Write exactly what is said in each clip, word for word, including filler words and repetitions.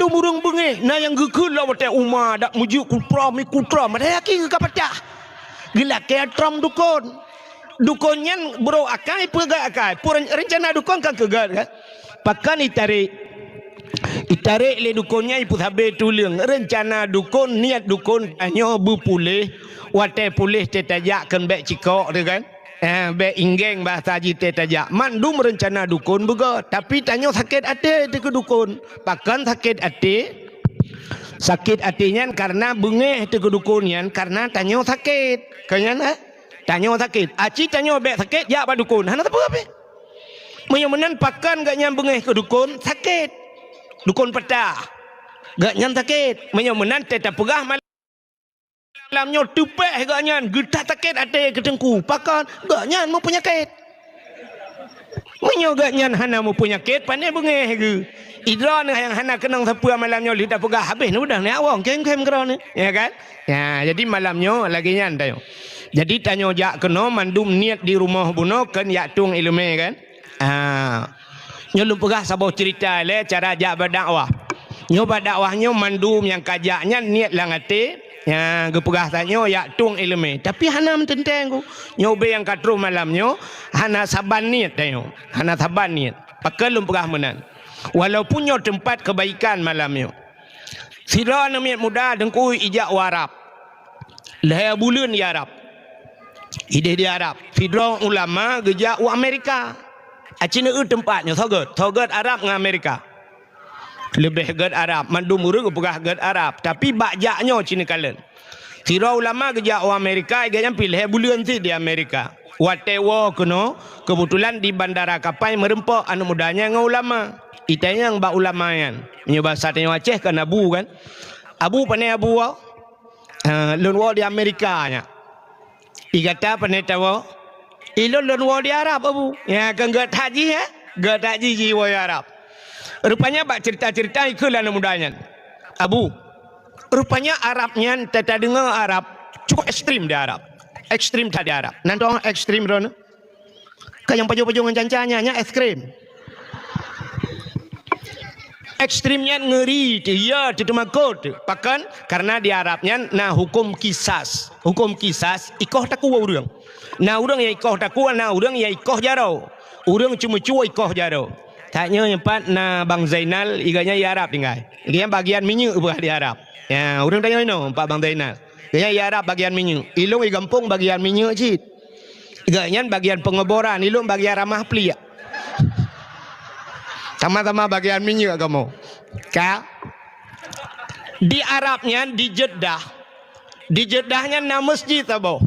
Mandum ureuëng beungéh, na nyang geukheun lom watée uma dak meujeuet kutra mi kutra, padahai aki geuh ka patah. Geulakée trom dukon. Dukon nyan brok akai, peugét akai. Peue reuncana dukon kan keu gét kan? Pakon itarek? Itarek lé dukon nyan ipeusabe tuleueng. Reuncana dukon, niet dukon tanyoe beupuléh, watée puléh teuh tajak keu bék cikok teuh kan? Eh, bék inggeng bahasa jih teuh tajak. Mandum reuncana dukon beugét, tapi tanyoe sakét até teuh keu dukon. Pakon sakét até? Sakét até nyan kareuna beungéh teuh keu dukon nyan kareuna tanyoe sakét. Keu nyan, eh? Tanyoe sakét. Aci tanyoe bék sakét jak bak dukon. Hana sapeue pih. Meunyoe meunan pakon gét nyan beungéh keu dukon, sakét. Dukon patah. Gét nyan sakét. Meunyoe meunan teuh tapeugah malam nyoe teupéh gét nyan geutat sakét até keu teungku. Pakon gét nyan meupeunyakét. Meunyoe gét nyan hana meupeunyakét, pane beungéh geuh. Idroe nyang hana keunong sapeue malam nyoe lheueh tapeugah habéh neubeudôh nyak wong kém-kém keudroe nyoe. Ya kan? Ya, jadi malam nyoe lagée nyan tanyoe. Jadi tanyoe jak keunoe mandum niet di rumoh bunoe kön jak tueng iéleumé kan? Ah. Nyoe lôn peugah saboh ceurita lé cara jak bak dakwah. Nyoe bak dakwah nyoe mandum nyang ka jak nyan niet lam até, nyang geupeugah tanyoe jak tueng iéleumé. Tapi hana meuteuntée ku. Nyoe ubé nyang ka troh malam nyoe hana saban niet tanyoe. Hana saban niet. Pakon lôn peugah meunan? Walaupun nyoe teumpat keubaikan malam nyoe. Sidroe aneuk miet muda teungku ijak u Arab. Lhée buleuen di Arab. Idéh di Arab. Sidroe ulama geujak u Amerika. Aci neueu teumpat nyoe, soe gét? Soe gét Arab ngon Amerika? Leubeh gét Arab. Mandum ureuëng geupeugah gét Arab. Tapi bak jak nyoe ci neukalon. Sidroe ulama geujak u Amerika, gét nyan pih lhée buleuen cit di Amerika. Watée woe keunoe, keubeutulan di bandara kapai meureumpok aneuk muda nyan ngon ulama. Itanyong bak ulama nyan. Meunyoe basa tanyoe Aceh kan abu kan? Abu, pane abu woe? Ah, lôn woe di Amerika nyan. Igata pane tawoe? Ilôn lôn woe di Arab, abu. Ya, kan gét that jih, ya? Gét that jih jiwoe Arab. Rupanya bak ceurita-ceurita ikheun lé aneuk muda nyan. Abu, rupanya Arab nyan tata deungoe Arab cukup ekstrem di Arab. Ekstrem that di Arab. Nan dong ekstrem droeneuh. Ka nyang pajoh-pajoh ngon canca nyan, nyan ekstrem. Ekstrem nyan ngeuri teuh, ya teuh teumakot teuh. Pakon? Karena di Arab nyan na huköm kisas. Huköm kisas, ikoh takue ureuëng. Na ureuëng nyang ikoh takue, na ureuëng nyang ikoh jaroe. Ureuëng ceumeucue ikoh jaroe. Tanyoe nyoe pat na Bang Zainal, iganya i Arab tinggai. Iganya bagian minyeuk peugah di Arab. Ya, ureuëng tanyoe inoe pat Bang Zainal. Iganya i Arab bagian minyeuk. Ilôn i gampông bagian minyeuk cit. Geuh nyan bagian pengoboran, ilôn bagian ramah pliek. Sama-sama bagian minyeuk kamoe. Ka? Di Arab nyan, di Jeddah. Di Jeddah nyan na masjid saboh.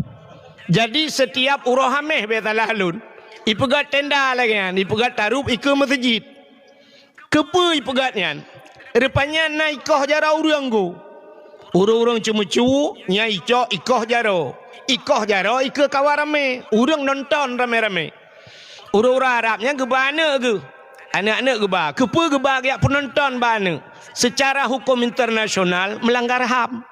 Jadi, setiap uroe Hameh, bèk salah lôn, ipeugöt tenda lagèe nyan, ipeugöt tarup ikeue meuseujid. Keupeue ipeugöt nyan? Rupanya na ikoh jaroe ureueng geuh. Ureueng-ureueng ceumeucue nyan icok ikoh jaroe. Ikoh jaroe ikeue kawan ramè. Ureueng nonton ramè-ramè. Ureueng-ureueng Arab nyan geuba aneuk geuh. Aneuk-aneuk geuba. Keupeue geuba geujak peunonton bak aneuk? Seucara huköm internasional meulanggar ham.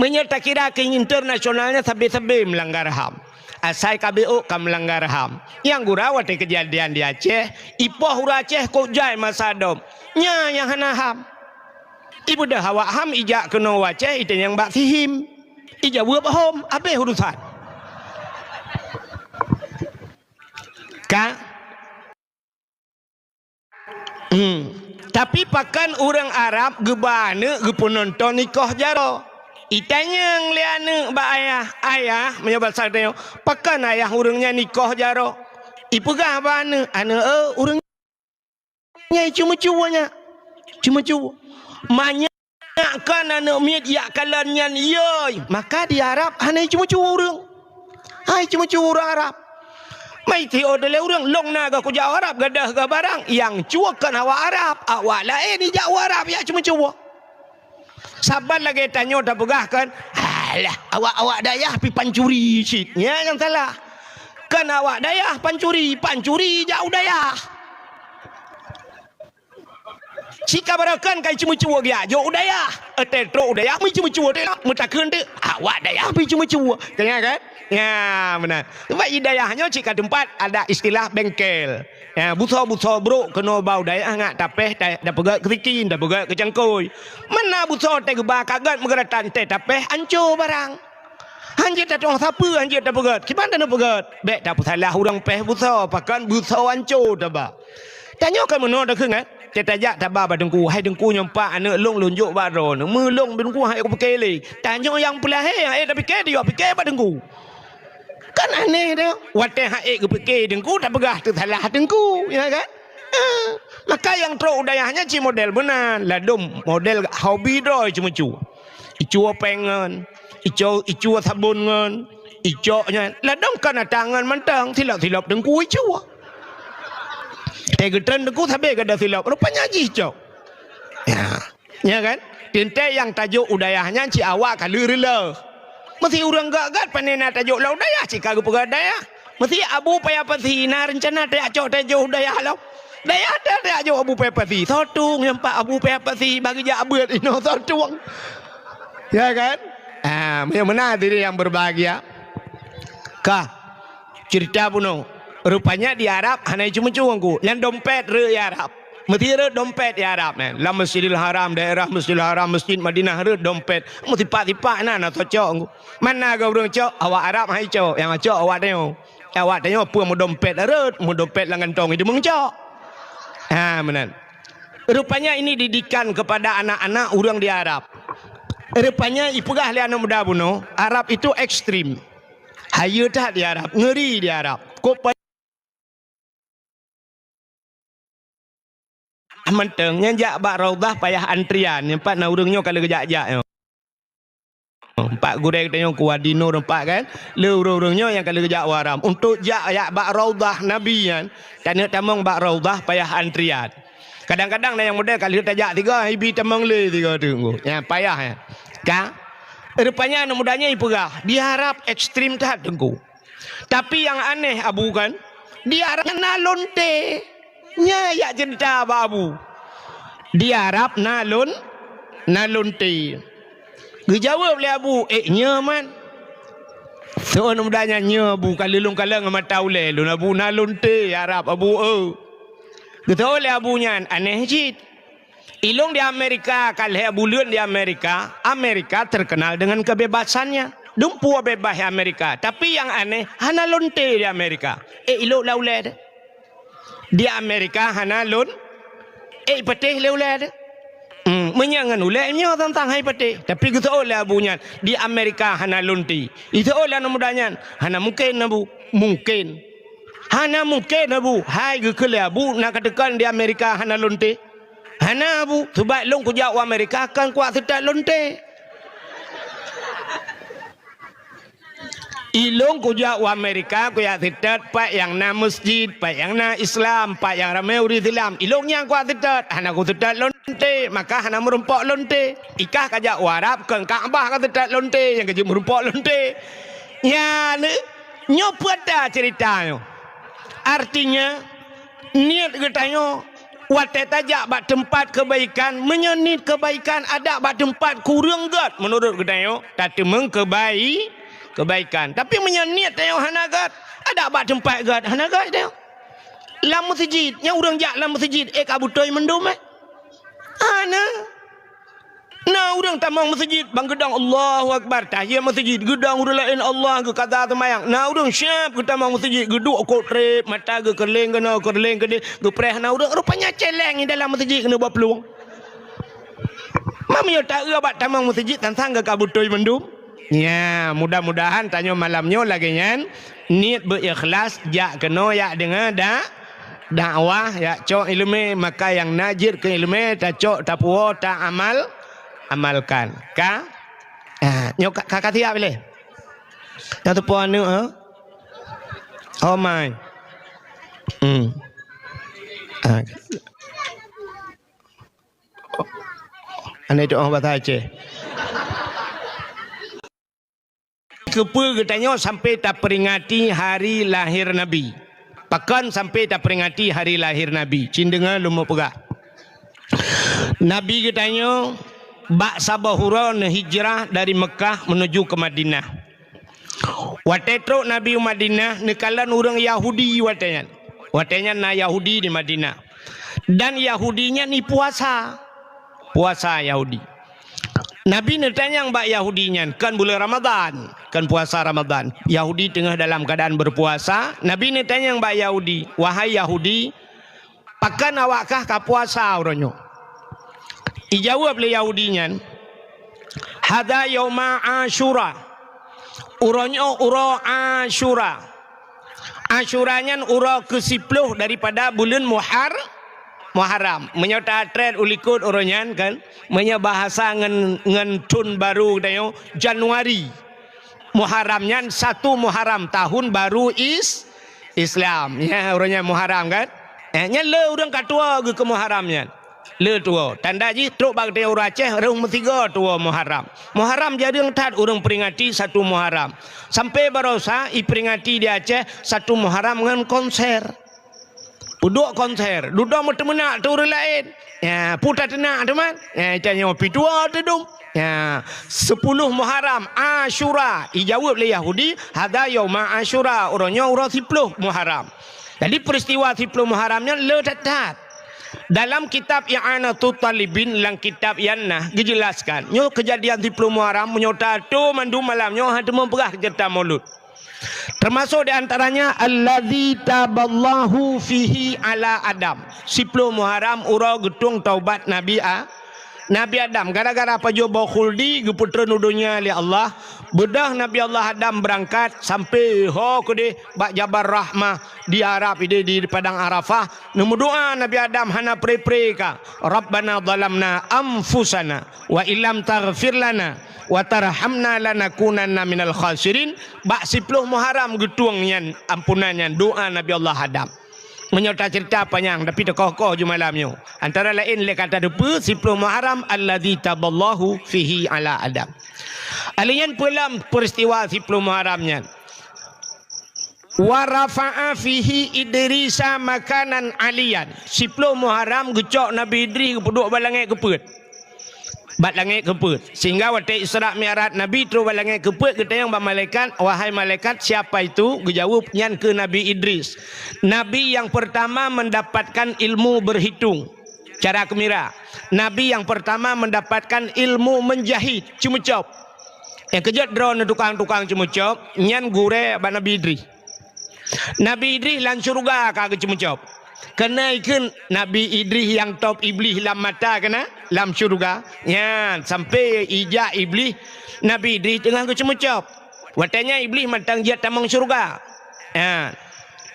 Meunyoe takira keu internasional nyan sabe-sabe meulanggar ham. Asai ka B O ka meulanggar ham. Nyang gura watèe keujadian di Aceh, ipoh ureueng Aceh kok jai masa dom. Nyan nyang hana ham. Ibeudôh awak ham ijak keunoe u Aceh itanyong bak sihim. Ijaweueb hom, habéh urusan. Ka? Hmm. Tapi pakon ureueng Arab geuba aneuk geupeunonton ikoh jaroe? Itanyong lé aneuk bak ayah, "Ayah," meunyoe basa tanyoe, "pakon ayah ureueng nyan ikoh jaroe?" Ipeugah bak aneuk, "Aneuk, eh, ureueng nyan ceumeucue nyan. Ceumeucue." Manyak kan aneuk miet jak kalon nyan, yoi. Maka di Arab hana ceumeucue ureueng. Hai ceumeucue ureueng Arab. Mai tiôh lé ureueng, lôn na geuh kujak u Arab, gadôh geuh barang. Nyang cue kon awak Arab, awak laén ijak u Arab jak ceumeucue. Saban lagèe tanyoe tapeugah kan, "Alah, awak-awak dayah pi pancuri cit." Nyan nyang salah. Kon awak dayah pancuri, pancuri jak u dayah. Cit ka barokon ka iceumeucue geujak jok u dayah. Watèe trok u dayah meuceumeucue teuk, meutakheun teuk. Awak dayah pih ceumeucue. Ka nyan kan? Ya, meunan. Sebab i dayah nyoe cit ka teumpat ada istilah bengkel. Ya, busoe-busoe brok keunoe ba u dayah ngat tapéh ta-, tapeugöt keu sikin, tapeugöt keu cangkôi. Mana busoe teuh geuba ka göt meugeuratan teuh tapéh anco barang. Hanjeuet tatueng sapeue, hanjeuet tapeugöt. Kiban taneuk peugöt? Bèk tapeusalah ureueng péh busoe, pakon busoe anco taba. Tanyoe kan meunoe takheun kan? Teuh tajak taba bak teungku, "Hai teungku, nyoe pat aneuk lôn, lôn jok bak droeneuh." Meulôn teungku han ék kupike lé. Tanyoe nyang peulahé han ék tapike, tayue pike bak teungku. Kan aneh teuh. Watèe han ék geupike teungku, tapeugah teusalah teungku, ya kan? Ah, maka nyang trok u dayah nyan cit model meunan, ladôm model hobi droe ceumeucue. Icue péng ngon, icue, icue sabon ngon, icok nyan. Ladôm kan ata ngon mantong, silop-silop teungku icue. Teugeutreun teungku sabé gada silop, rupanya jih cok. Ya. Ya kan? Teuntèe nyang tajok u dayah nyan cit awak ka lheueh reuloh. Meusé ureueng göt-göt pane na tajok lam u dayah cit ka geupeugöt dayah. Meusé Abu Paya Pasi na reuncana tajak cok tajok u dayah lom. Dayah ta tajak jok Abu Paya Pasi. Soe tueng nyang pat Abu Paya Pasi bagi jak beuet inoe soe tueng. Ya kan? Ah, meunyoe meunan hadirin yang berbahagia. Ka. Cerita bunoe. Rupanya di Arab hana iceumeucue ku. Nyan dompet rhot di Arab. Meusé rhot dompet di Arab nyan. Lam Masjidil Haram, daerah Masjidil Haram, Masjid Madinah rhot dompet. Meusipak-sipak na, na tacok ku. Mana geu ureueng cok, awak Arab han icok, nyang cok awak tanyoe. Awak tanyoe peue meudompet rhot, meudompet lam gantong itu meungcok. Ha, meunan. Rupanya ini didikan kepada anak-anak ureueng di Arab. Rupanya ipeugah lé aneuk muda bunoe, Arab itu ekstrem. Hayeue that di Arab, ngeri di Arab. Kok pa-, mantong nyan jak bak Raudhah payah antrian, nyan pat na ureueng nyoe ka lheueh geujak-jak nyoe. Empat gurèe tanyoe ku Wadi Nur empat kan. Le ureueng-ureueng nyoe nyang ka lheueh geujak u Haram. Untuk jak, jak bak Raudhah Nabi nyan, taneuk tamong bak Raudhah payah antrian. Kadang-kadang na nyang model ka lheueh tajak tiga, ibi tamong lé tiga teungku. Nyan payah nyan. Ka? Rupanya aneuk muda nyan ipeugah, di Arab ekstrem that teungku. Tapi nyang aneh Abu kan, di Arab na lonte. Nyan jak cerita bak Abu. Di Arab na lon-, na lonte. Geujaweueb lé Abu, "Eh, nyoe man." Soe aneuk muda nyan, "Nyoe Abu, ka lôn kalon ngon mata ulèe lôn Abu, na lonte Arab Abu, eu." Geutanyong lé Abu nyan, "Aneh cit. Ilôn di Amerika, ka lhèe buleuen di Amerika, Amerika terkenal dengan kebebasannya. Dumpeue bebas di Amerika, tapi nyang aneh hana lonte di Amerika." Eh, ilôn lam ulèe teuh. Di Amerika hana lon-, eh, patéh lé ulèe teuh. Hmm, meunyoe ngon ulèe nyoe tantang hai patéh. Tapi geutanyong lé Abu nyan, di Amerika hana lonte. Geutanyong lé aneuk muda nyan, hana mungken Abu. Mungken. Hana mungken Abu. Hai geukheun lé Abu, na kateuka di Amerika hana lonte. Hana Abu, sabab lôn kujak u Amerika kon kuat seutôt lonte. Ilôn kujak u Amerika, kujak seutôt pat nyang na masjid, pat nyang na Islam, pat nyang ramé ureueng Islam. Ilôn nyang kuat seutôt, hana kuseutôt lonte, maka hana meurumpok lonte. Ikah kajak u Arab, kon Ka'bah kaseutôt lonte, nyang kajak meurumpok lonte. Nyan, nyoe peue ta cerita nyoe. Artinya, niet geutanyoe watèe tajak bak teumpat keubaikan, meunyoe niet keubaikan adak bak teumpat kureueng göt, meunurot geutanyoe, tateumeung keubai-, keubaikan. Tapi meunyoe niet tanyoe hana göt, adak bak teumpat göt, hana göt tanyoe. Lam meuseujid, nyan ureueng jak lam meuseujid, eh, ka beutôi mandum, eh? Hana. Na ureueng tamong meuseujid, ban geudong Allahu Akbar, tahiyat meuseujid, geudong ureueng laén Allah, geukaza seumayang. Na ureueng siab geutamong meuseujid, geuduek kot trép, mata geukeureuléng keunoe, keureuléng keudéh, geupreh na ureueng, rupanya céléng di dalam meuseujid keuneuk bak plueng. Meunyoe taeu bak tamong meuseujid, sang-sang geuka beutôi mandum. Ya, mudah-mudahan tanyoe malam nyoe lagèe nyan, niet beu ikhlas, jak keunoe, jak deungö da-, dakwah, jak cok ileumèe, maka nyang na jeuet keu ileumèe, tacok, tapuwoe, taamal-, amalkan. Ka? Ah, nyoe ka, ka, ka siap lé? Nyang teupeue aneuk, ha? Oh my. Hmm. Ah. Aneuk itu, oh, bahasa Aceh. Keupeue geutanyoe sampai taperingati hari lahir Nabi? Pakon sampai taperingati hari lahir Nabi? Cit deungö lôn meupeugah. Nabi geutanyoe bak saboh uroe neuhijrah dari Meukah menuju ke Madinah. Watée trok Nabi u Madinah, neukalon ureuëng Yahudi watée nyan. Watée nyan na Yahudi di Madinah. Dan Yahudi nyan ipuasa. Puasa Yahudi. Nabi neutanyong bak Yahudi nyan, kon buleuen Ramadhan, kon puasa Ramadhan. Yahudi teungoh dalam keuadaan beupuasa. Nabi neutanyong bak Yahudi, "Wahai Yahudi, pakon awak kah ka puasa uroe nyoe?" Ijaweueb lé Yahudi nyan, "Hadza yauma Asyura." Uroe nyoe uroe Asyura. Asyura nyan uroe keusiploh daripada buleuen Muhar-, Muharram. Meunyoe tatrét u likot uroe nyan kan, meunyoe bahasa ngon, ngon thon barô geutanyoe, Januari. Muharram nyan satu Muharram, tahun baru Is-, Islam. Ya, uroe nyan Muharram kan? Eh, nyan le ureuëng ka tuwoe geuh keu Muharram nyan. Le tuwoe. Tanda jih trok bak geutanyoe ureuëng Aceh, rhöng meusigoe tuwoe Muharram. Muharram jareueng that ureuëng peringati satu Muharram. Sampai barosa iperingati di Aceh satu Muharram ngon konser. Peuduek konser, dudoe meuteumeunak tu ureuëng laén. Ya, peue tateunak teuma? Ya, itanyoe pih tuwoe teudum. Ya, sepuluh Muharram, Asyura. Ijaweueb lé Yahudi, "Hadza yauma Asyura." Uroe nyoe uroe siploh Muharram. Jadi peristiwa siploh Muharram nyan le that-that. Dalam kitab I'anatut Talibin, lam kitab I'anah, geujelaskan, nyoe keujadian siploh Muharram, meunyoe tato mandum malam nyoe hana teuma peugah ceurita Maulud. Termasuk di antaranya, "Allazi taballahu fihi ala Adam." Siploh Muharram uroe geutueng taubat Nabi A-, Nabi Adam. Gara-gara pajoh boh khuldi geupeutreun u donya lé Allah, beudôh Nabi Allah Adam beurangkat sampai ho keudeh bak Jabal Rahmah di Arab, di, di Padang Arafah. Neumeudoa Nabi Adam hana pre-pre ka, "Rabbana zalamna anfusana wa illam taghfir lana wa tarhamna lanakunanna minal khasirin." Bak siploh Muharram geutueng nyan ampunan nyan doa Nabi Allah Adam. Meunyoe taceurita panyang, tapi teukoh-koh ju malam nyoe. Antara laén lé ka tateupeue siploh Muharram, "Allazi taballahu fihi ala Adam." Alheuh nyan peue lam peristiwa siploh Muharram nyan? "Wa rafa'a fihi Idrisa makanan aliyan." Siploh Muharram geucok Nabi Idris geupeuduek bak langét keupeuet. Bak langét keupeuet. Sehingga watée Isra Mi'raj Nabi trok bak langét keupeuet, geutanyong bak malaikat, "Wahai malaikat, siapa itu?" Geujaweueb, "Nyan keuh Nabi Idris. Nabi yang pertama mendapatkan ilmu berhitung." Cara keumira. Nabi yang pertama mendapatkan ilmu menjahit, ceumeucop. Nyang keujeuet droeneuh tukang-tukang ceumeucop, nyan gurée bak Nabi Idris. Nabi Idris lam syeuruga ka geuceumeucop. Keuneuk kheun Nabi Idris nyang top Iblih lam mata keunan lam syeuruga. Nyan, sampai ijak Iblih, Nabi Idris teungoh geuceumeucop. Watée nyan Iblih mantong jeuet tamong syeuruga. Nyan.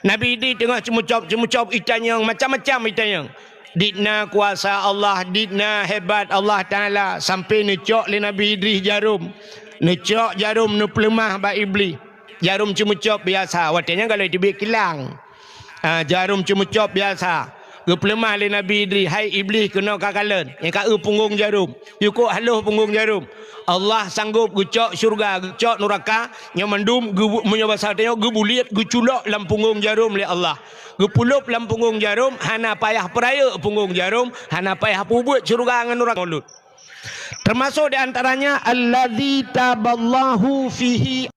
Nabi Idris teungoh ceumeucop-ceumeucop itanyong, macam-macam itanyong. Dit na kuasa Allah, dit na hebat Allah Taala, sampai neucok lé Nabi Idris jarom. Neucok jarom neupeuleumah bak Iblih. Jarom ceumeucop biasa, watée nyan galak teubiet kilang. Ah, jarom ceumeucop biasa. Geupeuleumah lé Nabi Idris, "Hai Iblih, keunoe ka kalon, nyang ka eu punggong jarom. Yukok haloh punggong jarom." Allah sanggob geucok syeuruga, geucok nuraka, nyoe mandum geu-, meunyoe basa tanyoe geubuliet, geuculok lam punggong jarom lé Allah. Geupeulop lam punggong jarom, hana payah peurayeuk punggong jarom, hana payah peubuet syeuruga ngon nuraka Maulud. Termasuk di antaranya, "Allazi taballahu fihi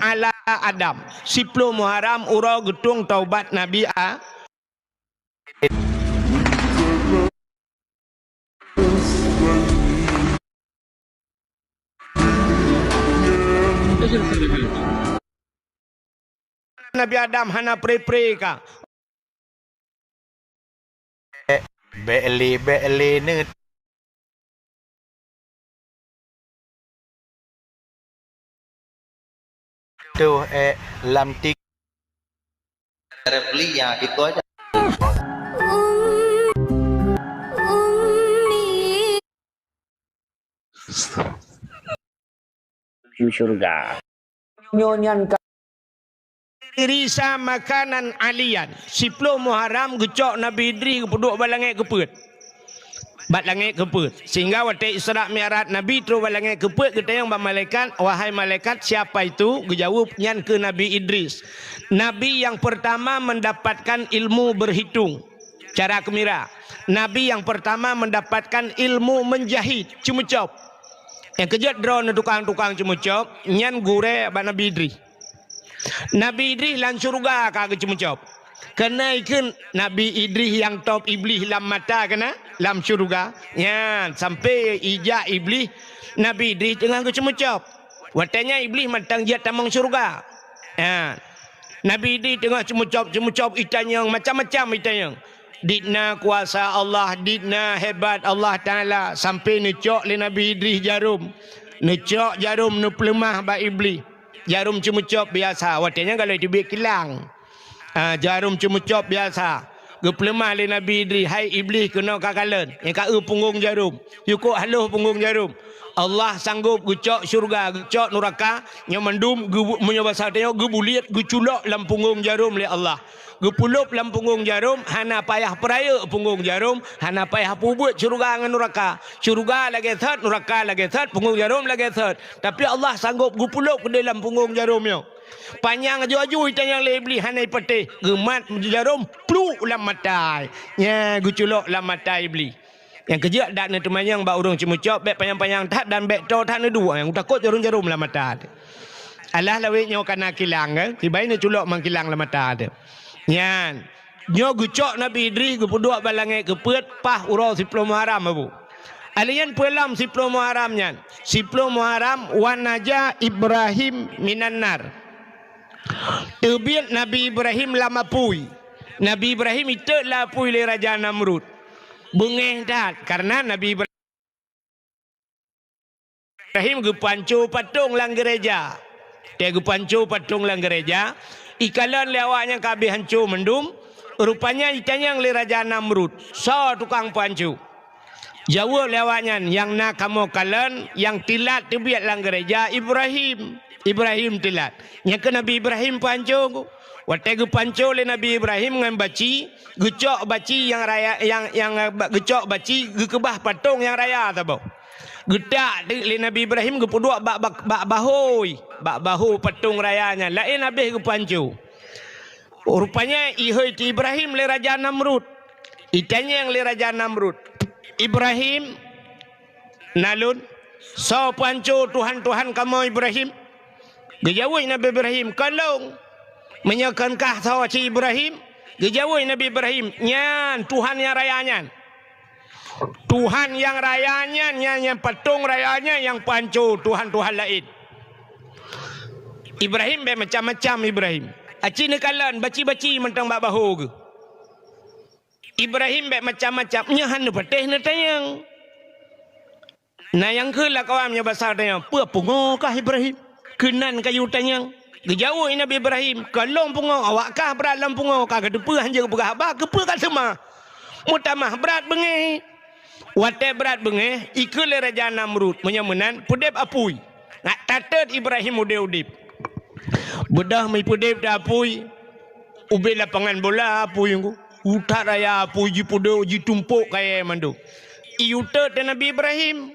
ala Adam." Siploh Muharram uroe geutueng taubat Nabi A-, Nabi Adam hana pre-pre ka. Bék lé, bék lé neuh. Tuh, eh, lam tik. Repli ya, gitu aja. Di syurga. Nyoe nyan ka Idrisa makanan aliyan. Siploh Muharram geucok Nabi Idris geupeuduek bak langét keupeuet. Bak langét keupeuet. Sehingga watée Isra Mi'raj Nabi trok bak langét keupeuet geutanyong bak malaikat, "Wahai malaikat, siapa itu?" Geujaweueb, "Nyan keuh Nabi Idris. Nabi yang pertama mendapatkan ilmu berhitung." Cara keumira. Nabi nyang peurtama meundapatkan ilmu meunjahit, ceumeucôb. Nyang keujeuet droeneuh tukang-tukang ceumeucôb, nyan gurée bak Nabi Idris. Nabi Idris lam syeuruga ka geuceumeucôb. Keuneuk ikheun Nabi Idris nyang tôb Iblih lam mata keunan lam syeuruga. Nyan, sampoe ijak Iblih, Nabi Idris teungoh geuceumeucôb. Watée nyan Iblih mantong jeuet tamong syeuruga. Nyan. Nabi Idris teungoh ceumeucôb-ceumeucôb itanyong, macam-macam itanyong. Dit na kuasa Allah, dit na hebat Allah Taala, sampoe neucok lé Nabi Idris jarom. Neucok jarom, neupeuleumah bak Iblih. Jarom ceumeucôb biasa, watée nyan galak teubiet kilang. Ah, jarom ceumeucôb biasa. Geupeuleumah lé Nabi Idris, "Hai Iblih, keunoe kakalon, nyang ka eu punggong jarom. Yukok haloh punggong jarom. Allah sanggob geucok syeuruga, geucok nuraka, nyoe mandum geu-, meunyoe basa tanyoe geubuliet, geuculok lam punggong jarom lé Allah. Geupeulôb lam punggong jarom, hana payah peurayeuk punggong jarom, hana payah peubuet syeuruga ngon nuraka. Syeuruga lagée thot, nuraka lagée thot, punggong jarom lagée thot. Tapi Allah sanggob geupeulôb keudeh lam punggong jarom nyoe." Panyang aju-aju itanyong lé Iblih hana ipatéh, geumat jarom pluk lam mata. Nyan geuculok lam mata Iblih. Nyang keujeuet dak neuteumanyong bak ureuëng ceumeucôb, bék panyang-panyang that dan bék toe that neuduek, nyang takot jarom-jarom lam mata teuh. Alah lawét nyoe kana kilang, kan? Sibai neuculok mang kilang lam mata teuh. Nyan. Nyoe geucok Nabi Idris geupeuduek bak langét keupeuet paih uroe siploh Muharram, Abu. Alèh nyan peue lom siploh Muharram nyan? Siploh Muharram, "Wa naja Ibrahim minan nar." Teubiet Nabi Ibrahim lam apui. Nabi Ibrahim itot lam apui lé Raja Namrud. Beungéh that, kareuna Nabi Ibrahim Ibrahim geupanco patong lam geureuja. Watée geupanco patong lam geureuja, ikalon lé awak nyan ka habéh hanco mandum, rupanya itanyong lé Raja Namrud, "Soe tukang panco?" Jaweueb lé awak nyan, "Nyang na kamoe kalon, nyang teulat teubiet lam geureuja Ibrahim. Ibrahim teulat." Nyang keu Nabi Ibrahim panco. Watée geupanco lé Nabi Ibrahim ngon baci, geucok baci nyang raya, nyang, nyang, eh, ba-, geucok baci geukeubah patong nyang raya saboh. Geutak teuk lé Nabi Ibrahim geupeuduek bak, bak, bak bahôi, bak bahô patong raya nyan, laén habéh geupanco. Rupanya ihôi teu Ibrahim lé Raja Namrud. Itanyong lé Raja Namrud, "Ibrahim, na lôn, soe panco tuhan-tuhan kamoe Ibrahim?" Geujaweueb Nabi Ibrahim, "Kon lôn." "Meunyoe kon kah soe cit Ibrahim?" Geujaweueb Nabi Ibrahim, "Nyan Tuhan nyang raya nyan. Tuhan nyang raya nyan, nyan, nyan patong raya nyan nyang panco tuhan-tuhan laén." Ibrahim bék macam-macam Ibrahim. Aci neukalon baci-baci mantong bak bahô geuh. Ibrahim bék macam-macam, nyoe hana patéh neutanyong. Na nyang kheun lam awak nyoe basa tanyong, "Peue pungo kah Ibrahim? Keunan kayue tanyong." Geujaweueb Nabi Ibrahim, "Kon lôn pungo, awak kah brat lam pungo, ka kateupeue hanjeuet geupeugah haba, keupeue ka seumah? Meutamah brat beungéh." Watée brat beungéh, ikheun lé Raja Namrud, "Meunyoe meunan, peudeb apui." Nak tatot Ibrahim udeb-udeb. Beudôh meupeudeb teu apui, ubé lapangan bola apui nyoe. Utak raya apui jipeudeb, jitumpok kayée mandum. Iyue tot teu Nabi Ibrahim.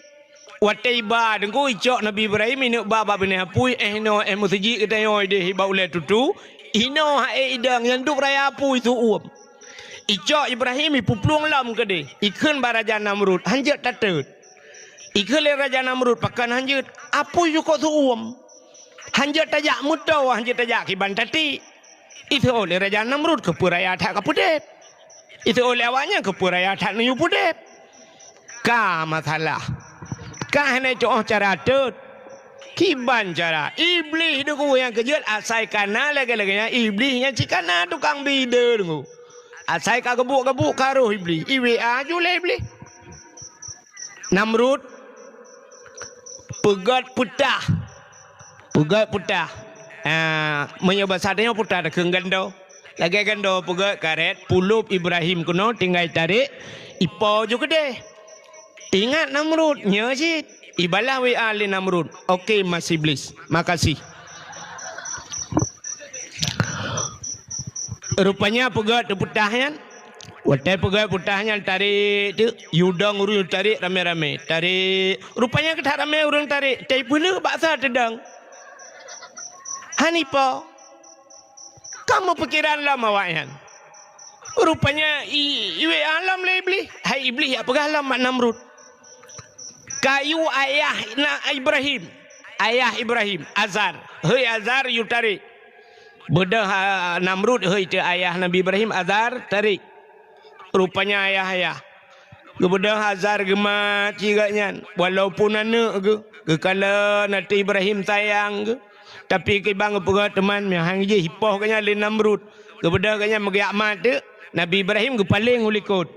Watée iba deungon icok Nabi Ibrahim ineuk ba bak binéh apui, éh inoe, éh meuseujid geutanyoe ideh iba ulée tutu, inoe ha'é idong nyang duek raya apui su uem. Icok Ibrahim ipeuplueng lom keudeh, ikheun bak Raja Namrud, hanjeuet tatot. Ikheun lé Raja Namrud, "Pakon hanjeuet? Apui yukok su uem. Hanjeuet tajak meutoe, hanjeuet tajak kiban tati." Iseuôt lé Raja Namrud, "Keupeue raya that kapeudeb?" Iseuôt lé awaknyan, "Keupeue raya that neuyue peudeb?" Ka masalah. Ka hana tuoh cara tot. Kiban cara. Iblih deungon nyang keujeuet asai kana lagée-lagée nyan. Iblih nyan cit kana tukang bide deungon. Asai ka geubuek-geubuek ka roh Iblih. I W A ju lé Iblih. Namrud peugét peutah. Peugét peutah. Ah, meunyoe basa tanyoe peutah takheun gando. Lagée gando peugét karet, pulôb Ibrahim keunoe tinggai tarek, ipo ju keudeh. Teuingat Namrud, nyoe cit. Ibalah W A lé Namrud. Oke, Mas Iblis. Makasih. Rupanya peugét teupeutah nyan. Watée peugét peutah nyan tarek teuk, yue dong ureuëng tarek ramé-ramé. Tarek. Rupanya keu that ramé ureuëng tarek, teupeuleueh bak sa teudong. Hanipo. Ka meupikeran lom awaknyan. Rupanya i-, iwé lom lé Iblih. Hai Iblih, jak peugah lom bak Namrud. Kayue ayah na Ibrahim. Ayah Ibrahim, Azar. Hei Azar, yue tarek. Beudôh, ah, Namrud, hei teu ayah Nabi Ibrahim, Azar, tarek. Rupanya ayah-ayah. Geubeudôh Azar geumat cit geuh nyan. Walaupun aneuëk geuh, geukalon ateueh Ibrahim sayang geuh. Tapi kiban geupeugah teuma meuhang jih ipoh geuh nyan lé Namrud. Geubeudôh geuh nyan meugeujak mat teuk, Nabi Ibrahim geupaleng u likot.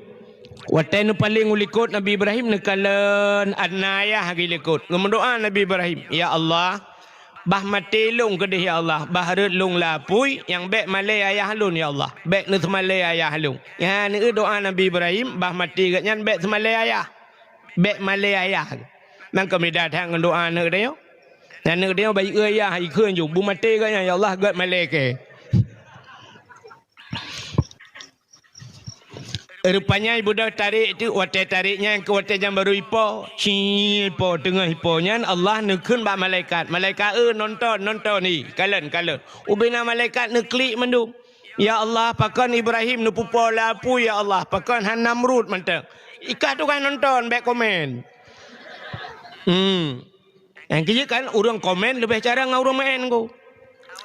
Watée neupaleng u likot, Nabi Ibrahim neukalon aneuëk ayah geuh likot. Geumeudoá Nabi Ibrahim, "Ya Allah, bah maté lôn keudeh ya Allah, bah rhot lôn lam apui, nyang bék malée ayah lôn ya Allah, bék neuseumalée ayah lôn." Nyan neueu doá Nabi Ibrahim, bah maté geuhnyan bék seumalée ayah, bék malée ayah. Nyan keuh beda that ngon doá aneuëk tanyoe. Nyan aneuëk tanyoe bayeue ayah, ikheun ju, beumaté geuhnyan ya Allah, gét malée kèe. Rupanya ibeudôh tarek teuk, watée tarek nyan keu watée nyang barô ipoh. Ci ipoh, teungoh ipoh nyan Allah neukheun bak malaikat. Malaikat, "Eh, nonton, nonton ni, kalon, kalon." Ubena malaikat neuklik mandum. "Ya Allah, pakon Ibrahim neupeupo lam apui, ya Allah, pakon han Namrud mantong." Ikah tugaih nonton, bék komen. Hmm. Nyang keujeuet kan, ureuëng komen leubeh carông ngon ureuëng maén ko.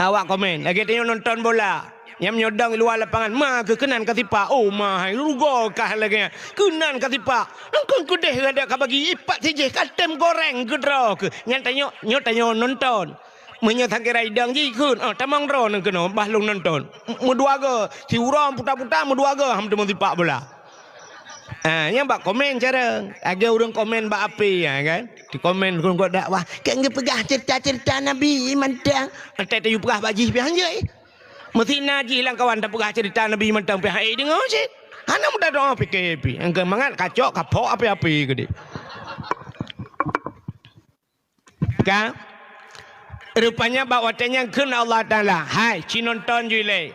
Awak komen, lagée tanyoe nonton bola. Nyang meunyoe dong luwa lapangan, ma keuh keunan ka sipak. Oh, ma hai, rugoe kah lagée nyan. Keunan ka sipak. Nangkon keudeh radak ka bagi, ipat sijih ka tem goreng keudroe keuh. Nyan tanyoe, nyoe tanyoe nonton. Meunyoe sangkira idong jih kheun, oh, tamong droeneuh keunoe, bah lôn nonton. M-, meudua goe, siuroe puta-puta meudua goe, ham teuma sipak bola. Ah, nyang bak komen cara. Lagée ureuëng komen bak ape, ya kan? Di komen keu dakwah, "Kan geupeugah cerita-cerita Nabi mantong." Entah tayue peugah bak jih pih hanjeuet. Meusti na jih lam kawan tapeugah cerita Nabi mantong pih hai deungoe cit. Hana mudah doa pike pih. Engke mangat kacok kapok ape-ape gede. Ka? Rupanya bak watée nyan kheun Allah Taala, "Hai, ci nonton ju ilée."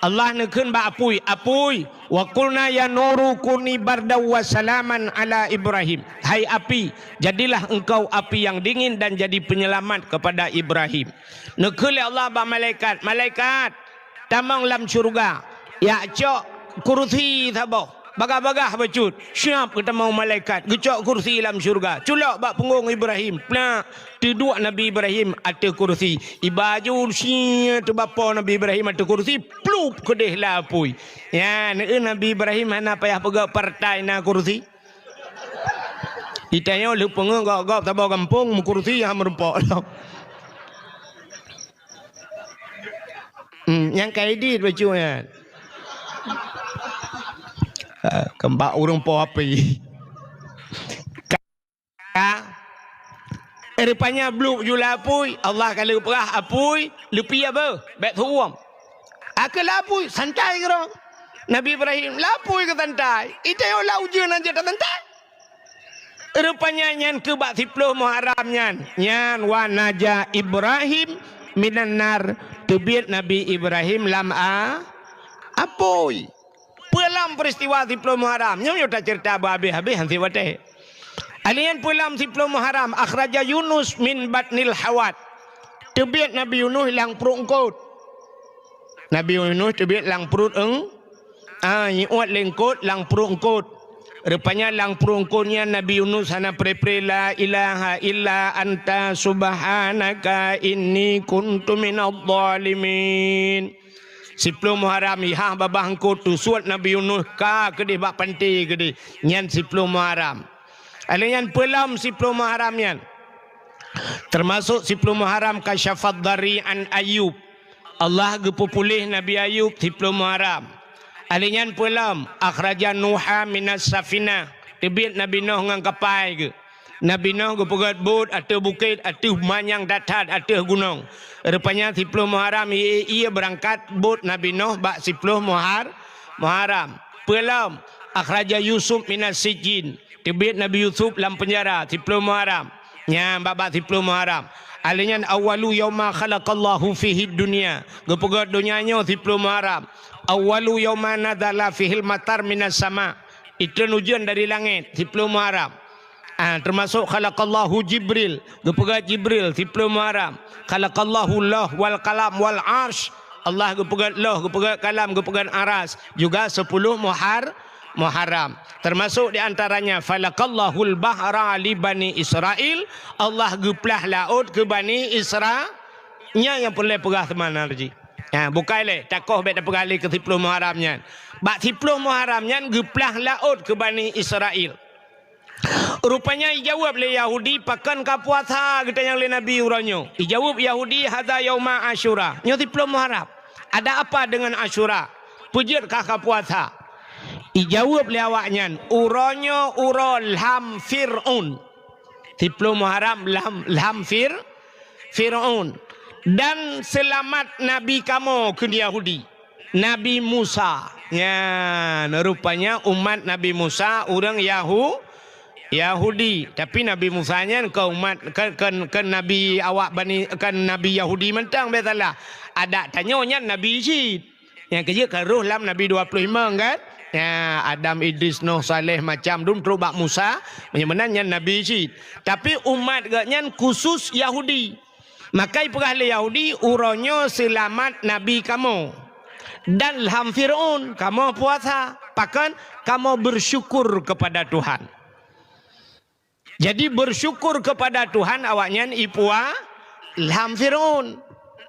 Allah neukheun bak apui, "Apui, wa qulna ya nuru kuni bardaw wa salaman ala Ibrahim." "Hai api, jadilah engkau api yang dingin dan jadi penyelamat kepada Ibrahim." Neukheun lé Allah bak malaikat, "Malaikat, tamong lam syeuruga, jak cok kursi saboh, bagah-bagah bacut." Siap geutamong malaikat, geucok kursi lam syeuruga, culok bak punggong Ibrahim, plak, teuduek Nabi Ibrahim ateueh kursi. Iba ju sie teubapo Nabi Ibrahim ateueh kursi, plup keudeh lam apui. Nyan, eu Nabi Ibrahim hana payah peugah partai na kursi. Di tanyoe lheueh peungeuh gob-gob saboh gampông meukursi nyang meurumpok lom. Hmm, nyang ka idit bacut nyan. Ah, keumbak ureuëng po api. Ka. Eh, rupanya bluek ju lam apui, Allah ka lheueh peugah apui, leupie beuh, bék teuuem. Akhé lam apui, santai keudroe. Nabi Ibrahim, lam apui keuh santai. Itanyoe lam ujeuen aja tasantai. Rupanya nyan keuh bak siploh Muharram nyan. Nyan wa naja Ibrahim minan nar, teubiet Nabi Ibrahim lam a-, apui. Peue lom peristiwa siploh Muharram? Nyoe, nyoe taceurita beuhabéh-habéh han sép watée. Alheuh nyan peue lom siploh Muharram? Akhraja Yunus min batnil hawat. Teubiet Nabi Yunus lam pruet eungkot. Nabi Yunus teubiet lam pruet eung-, ah, iuet lé eungkot, lam pruet eungkot. Rupanya lam pruet eungkot nyan Nabi Yunus hana pre-pre, "La ilaha illa anta subhanaka inni kuntu minadh dhalimin." Siploh Muharram, ihah babah eungkot, teusuet Nabi Yunus ka keudeh bak panté keudeh. Nyan siploh Muharram. Alheuh nyan peue lom siploh Muharram nyan. Teumasok siploh Muharram kasyafad dhari an Ayub. Allah geupeupuléh Nabi Ayub siploh Muharram. Alheuh nyan peue lom, akhraja Nuha minas safinah. Teubiet Nabi Nuh ngon kapai geuh. Nabi Nuh geupeugét bot ateueh bukét, ateueh manyang that-that, ateueh gunong. Rupanya siploh Muharram ie-ie beurangkat bot Nabi Nuh bak siploh Muhar-, Muharram. Peue lom, akhraja Yusuf minas sijjin. Teubiet Nabi Yusuf lam peunjara siploh Muharram. Nyan bak-bak siploh Muharram. Alheuh nyan awwalu yauma khalaqallahu fihid dunya. Geupeugét donya nyoe siploh Muharram. Awwalu yauma nazala fihil matar minas sama. Itreun ujeuen dari langét siploh Muharram. Ah, teumasok khalaqallahu Jibril, geupeugét Jibril siploh Muharram. Khalaqallahu Lauh wal Qalam wal Arsy. Allah geupeugét loh, geupeugét kalam, geupeugét aras, juga sepuluh Muhar-, Muharram. Termasuk di antaranya, "Falaqallahul bahra li Bani Israil", Allah geuplah laôt keu Bani Isra-, nyan nyang peureulée peugah teuma na jih. Ha, bukai lé, takoh bék tapeugah lé keu siploh Muharram nyan. Bak siploh Muharram nyan geuplah laôt keu Bani Israil. Rupanya ijaweueb lé Yahudi, "Pakon ka puasa geutanyoe lé Nabi uroe nyoe?" Ijaweueb Yahudi, "Hadza yauma Asyura." Nyoe siploh Muharram. "Ada apa dengan Asyura? Peujeuet kah ka puasa?" Ijaweueb lé awaknyan, "Uroe nyoe uroe lham Fir'aun." Siploh Muharram lham, lham Fir-, Fir'aun. "Dan seulamat Nabi kamoe," kheun Yahudi. Nabi Musa. Nyan, rupanya umat Nabi Musa ureuëng Yahu-, Yahudi. Tapi Nabi Musa nyan kon umat, kon, kon, kon nabi awak Bani, kon nabi Yahudi mantong, bék salah. Adak tanyoe nyan nabi cit. Nyang keujeuet ka rhoh lam nabi dua puluh lima kan? Ya, Adam, Idris, Nuh, Saleh, macam dum trok bak Musa, meunyoe meunan nyan nabi cit. Tapi umat geuh nyan khusus Yahudi. Maka ipeugah lé Yahudi, "Uroe nyoe seulamat nabi kamoe. Dan lham Fir'aun, kamoe puasa. Pakon? Kamoe bersyukur kepada Tuhan." Jadi, bersyukur kepada Tuhan awaknyan ipua lham Fir'aun.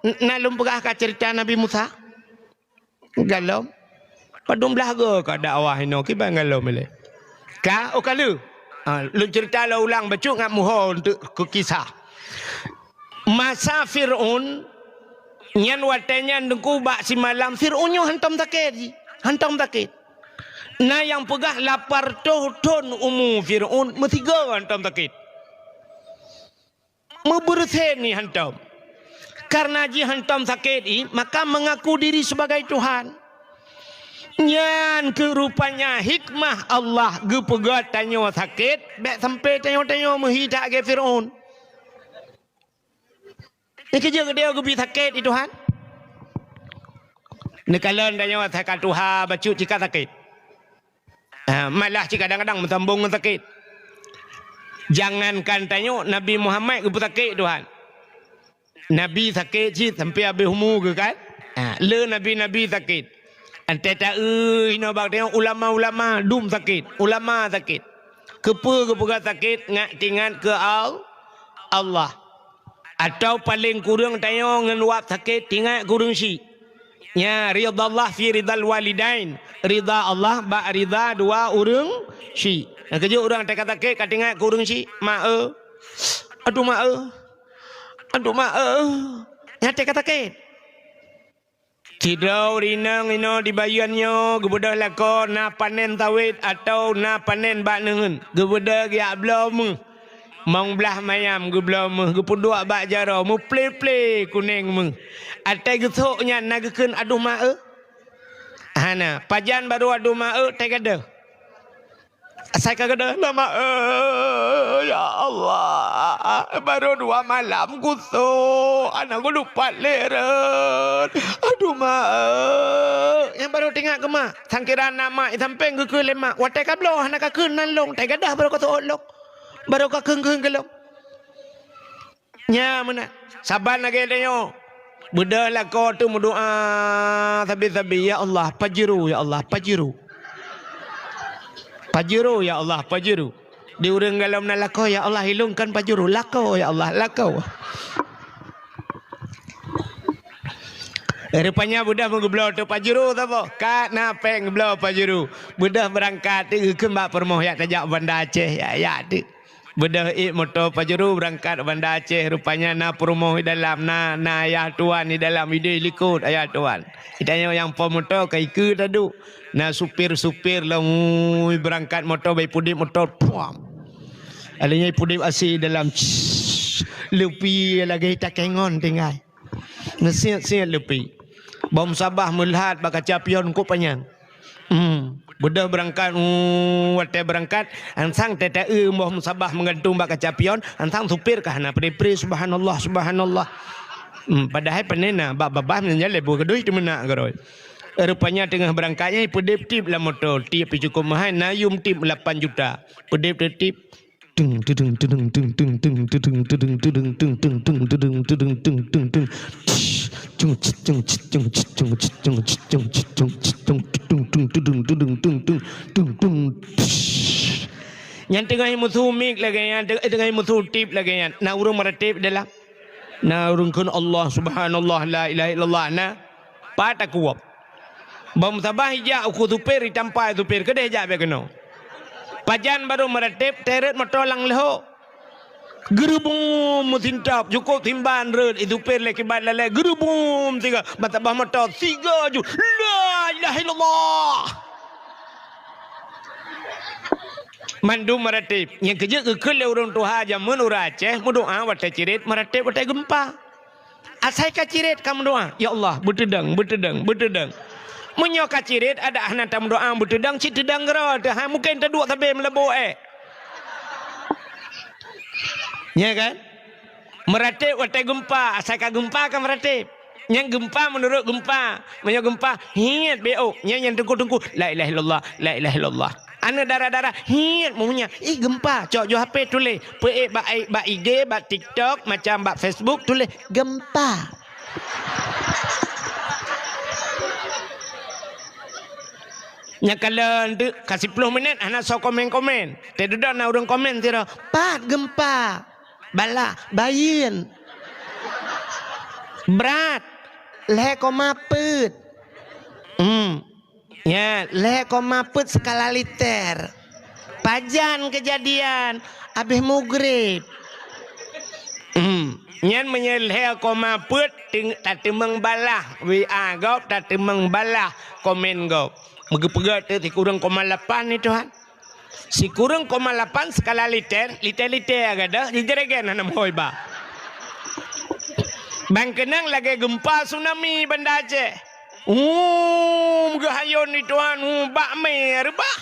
N-, na lôn peugah ka cerita Nabi Musa? Galom. Padum blaih go ka dakwah inoe kiban galom ilée. Ka, oh ka lheueh. Ha, lôn cerita lom ulang bacut ngat muho untuk keu kisah. Masa Fir'aun nyan, watée nyan Teungku, bak simalam Fir'aun nyoe hantom sakét jih. Hantom sakét. Na nyang peugah lapan reutôh thon umu Fir'aun meusigoe hantom sakét. Meubeureusen ié hantom. Karena jih hantom sakét ié, maka mengaku diri sebagai Tuhan. Nyan keuh rupanya hikmah Allah geupeugét tanyoe sakét, bék sampoe tanyoe-tanyoe meuhi that lagée Fir'aun. Nyan keujeuet geutanyoe geubi sakét di Tuhan. Neukalon tanyoe asai ka tuha bacut cit ka sakét. Ah, malah cit kadang-kadang meusambong ngon sakét. Jangankan tanyoe, Nabi Muhammad geupeusakét Tuhan. Nabi sakét cit sampoe habéh umu geuh kan? Ah, le nabi-nabi sakét. Antée taeu inoe bak tanyoe ulama-ulama dum sakét, ulama sakét. Keupeue geupeugah sakét? Ngat teuingat keu Al-, Allah. Atawa paleng kureueng tanyoe ngon wab sakét teuingat keu ureueng syiek. Nya, ridallah fi ridal walidain. Rida Allah bak rida dua ureueng syiek. Nyang keujeuet ureueng teuka sakét ka teuingat keu ureueng syiek, "Mak eu. Aduh mak eu. Aduh mak eu." Nyan teuka sakét. Sidroe ureueng inong inoe di Bayeuen nyoe geubeudôh lakoe na panen sawét atawa na panen bak neuheun. Geubeudôh geujak bloe méuh. Mong blaih mayam geubloe méuh, geupeuduek bak jaroe, meuple-ple kuneng méuh. Watée geusok nyan na geukheun, "Aduh mak eu." Hana, pajan barô "Aduh mak eu", teugadôh. Asai ka gadôh, "Aduh mak eu, ya Allah, barô dua malam kusok, hana kulupot lé rot. Aduh mak eu." Nyang barô teuingat keu mak, sangkira na mak i sampéng geukheun lé mak, "Watée ka bloe hana kakheun nan lôn, teugadôh barô kasok lôn. Barô kakheun-kheun keu lôn." Nya meunan. Saban lagée tanyoe. Beudôh lakoe teuh meudoá sabe-sabe, "Ya Allah, Pajero, ya Allah, Pajero. Pajero, ya Allah, Pajero." Di ureueng galom na lakoe, "Ya Allah, ilôn kon Pajero." "Lakoe, ya Allah, lakoe." Rupanya beudôh meugeubloe teuh Pajero saboh. Ka na péng geubloe Pajero. Beudôh beurangkat teuh geukheun bak peurumoh, "Jak tajak Banda Aceh, ya, ya teuh." Beudôh ék moto Pajero beurangkat Banda Aceh, rupanya na peurumoh di dalam, na, na ayah tuan di dalam, ideh likot ayah tuan. Geutanyoe nyang po moto ka ikeue taduek. Na supir-supir lom, ui, beurangkat moto, bak ipudeb moto, puam. Alèh nyan ipudeb asèe dalam, leupie lagèe takengon tinggai. Neusiet-siet leupie. Boh musabah meulhat bak kaca pion kok panyang. Hmm, beudôh beurangkat, uh, watèe beurangkat, ansang teuta-eu boh musabah meugantung bak kaca pion, ansang supir ka hana pre-pre, "Subhanallah, subhanallah." Hmm, padahai pane na bak babah meunyan lé boh keudeh teumeunak keudroe. Rupanya teungoh beurangkat nyan ipeudeb tip lam moto, tip pih cukôp meuhai, na yum tip lapan juta. Peudeb teuh tip. Teng, tedeng, tedeng, teng, teng, teng, tedeng, tedeng, tedeng, teng, teng, teng, tedeng, tedeng, teng, teng, teng. Nyan teungoh musu mik lagèe nyan, teungoh musu tip lagèe nyan. Na ureueng meuratéb dalam? Na ureueng kheun Allah, subhanallah, la ilaha illallah, na? Pat takuwob. Bak meusaboh ijak u keu supir, itampa supir, keudeh jak bèk keunoe. Pajan barô meuratéb, teuret moto lam leuhô. Geurubum meusintap, cukôp simban rhot, isupir lé kiban lalée, geurubum siga, mata bah mata siga ju, "La ilaha illallah!" Mandum meuratéb, nyang keujeuet geukheun lé ureueng tuha jameun ureueng Aceh, meudoá watée cirét, meuratéb watée geumpa. Asai ka cirét ka meudoá, "Ya Allah, beuteudong, beuteudong, beuteudong." Meunyoe ka cirét, adak hana tameudoá, beuteudong, cit teudong keudroe teuh, hai mungken taduek sabe meuleubo ék. Nya kan? Meuratéb watée geumpa, asai ka geumpa ka meuratéb. Nyang geumpa meunurot geumpa. Meunyoe geumpa, hiet bék ôk. Nyang, nyang teungku-teungku, "La ilaha illallah, la ilaha illallah." Aneuk dara-dara, hiet meuhunya. Ih, geumpa, cok ju H P tuléh. Peuék bak, bak I G, bak TikTok, macam bak Facebook, tuléh, "Geumpa." Nyang kalon teuk ka siploh minét hana soe komen-komen. Teududoe na ureueng komen sidroe, "Pat geumpa?" Balah, bayeuen. Brat, lhée koma peuet. Hmm. Nya, lhée koma peuet skala liter. Pajan keujadian, abéh mugreb. Hmm. Nyan meunyoe lhée koma peuet, teung-, tateumeung balah W A gob, tateumeung balah komen gob. Meugeupeugah teuk sikureueng koma lapan ni, Tuhan. Sikureueng koma lapan skala liter, liter-liter gadôh, jijeuregen hana meuhôi ba. Ban keunong lagée geumpa tsunami Banda Aceh. Hum, geuhayôn di Tuhan, hum, bak mé reubah.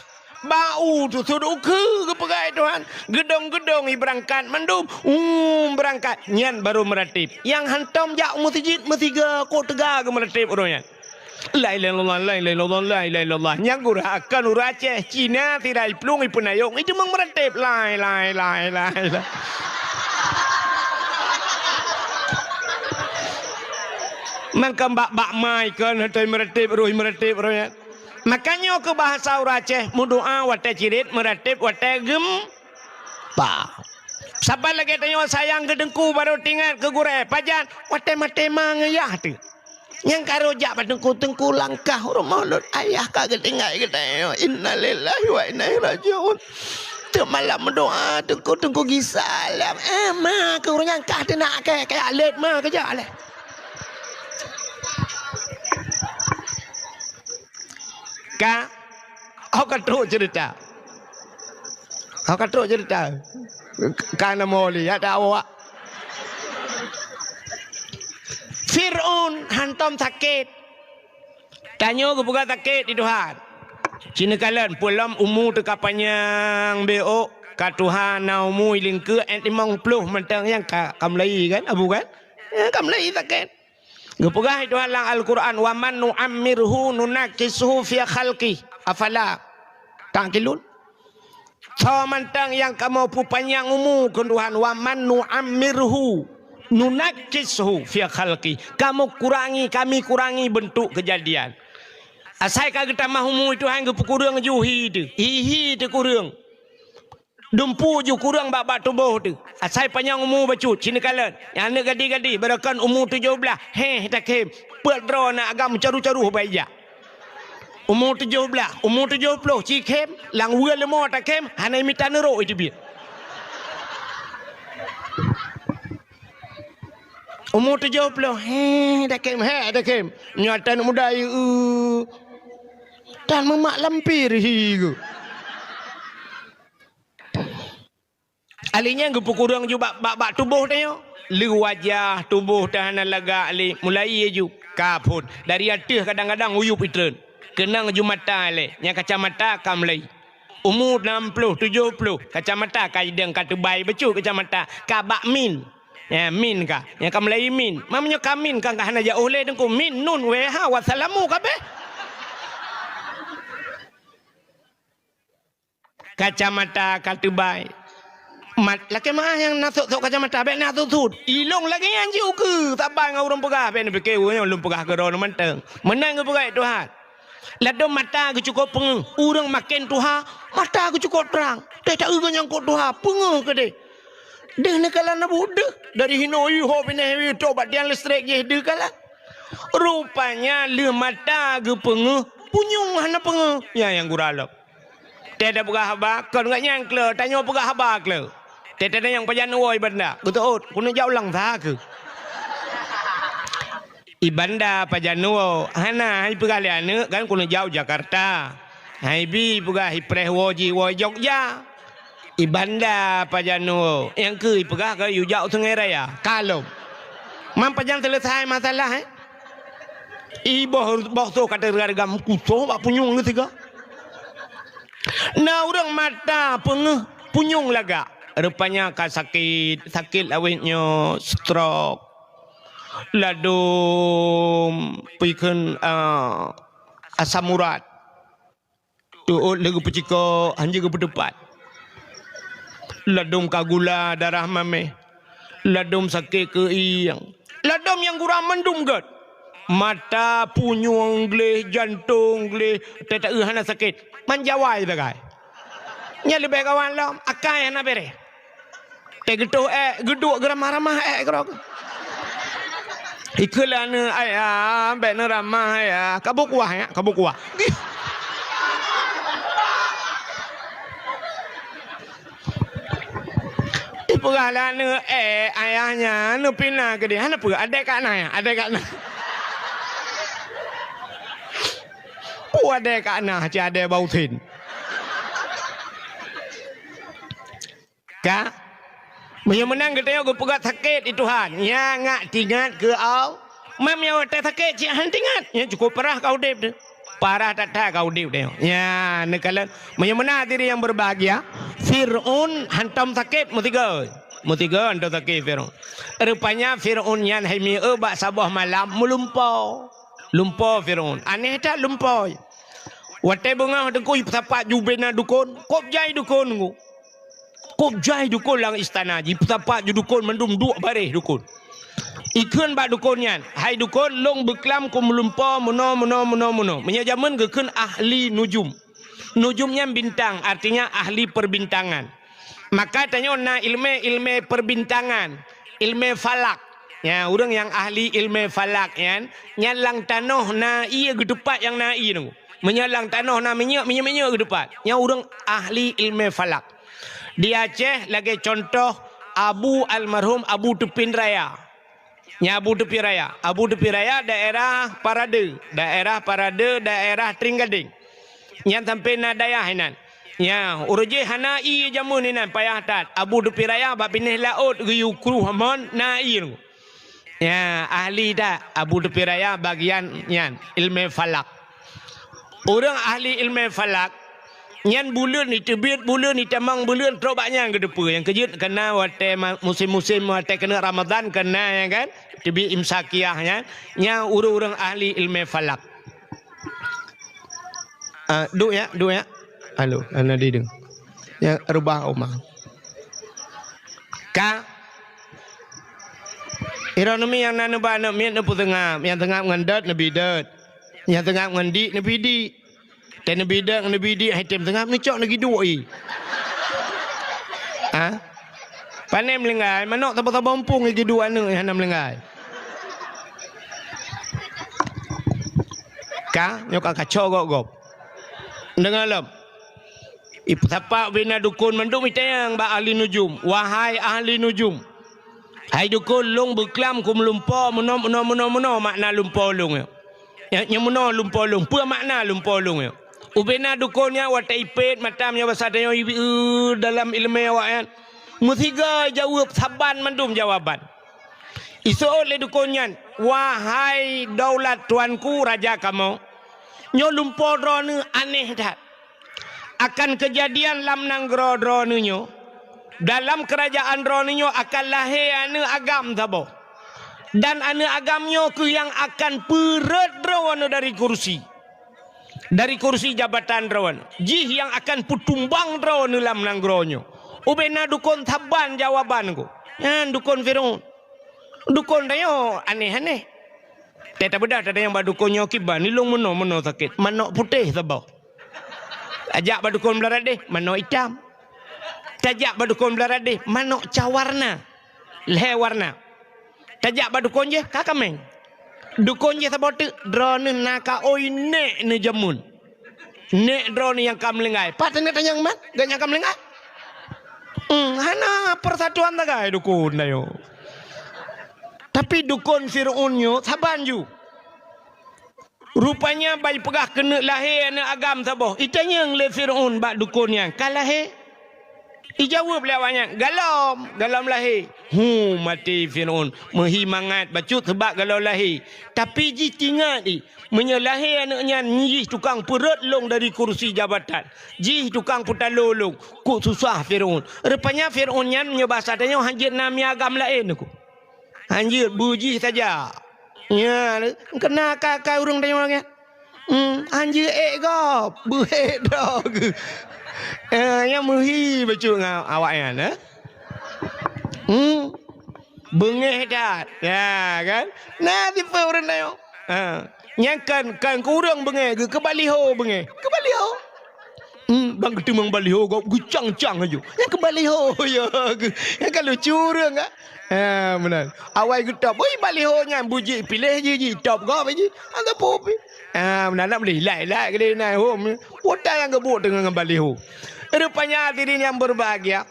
Bak u teusut ukeue geupeugah di Tuhan. Geudong-geudong i beurangkat mandum, hum, beurangkat. Nyan barô meuratéb. Nyang hantom jak u meuseujid meusiga kok teuga geumeuratéb uroe nyan. La ilaha illallah, la ilaha illallah, la ilaha illallah. Nyang gurah akan ureueng Aceh, Cina, sira iplueng, ipeunayong, iteumeung meuratéb. Lai, lai, lai, lai, lai. Mangkam bak-bak mai kon, hatoi meuratéb, roh meuratéb, roh nyan. Makajih keu bahasa ureueng Aceh, meudoá watée cirét, meuratéb watée geumpa. Saban lagée tanyoe sayang keu teungku barô teuingat keu gurée, pajan watée maté ma ngon yah teuh. Nyang ka rhot jak bak teungku, "Teungku, langkah u rumoh lôn, ayah ka geutinggai geutanyoe. Innalillahi wa inna ilaihi raji'un." Teuk malam meudoá, "Teungku, teungku gisa lam." Eh, ma keu ureueng nyan kah teunak kée, kaya lét ma keujak lé. Ka, oh, ka trok cerita. Hana ka trok cerita. Ka na molée, ya tak awak. Fir'aun hantom sakét. Tanyoe geupeugah sakét di Tuhan. Cina kalon, peulom umu teuka panyang bék ôk, ka Tuhan na umu ilingkeue, eh, limong ploh mantong nyang ka, ka mulai kan, Abu kan? Ya, ka mulai sakét. Geupeugah Tuhan lam Al-Quran, "Wa man nu'ammirhu nunakkishu fi khalqih, afala ta'qilun?" Soe mantong nyang kamoe peupanyang umu keu Tuhan, "Wa man nu'ammirhu nunakkishu fi khalqih." Kamoe kurangi, kami kurangi beuntuk keujadian. Asai ka geutamah umu Tuhan geupeukureueng ju hi teuh, hi-hi teuh kureueng. Dumpu ju kureueng bak-bak tuboh teuh. Asai panyang umu bacut, cina kalon. Nyang aneuk gadih-gadih, barokon umu tujoh blaih, héh, takhem. Peuet droe na agam caru-caru bak ija. Umu tujoh blaih, umu tujoh ploh, ci khem, lam weue leumo takhem, hana mita neurok iteubiet. Umu tujoh ploh, héh, takhem, héh, takhem. Nyoe tan muda, eu. Tan meumak lampir hi geuh. Ali nyan geupeukureueng ju bak, bak, bak tuboh tanyoe. Lé wajah tuboh teuh hana lagak lé, mulai ju ka phon. Dari ateueh kadang-kadang uyueb itreun. Keunong ju mata lé, nyang kacamata ka mulai. Umu nam ploh, tujoh ploh, kacamata ka idong ka teubai bacut kacamata, ka bak min. Ya, min ka. Nyang ka mulai min. Meunyoe ka min ka, ka hana jiôh lé teungku. Min, nun, wéha, wassalamu kabéh. Kacamata ka teubai. Mat, lakée meu'ah nyang na sot-sot kacamata, bék na sot-sot. Ilong lagée nyan jih ukeue, saban ngon ureuëng peugah, bék neupike ureuëng nyan lôn peugah keudroe mantong. Meunan geupeugah Tuhan. Ladôm mata geucukôp peungeuh, ureuëng maken tuha, mata geucukôp trang. Teuh taeu geunyang kot tuha, peungeuh keudeh. Deuh neukalon na buet deuh, dari hinoe iho binéh ié toh bak tiang listrik jih deuh kalon. Rupanya lheueh mata geupeungeuh, punyueng hana peungeuh. Nyan nyang gura lom. Teuh tapeugah haba, kon geuh nyang kleu, tanyoe peugah haba kleu. Teuh tanyong pajan woe i Banda, geuteuôt, keuneuk jak u Langsa keuh. I Banda pajan woe, hana, hai peugah lé aneuëk kan keuneuk jak u Jakarta. Hai bi peugah i preh woe jih woe i Jogja. I Banda pajan woe, nyang keuh i peugah ka yue jak u Sungai Raya. Ka lom. Man pajan seuleusai masalah, eh? I boh, boh soe ka teuga-teuga meukusoh bak punyueng geusigoe. Na ureuëng mata peungeuh punyueng lagak. Rupanya ka sakét, sakét lawét nyoe stroke. Ladôm peue kheun, ah, asam urat. Teuôt lé geupeucikok, hanjeuet geupeuteupat. Ladôm ka gula darah maméh. Ladôm sakét keuieng. Ladôm nyang gura mandum gét. Mata, punyueng gleh, jantong gleh, teuh taeu hana sakét. Man jawai sagai. Nyan leubeh gawat lom, akai hana bereh. Teuh geutoh ék, geuduek geuramah-ramah ék keudroe. Ikheun lé aneuëk, "Ayah, bék neuramah, Ayah. Ka boh kuah, ya, ka boh kuah." Ipeugah lé aneuëk, "Eh, ayah nyan neupina keudeh." "Hana peue, adék ka na, ya, adék ka na." Peue adék ka na, cit adék bak usen. Ka? Meunyoe meunan geutanyoe geupeugah sakét di Tuhan, nyan ngak tingat keu Allah. Mam nyang watée sakét cit hana tingat, nyan cukôp parah ka udeb teuh. Parah that-that ka udeb tanyoe. Nyan neukalon. Meunyoe meunan hadirin yang berbahagia, Fir'aun hantom sakét meusigoe. Meusigoe hantom sakét Fir'aun. Rupanya Fir'aun nyan hai mieu bak saboh malam meulumpo. Lumpo Fir'aun. Aneh that lumpo. Watée beungoh teungku ipeusapat ju bina dukon, kôb jai dukon ngu. Kôb jai dukon lam istana jih, ipeusapat ju dukon mandum duek baréh dukon. Ikheun bak dukon nyan, "Hai dukon, lôn beuklam keu meulumpo meunoe, meunoe, meunoe, meunoe." Meunyoe jameun geukheun ahli nujum. Nujum nyan bintang, artinya ahli perbintangan. Maka tanyoe na ilmé-ilmé perbintangan, ilmé falak. Ya, ureuëng nyang ahli ilmé falak nyan, nyan lam tanoh na ié geuteupat nyang na ié nyoe. Meunyoe lam tanoh na minyeuk, minyeuk-minyeuk geuteupat. Nyan ureuëng ahli ilmé falak. Di Aceh lagée contoh Abu almarhum Abu Teupin Raya. Nyan Abu Teupin Raya. Abu Teupin Raya daerah Parade. Daerah Parade, daerah Tringgadeng. Nyan sampoe na dayah inan. Nyan, ureuëng jih hana ié jameun inan payah that. Abu Teupin Raya bak binéh laôt geuyue kruh amon na ié. Nyan, ahli that Abu Teupin Raya bagian nyan, ilmé falak. Ureuëng ahli ilmé falak, nyan buleuen iteubiet, buleuen itamong, buleuen trok bak nyan geuteupeue. Nyang keujeuet keuna watée ma-, musém-musém watée keuneuk Ramadhan keuna, ya kan? Teubiet imsakiah nyan, nyan ureuëng-ureuëng ahli ilmé falak. Ah, duek ya, duek ya. Halo, hana dideung. Ya, reubah uma. Ka. Ironomi nyang na neuba aneuk miet neupeuseungab, nyang seungab ngon dot neubi dot. Nyang seungab ngon dik neubi dik. Teuh neubi dot ngon neubi dik, hai tem seungab neucok neugi duek i. Ha? Pane meulinggai, manok saboh-saboh mumpung i geuduek aneuk hana meulinggai. Ka, nyoe ka kacok gob-gob. Deungoe lom. Ipeusapat bina dukon mandum itanyong bak ahli nujum. Wahai ahli nujum. Hai dukon, lôn beuklam keu meulumpo meunoe, meunoe, meunoe, meunoe makna lumpo lôn nyoe. Nyoe, nyoe meunoe lumpo lôn. Peue makna lumpo lôn nyoe? Ubena dukon nyan watée ipét mata meunyoe basa tanyoe ibi-, eu, dalam ileumé awaknyan. Meusigoe jaweueb saban mandum jawaban. Iseuôt lé dukon nyan, "Wahai daulat tuanku raja kamoe, nyoe lumpo droeneuh aneh that. Akan keujadian lam nanggroe droeneuh nyoe, dalam keurajaan droeneuh nyoe akan lahé aneuk agam saboh. Dan aneuk agam nyoe kheueh nyang akan peurhot droeneuh dari kursi." Dari kursi jabatan droeneuh. Jih nyang akan peutumbang droeneuh lam nanggroe nyoe. Ubena dukon saban jawaban ku. Nyan dukon Firaun. Dukon tanyoe aneh-aneh. Teutabeudah tatanyong bak dukon nyoe kiban, ilong meunoe-meunoe sakét, manok putéh saboh. Tajak bak dukon Beularang Deh, manok itam. Tajak bak dukon Beularang Deh, manok ca warna. Lhèe warna. Tajak bak dukon jih, ka kaméng. Dukon jih saboh teuk, droeneuh na ka oi nèk neujameun. Nèk droeneuh nyang ka meulinggai. Pat teuneuk tanyong man, gobnyan ka meulinggai. Hmm, hana persatuan sagai dukon tanyoe. Tapi dukon Firaun nyoe saban ju. Rupanya ban jipeugah keuneuk lahé aneuk agam saboh. Itanyong lé Firaun bak dukon nyan, "Ka lahé?" Ijaweueb lé awaknyan, "Galom, galom lahé." Hu, maté Firaun. Meuhi mangat bacut seubab galom lahé. Tapi jih teuingat jih, meunyoe lahé aneuk nyan jih tukang peureuet lôn dari kursi jabatan. Jih tukang peutalo lôn. Kok susah Firaun. Rupanya Firaun nyan meunyoe basa tanyoe hanjeuet na mi agam laén ku. Hanjeuet beu jih saja. Nya, keuna ka-, ka ureuëng tanyoe nyan. Hmm, hanjeuet ék gob, beu ék droe geuh. Eh, nyang meuhi bacut ngon awaknyan, eh. Hmm. Beungéh that. Ya, kan? Na tipe ureuëng tanyoe. Ha. Nyang kan, kan keu ureuëng beungéh geuh, keu baliho beungéh. Keu baliho. Hmm, ban geuteumeung baliho gob geucang-cang laju. Nyang keu baliho ya geuh. Nyang ka lucu ureuëng ka. Ha, meunan. Awai geutôb. Ui, baliho nyan bujik piléh jih, jitôb gob jih. Hana peue pi. Ha, meunan nak meulih ilai-ilai keudéh na hom. Utai nyang geubuet teungoh ngon baliho. Rupanya hadirin yang berbahagia,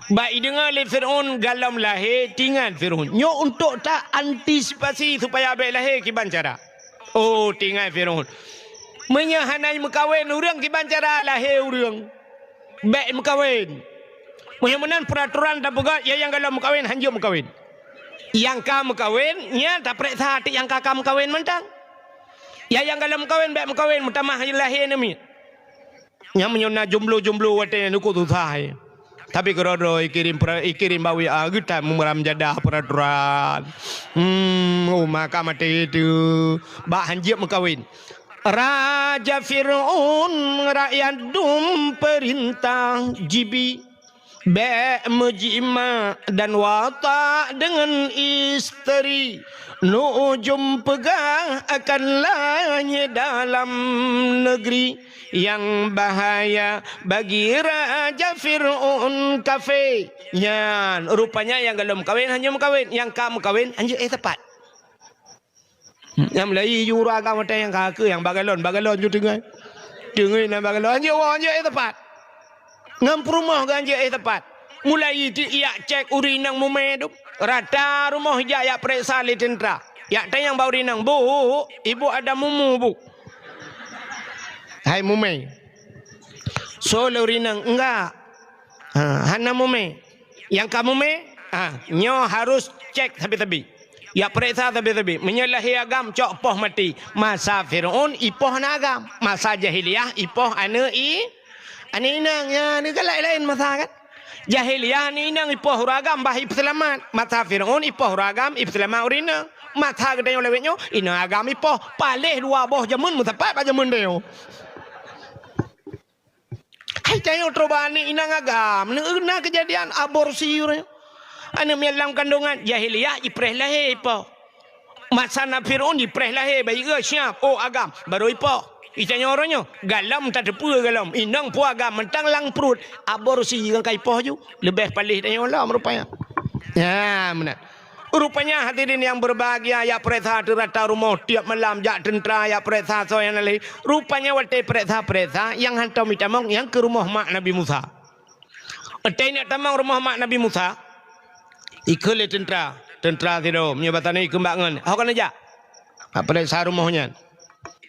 bak ideungoe lé Firaun galom lahé, teuingat Firaun. Nyoe untuk ta antisipasi supaya bék lahé kiban cara. Oh, teuingat Firaun. Meunyoe hana meukawen ureuëng kiban cara lahé ureuëng. Bék meukawen. Meunyoe meunan peuraturan tapeugah, ya nyang galom meukawen hanjeuet meukawen. Nyang ka meukawen, nyan tapeuriksa até nyang ka, ka meukawen mantong. Ya nyang galom meukawen bék meukawen, meutamah lahé aneuk miet. Nyang meunyoe na jomblo-jomblo watée nyan ukeue susah, eh. Tapi keudroe-droe ikirém pra-, ikirém bak W A geutan meumeuram jadah peuraturan. Hmm, uma ka maté teuh. Bak hanjeuet meukawen. Raja Fir'aun rakyat dum peurintah jibi. Bék meujimak dan watak deungon isteri, nujum peugah akan lanyée dalam negeri. Nyang bahaya bagi Raja Fir'aun kafé. Nyan, rupanya nyang galom meukawen hanjeuet meukawen, nyang ka meukawen hanjeuet éh sapat. Nyang meulayi ju ureuëng agam watée nyang ka keu nyang bagalon, bagalon ju teungoh. Teungoh na bagalon, hanjeuet woe, hanjeuet éh sapat. Ngon peurumoh geuh hanjeuet éh sapat. Mulai ti-, ijak cék ureuëng inong mumé dum. Rata rumoh ijak, ijak peuriksa lé teuntra. Ijak tanyong bak ureuëng inong, "Bu, ibu ada mumu, Bu?" Hai mumé. Soe lé ureuëng inong, "Enggak." Ha, hana mumé. Nyang ka mumé, ha, nyoe harus cék sabe-sabe. Ijak peuriksa sabe-sabe. Meunyoe lahé agam, cok poh maté. Masa Fir'aun, ipoh aneuk agam. Masa jahiliyah, ipoh aneuk i-, aneuk inong. Ya, ni kan laén-laén masa kan. Jahiliyah aneuk inong ipoh ureuëng agam bah ipeuseulamat. Masa Fir'aun ipoh ureuëng agam ipeuseulamat ureuëng inong. Masa geutanyoe lawét nyoe, inong agam ipoh. Paléh dua boh jameun meusapat bak jameun tanyoe. Hai tanyoe troh bak aneuk inong agam, na keujadian aborsi ureuëng. Aneuk miet lam kandongan, jahiliyah ipreh lahé ipoh. Masa na Fir'aun ipreh lahé, bayeue siap, oh agam, barô ipoh. Itanyoe uroe nyoe, galom tateupeue galom, inong peue agam, mantong lam pruet, aborsi nyang ka ipoh ju, leubeh paléh tanyoe lom rupanya. Nyan meunan. Rupanya hadirin yang berbahagia, ijak peuriksa di rata rumoh tiap malam, jak teuntra ijak peuriksa soe nyang na lahé. Rupanya watée peuriksa-peuriksa, nyang hantom itamong nyang keu rumoh mak Nabi Musa. Watée neuk tamong rumoh mak Nabi Musa, ikheun lé teuntra, teuntra sidroe, meunyoe basa nyoe ikheun bak ngon, "Ho keuneuk jak?" Ka peuriksa rumoh nyan.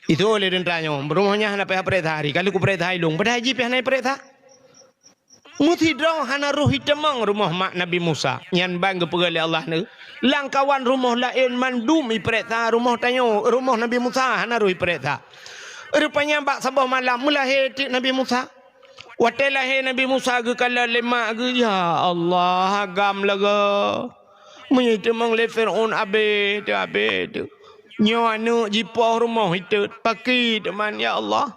Ituwoe lé teuntra nyoe, "Rumoh nyan hana payah peuriksa, hari ka lheueh kupeuriksa ilong, padahai jih pih hana peuriksa." Meusidroe hana roh itamong rumoh mak Nabi Musa. Nyan ban geupeugah lé Allah neu, "Lam kawan rumoh laén mandum ipeuriksa, rumoh tanyoe, rumoh Nabi Musa hana roh ipeuriksa." Rupanya bak saboh malam meulahé teuk Nabi Musa. Watée lahé Nabi Musa geukalon lé mak geuh, "Ya Allah, agam lagée. Meunyoe itamong lé Fir'aun abéh teuh, abéh teuh. Nyoe aneuk jipoh rumoh itot, pakri teuma, ya Allah."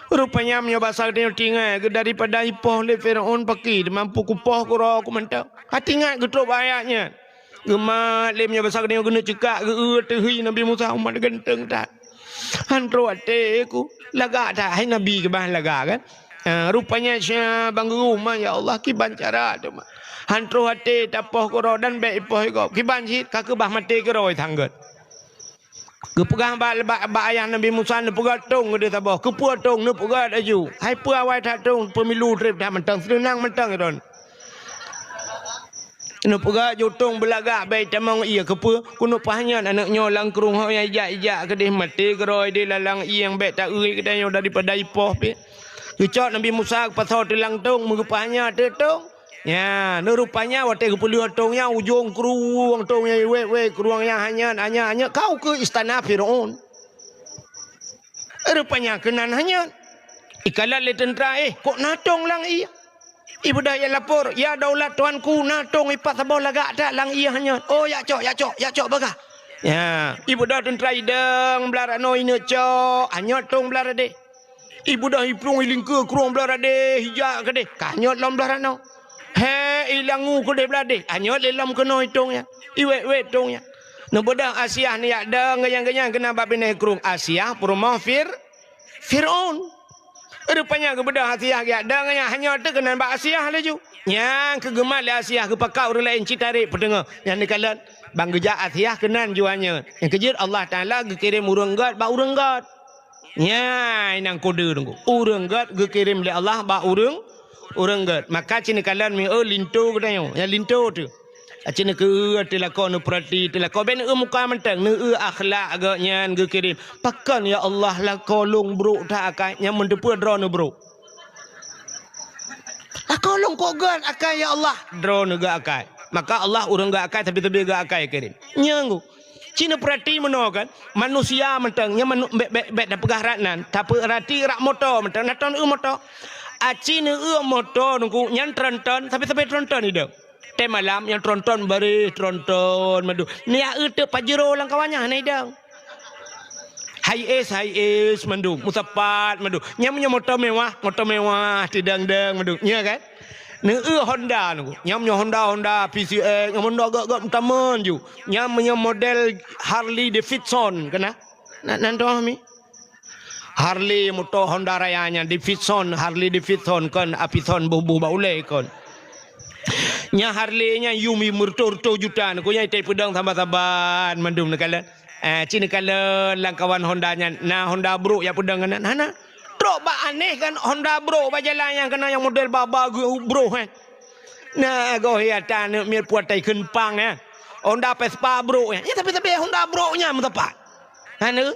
Rupanya meunyoe basa geutanyoe tinggai geuh daripada ipoh lé Firaun, pakri mampu kupoh keudroe ku mantong. Hati ingat geutrok bak ayat nyan. Geumat lé meunyoe basa geutanyoe geuneuk ceukak geu-eu teuhi Nabi Musa, umat ganteng that. Han trok até ku, lagak that hai Nabi, keubah lagak kan. Ha, rupanya sya bang geuh, ma ya Allah, kiban cara teuma. Han trok até tapoh keudroe dan bèk ipoh igob. Kiban cit ka keubah maté keudroe tanggot. Geupeugah bak, bak, bak ayah Nabi Musa, neupeugah tông keudeh saboh. Keupeue tông? Neupeugah laju. Hai peue awai that tông, peumilu trép that mantong, seunang mantong droen. Neupeugah ju tông beulagak bèk tamong ie. Keupeue? Keuneuk pahnyan aneuk nyoe lam krueng ho nyang ijak-ijak keudeh maté keudroe di lalang ie nyang bèk ta-eu geutanyoe daripada ipoh pih. Geucok Nabi Musa geupasoe teulang tông, meugeupahnyan teuk tông. Nya, neurupanya watèe geupeuleueh tông nyan, ujông krueng tông nyan, wèt-wèt krueng nyan, hanyot, hanyot, hanyot, kau keu istana Firaun. Rupanya keunan hanyot. Ikalon lé teuntra, "Eh, kok na tông lam ie?" Ibeudôh jak lapor, "Ya daulat tuanku, na tông ipat saboh lagak that lam ie hanyot." "Oh, jak cok, jak cok, jak cok bagah." Nya, ibeudôh teuntra idong blah ranoe ineuk cok, hanyot tông blah radeh. Ibeudôh iplueng ilingkeue krueng blah radeh, ijak keudeh, ka hanyot lom blah ranoe. He, ilangu keudeh blah deh, hanyot lé lom keunoe tông nyan. Iwèt-wèt tông nyan. Neubeudôh Asiah neujak dong geunyang-geunyang keunan bak binéh krueng. Asiah peurumoh Fir-, Firaun. Rupanya geubeudôh Asiah geujak dong nyan, hanyot teuk keunan bak Asiah laju. Nyang keu geumat lé Asiah geupakat ureueng laén cit tarek peuteungoh. Nyan neukalon, ban geujak Asiah keunan ju hanyot. Nyang keujeuet Allah Taala geukirém ureueng gèt bak ureueng gèt. Nyan nyang kode teungku. Ureueng gèt geukirém lé Allah bak ureueng, ureueng gèt. Maka ci neukalon mieu linto geutanyoe, nyang linto teuh. Aci neukeu teuh lakoe, neupeurati teuh lakoe, bèk neueu muka mantong, neueu akhlak gèt nyan geukirém. Pakon ya Allah lakoe lôn brok that akai, nyang meuteupeue droeneuh brok. Lakoe lôn kok gèt akai ya Allah, droeneuh gèt akai. Maka Allah ureueng gèt akai, tapi-tapi gèt akai kirém. Nyan ku. Ci neupeurati meunoe kan, manusia mantong, nyan manu-, bèk, bèk, bèk tapeugah rat nan, tapeurati rak moto mantong, na tông eu moto. Aci neueu moto teungku, nyan tronton, sabe-sabe tronton idong. Tém malam nyan tronton bareh, tronton mandum. Neujak eu teuk Pajero lam kawan nyan hana idong. Hiace, Hiace mandum, meusapat mandum. Nyan meunyoe moto mewah, moto mewah, tidong-dong mandum. Nya kan? Neueu Honda nyoe. Nyan meunyoe Honda, Honda P C X, nyan Honda gèt-gèt meutamon ju. Nyan meunyoe model Harley Davidson, keunan? Na, nan toh mi? Harley moto Honda Raya nyan, Davidson, Harley Davidson kon, Avison boh-boh bak ulèe kon. Nyan Harley nyan yum, yum meureutoh-reutoh juta, nyan ku nyan itai peudong saban-saban mandum neukalon. Eh, ci neukalon lam kawan Honda nyan, na Honda brok jak peudong keunan? Hana. Trok bak aneh kan Honda brok bak jalan nyang keunan nyang model ba-ba geu-, brok, eh. Na goh ya ta aneuk miet puatai kheun pang, eh. Honda Vespa brok, eh. Ya, tapi-tapi Honda brok nyan meusapat. Hana.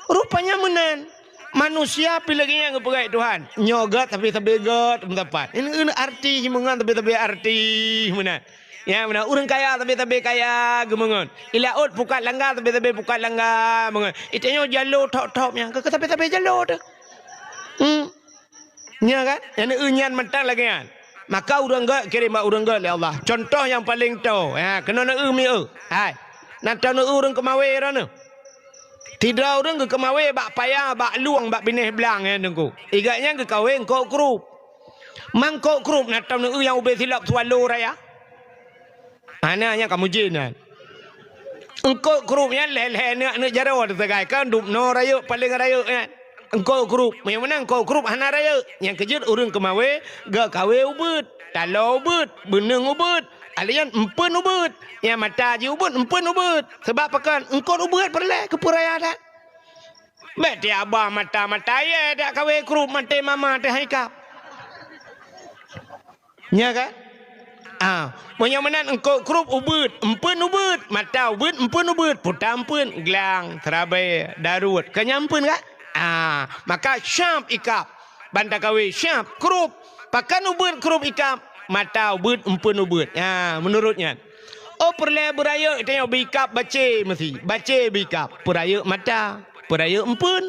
Rupanya meunan. Manusia pih lagèe nyan geupeugah Tuhan. Nyoe gèt tapi-tapi gèt meusapat. Ini, ini arti himungan tapi-tapi arti meunan. Ya, meunan. Ureueng kaya tapi-tapi kaya geumeungon. I laôt pukat langga tapi-tapi pukat langga meungon. Itanyoe jalo thop-thop nyan, keu tapi-tapi jalo teuh. Hmm. Nya kan? Nyang neueu nyan mantong lagèe nyan. Maka ureueng gèt kirém bak ureueng gèt lé Allah. Contoh nyang paleng toe. Ha, keunoe neueu mieu. Hai. Nan tanoe ureueng keumawe droeneuh. Sidroe ureueng geukeumawé bak paya, bak lueng, bak binéh blang, eh, Teungku. Igat nyan geukawé eungkôt krup. Mangkôt krup na tom neueu nyang ubé silop Swallow raya. Hana, nyan ka mujin nyan. Eungkôt krup nyan lhèe-lhèe aneuk, aneuk jaroe teusagai, kan dum noe rayeuk, paleng rayeuk nyan. Eungkôt krup. Meunyoe meunan eungkôt krup hana rayeuk. Nyang keujeuet ureueng keumawé, geukawé ubeuet, taloe ubeuet, beuneueng ubeuet, alèh nyan empeuen ubeuet. Nyang mata jih ubeuet, empeuen ubeuet. Sabab pakon? Eungkôt ubeuet peureulèe keu peuraya that. Bèk tiaba mata-mata yé dak kawé krup maté mama teuh hai kap. Nya kan? Ah, meunyoe meunan eungkôt krup ubeuet, empeuen ubeuet, mata ubeuet, empeuen ubeuet, puta empeuen, glang, seurabai, daruet, ka nyan empeuen kan? Ah, maka syab ikab. Ban takawé syab krup, pakon ubeuet krup ikab, mata ubeuet, empeuen ubeuet. Ha, meunurot nyan. Oh, peureulèe beurayeuk tanyoe beu ikab bacé meusi. Bacé beu ikab, peurayeuk mata, peurayeuk empeuen,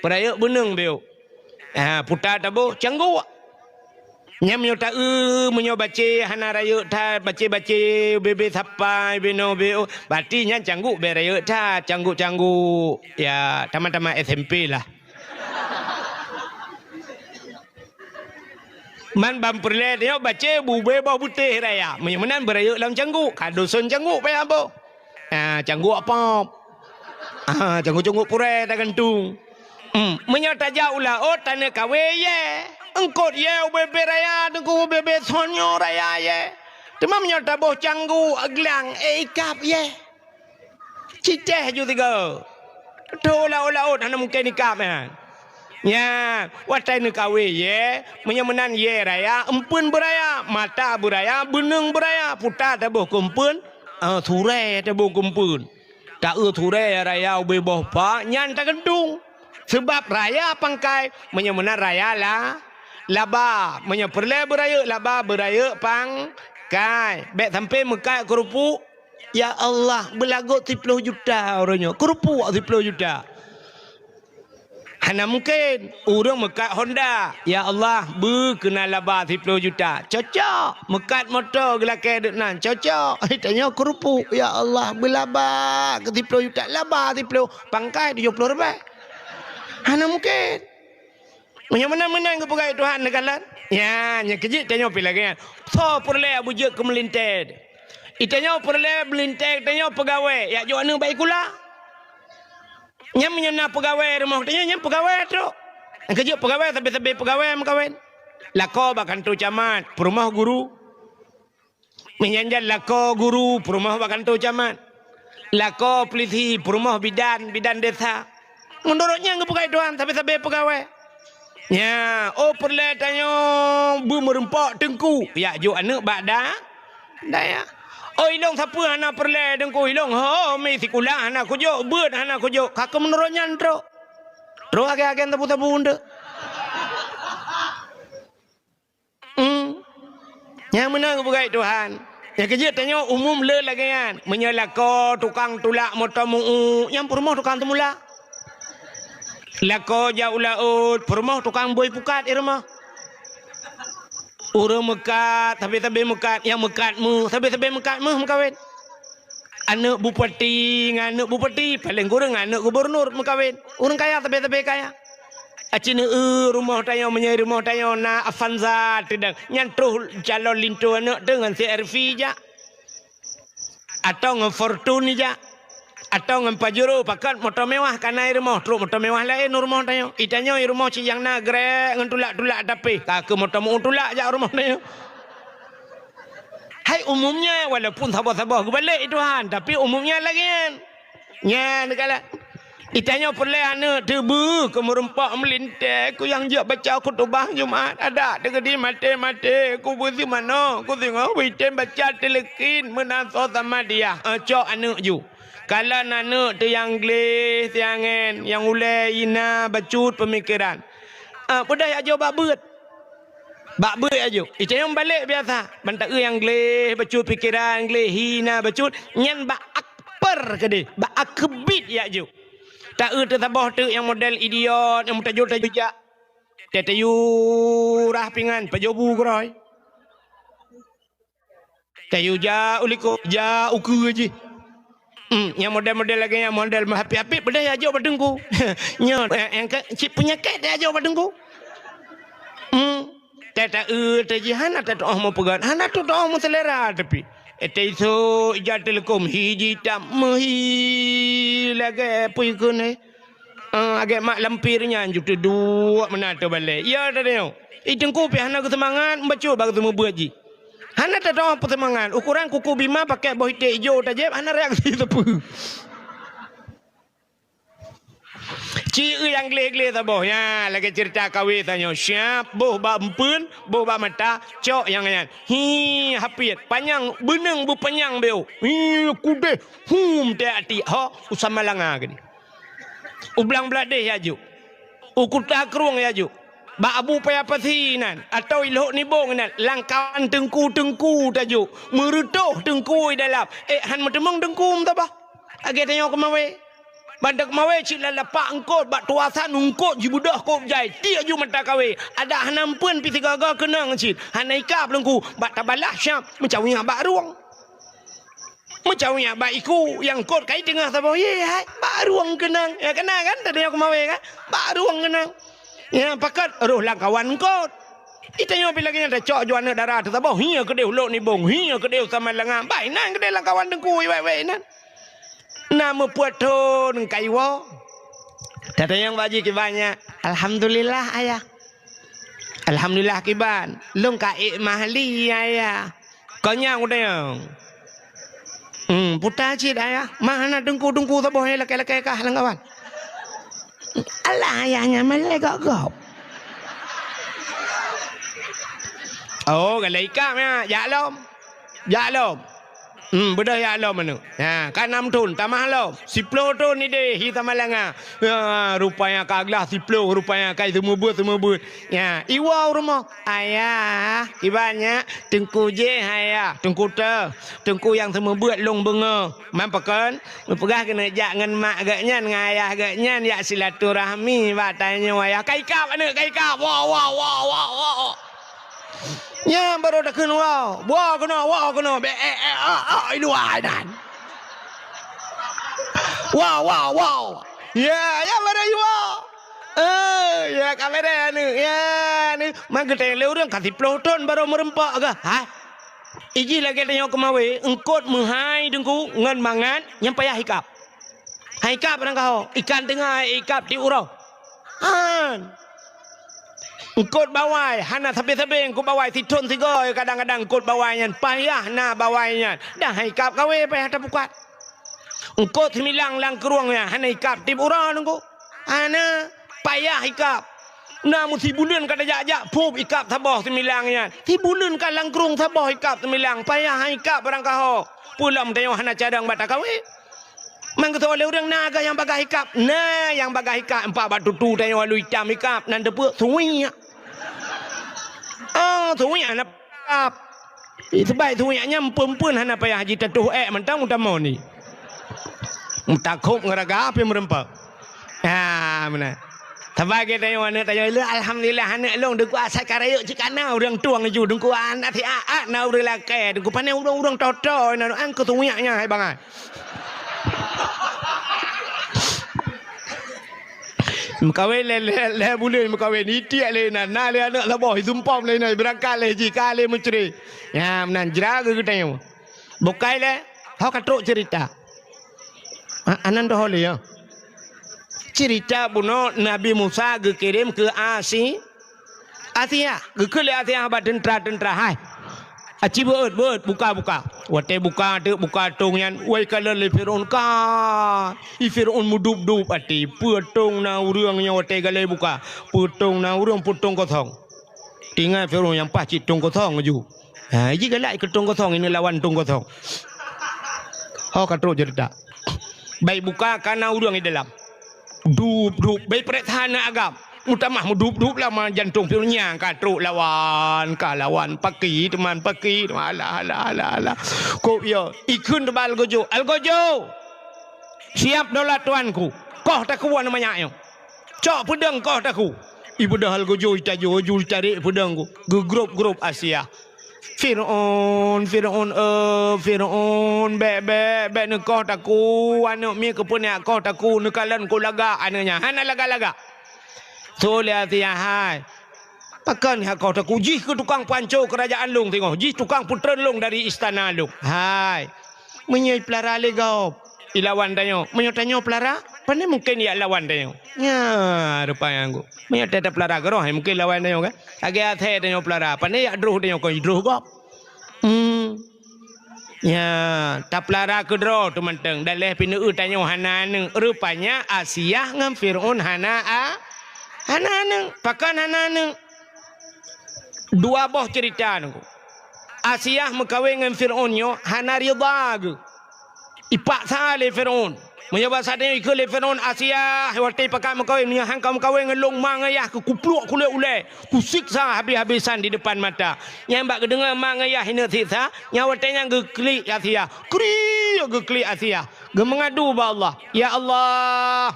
peurayeuk beuneueng beu. Ha, puta taboh cangguk. Nyan meunyoe taeu, meunyoe bacé hana rayeuk that, bacé-bacé bebe sapai beno beo, berarti nyan cangguk bèk rayeuk that, cangguk-cangguk ya tamat-tamat S M P lah. Man ban peureulée tanyoe bace bubé boh beutéh raya. Meunyoe meunan beurayeuk lam cangguk, ka dusun cangguk payah boh. Ah, cangguk apab. Ah, cangguk-cangguk purée tagantung. Hmm, meunyoe tajak u laôt taneuk kawé yé. Eungkot yé ubé-bé raya, teungku ubé-bé sonyo raya yé. Teuma meunyoe taboh cangguk glang, eh, ikab yé. Citeh ju tiga. Tho laôt-laôt hana mungken ikab nyan. Nyan, watée neukawé yé, meunyoe meunan yé raya, eumpeuen beuraya, mata beuraya, beuneueng beuraya, puta taboh keu eumpeuen, ah, surée taboh keu eumpeuen. Taeu surée raya ubé boh pa, nyan tagantung. Seubab raya pangkai, meunyoe meunan raya la, laba. Meunyoe peureulée beurayeuk laba, beurayeuk pangkai. Bék sampoe meukat keurupuk. Ya Allah, beulagot siploh juta uroe nyoe. Keurupuk siploh juta. Hana mungken. Ureuëng meukat Honda. Ya Allah, beu keunan laba siploh juta. Cocok. Meukat moto geulakée deuk nan. Cocok. Tanyoe keurupuk. Ya Allah, beulaba keu siploh juta. Laba siploh. Pangkai tujoh ploh ribée. Hana mungken. Meunyoe meunan-meunan geupeugah Tuhan neukalon. Ya, nyang keujeuet tanyoe pih lagée nyan. Soe peureulée beujeuet keu meulintée? Itanyoe peureulée meulintée tanyoe peugawée, jak jok aneuëk bak sikula. Nyan meunyoe na peugawée rumoh tanyoe, nyan peugawée trok. Nyang keujeuet peugawée sabe-sabe peugawée meukawen. Lakoe bak kantô camat, peurumoh guru. Meunyan jan lakoe guru peurumoh bak kantô camat. Lakoe peulisi peurumoh bidan, bidan desa. Meunurot nyan geupeugah Tuhan sabe-sabe peugawée. Nya, oh peureulée tanyoe beumeureumpok teungku, jak jok aneuëk bak da, dayah. Oh ilong sapeue hana peureulée teungku, ilong ho mi sikula hana kujok, beuet hana kujok, ka keu meunurot nyan trok. Trok agen-agen sabu-sabu eunteuk. Hmm. Nyang meunan geupeugah Tuhan. Nyang keujeuet tanyoe umum le lagée nyan. Meunyoe lakoe tukang tulak moto meu-u, nyang peurumoh tukang teumulak. Lakoe jak u laôt, peurumoh tukang bôi pukat i rumoh. Ureuëng meukat, sabe-sabe meukat, nyang meukat méuh, sabe-sabe meukat méuh meukawen. Aneuëk bupati ngon aneuëk bupati, paleng kureueng aneuëk gubunur meukawen. Ureuëng kaya sabe-sabe kaya. Aci neueu rumoh tanyoe, meunyoe rumoh tanyoe na Avanza teudang, nyan troh calon linto aneuëk teuh ngon C R V jak. Atau ngon Fortuner jak. Atau ngon Pajero, pakat moto mewah ka na i rumoh, trok moto mewah laén u rumoh tanyoe. Itanyoe i rumoh cit nyang na grek ngon tulak-tulak tapi, ka keu moto meu-u tulak jak u rumoh tanyoe. Hai umumnya, walaupun saboh-saboh geubalek Tuhan, tapi umumnya lagée nyan. Nyan kala. Itanyoe peureulée aneuëk teubeu keu meureumpok meulintée keu nyang jeuet baca khutubah Jumat, adak teugeudi maté-maté keu beuseumanoe keu singoh beuitem baca teuleukin meunan soe sama diah. Eh, cok aneuëk ju. Kalon aneuëk teuh nyang gleh, siangen, nyang ulée, hina, bacut peumikeran. Eh, peudeh jak jok bak beuet. Bak beuet jak jok. Itanyoe balek biasa. Ban taeu nyang gleh bacut pikeran, gleh hina bacut, nyan bak akper keudeh, bak akebit jak jok. Taeu teusaboh teuk nyang model idiot, nyang meutajur-tajur jak. Teu tayue rah pingan, pajoh bu keurôi. Tayue jak u likot, jak u keue jih. Hmm, nyang model-model lagée nyan model meuhapit-hapit peudeh jak jok bak teungku. Nyoe, eh, nyang ka cit peunyakét jak jok bak teungku. Hmm, teu taeu teu jih hana teutoh meupeugét, hana teutoh meuseulera tapi. Eh, teu isok ija teuleukom hi jitam meuhi lagée peue keuneuk. Ah, agée mak lampir nyan ju teuduek meunan teubalek. Ya, teudeungoe. I teungku pih hana geuseumangat, bacut bak geuseumeubeuet jih. Hana teutoh peuseumangat. Ukoran kuku bima pakai boh iték ijo tajép, hana reaksi sapeue. Ci nyang gleh-gleh saboh. Nya, lagée ceurita kawé tanyoe. Siap, boh bak eumpeuen, boh bak mata, cok nyang nyan. Hi, hapiet. Panyang, beuneueng beupanyang beu. Hi, kudeh. Hum, teu atik. Ho, usama langa geuh. U Blang Bladeh jak jok. U Kuta Krueng jak jok. Bak Abu Paya Pasi nan, atau i Lhok Nibong nan, lam kawan teungku-teungku tajok. Meureutoh teungku i dalam. Eh, han meuteumeung teungku meutabah. Lagée tanyoe keumawé. Ban teuk keumawé cit lam lapak eungkot, bak tuasan eungkot jibeudôh kôb jai. Tiek ju mata kawé. Adak hana eumpeuen pih sigoe-goe keunong cit. Hana ikab teungku. Bak tabalah syam, meucawieng bak rueng. Meucawieng bak iku nyang kot kai teungoh saboh yé hai, bak rueng keunong. Ya, keunan kan, teudeungoe keumawé kan? Bak rueng keunong. Ya, pakat roh lam kawan kot. Di tanyoe pih lagèe nyan tacok ju aneuk dara teuh saboh, hieng keudeh u Lhok Nibong, hieng keudeh u Samalanga, bah inan keudeh lam kawan teungku iwèk-wèk inan. Na meupeuet thon ka iwoe. Tatanyong bak jih kiban nyan, "Alhamdulillah, Ayah." "Alhamdulillah kiban, lôn ka ék mah li, Ayah." Ka nyang udeueng. Hmm, puta cit, Ayah. Mah hana teungku-teungku saboh nyang lakèe-lakèe kah lam kawan. Alah, Ayah nyan malèe gob-gob. Oh, galak ikab nyan. Jak lom. Jak lom. Hmm, beudôh jak lom aneuk. Ha, ka nam thon, tamah lom. Siploh thon idéh hi Samalanga. Ha, rupanya ka glah siploh, rupanya ka seumeubeuet-seumeubeuet. Ya, iwoe u rumoh. "Ayah, kiban nyan, teungku jéh, Ayah, teungku teuh, teungku nyang seumeubeuet lôn beungoh." Man pakon? Geupeugah keuneuk jak ngon mak geuh nyan, ngon ayah geuh nyan, jak silaturahmi bak tanyoe, Ayah. Ka ikab aneuk, ka ikab. Woe, woe, woe. Nyan barô takheun woe. Woe keunoe, woe keunoe. Bèk, eh, eh, ah, ah, i luwa nyan. Woe, woe, woe. Ya, ya, barô iwoe. Eh, ya, ka bèrèh aneuk, ya, aneuk. Man geutanyong lé ureueng ka siploh thon barô meureumpok kah? Hai. Ijih lagèe tanyoe keumawé, eungkôt meuhai teungku ngon mangat nyang payah ikab. Han ikab barangkaho, ikan teungoh ikab tiep uroe. Han. Eungkôt bawai, hana sabé-sabé eungkôt bawai, sithon sigoe kadang-kadang eungkôt bawai nyan, payah na bawai nyan. Dan han ikab kawé payah tapukat. Eungkôt similang lam krueng nyan, hana ikab tiep uroe teungku. Hana, payah ikab. Na meusibuleuen ka tajak-jak, phôb ikab saboh similang nyan. Sibuleuen ka lam krueng saboh ikab similang, payah han ikab barangkaho. Peue lom tanyoe hana cadang bak takawé. Man geusoe lé ureueng na geuh nyang bagaih ikab. Na nyang bagaih ikab, empat bak tutu tanyoe aloe itam ikab, nan teupeue suwiek. Ah, suwiek hana ikab. Ih, seubab suwiek nyan meupeuen-peuen hana payah jitatoh èk mantong utamoe ni. Meutakhob ngon raga pih meureumpok. Ah, meunan. Sabai geutanyoe aneuk tanyoe, "Lé, alhamdulillah aneuk lôn, Teungku, asai ka rayeuk cit ka na ureueng tueng ju, Teungku, aneuk siat-at na ureueng lakèe, Teungku, pane ureueng-ureueng toto inan, an keu suwiek nyan hai bangai." Meukawen lé, lé, lé buleuen meukawen, itiek lé inan, na lé aneuk saboh, isumpom lé inan, beurangkat lé jih, ka lé meucre. Nyan meunan jra geutanyoe. Bukai lé, ho ka trok ceurita. Ha, anan doh lé, ya. Ceurita bunoe Nabi Musa geukirém keu Asi-, Asiah. Geukheun lé Asiah bak teuntra-teuntra, "Hai, aci beuet, beuet, buka, buka." Watèe buka teuk, buka tong nyan, wai kalon lé Fir'aun ka. I Fir'aun meudup-dup até, peue tong na ureueng nyoe watèe galai buka. Peue tong na ureueng, peue tong kosong. Tinggai Fir'aun nyang paih cit tong kosong ju. Ha, jih galak keu tong kosong, ineuk lawan tong kosong. Ho ka trok ceurita. Bai buka ka na ureueng di dalam. Dup, dup, bai preh that na agam. Meutamah meudup, dup lama jantong Fir'aun nyang ka trok lawan, ka lawan. Paki, teuma paki, teuma alah, alah, alah, alah. Kok yo, ikheun teuba algojo. Algojo! Siap dolat tuanku. Koh takue aneuk manyak nyoe. Cok peudeueng koh takue. Ibeudôh algojo itajo, ju itarek peudeueng ku. Geugrôp-grôp Asiah. "Fir'aun, Fir'aun, eh, Fir'aun, bèk, bèk, bèk neukoh takue, aneuk miet keupeue neujak koh takue, neukalon keu lagak aneuk nyan, hana lagak-lagak." Tuléh Asiah, "Hai, pakon neujak koh takue, jih keuh tukang panco keurajaan lôn singoh, jih tukang peutreun lôn dari istana lôn. Hai, meunyoe ipeulara lé gob, ilawan tanyoe. Meunyoe tanyoe peulara, pane mungken ijak lawan tanyoe." Nyan rupa nyang ku. Meunyoe watèe tapeulara keudroe, hai mungken lawan tanyoe kan? Lagèe asèe tanyoe peulara, pane jak droh tanyoe kon jidroh gob. Hmm. Nyan, tapeulara keudroe teumantong, dan lheuh pineue tanyoe hana aneuk. Rupanya Asiah ngon Fir'aun hana a-, hana aneuk. Pakon hana aneuk? Dua boh ceurita nyoe. Asiah meukawen ngon Fir'aun nyoe hana ridha geuh. Ipaksa lé Fir'aun. Meunyoe basa tanyoe ikheun lé Fir'aun, "Asiah, watèe pakat meukawen, meunyoe han ka meukawen ngon lôn, ma ngon yah kukupluek kulét ulèe, kusiksa habéh-habésan di depan mata." Nyan bak geudeungoe ma ngon yah ineuk siksa, nyan watèe nyan geuklik Asiah. Kriek geuklik Asiah. Geumeungadu bak Allah, "Ya Allah,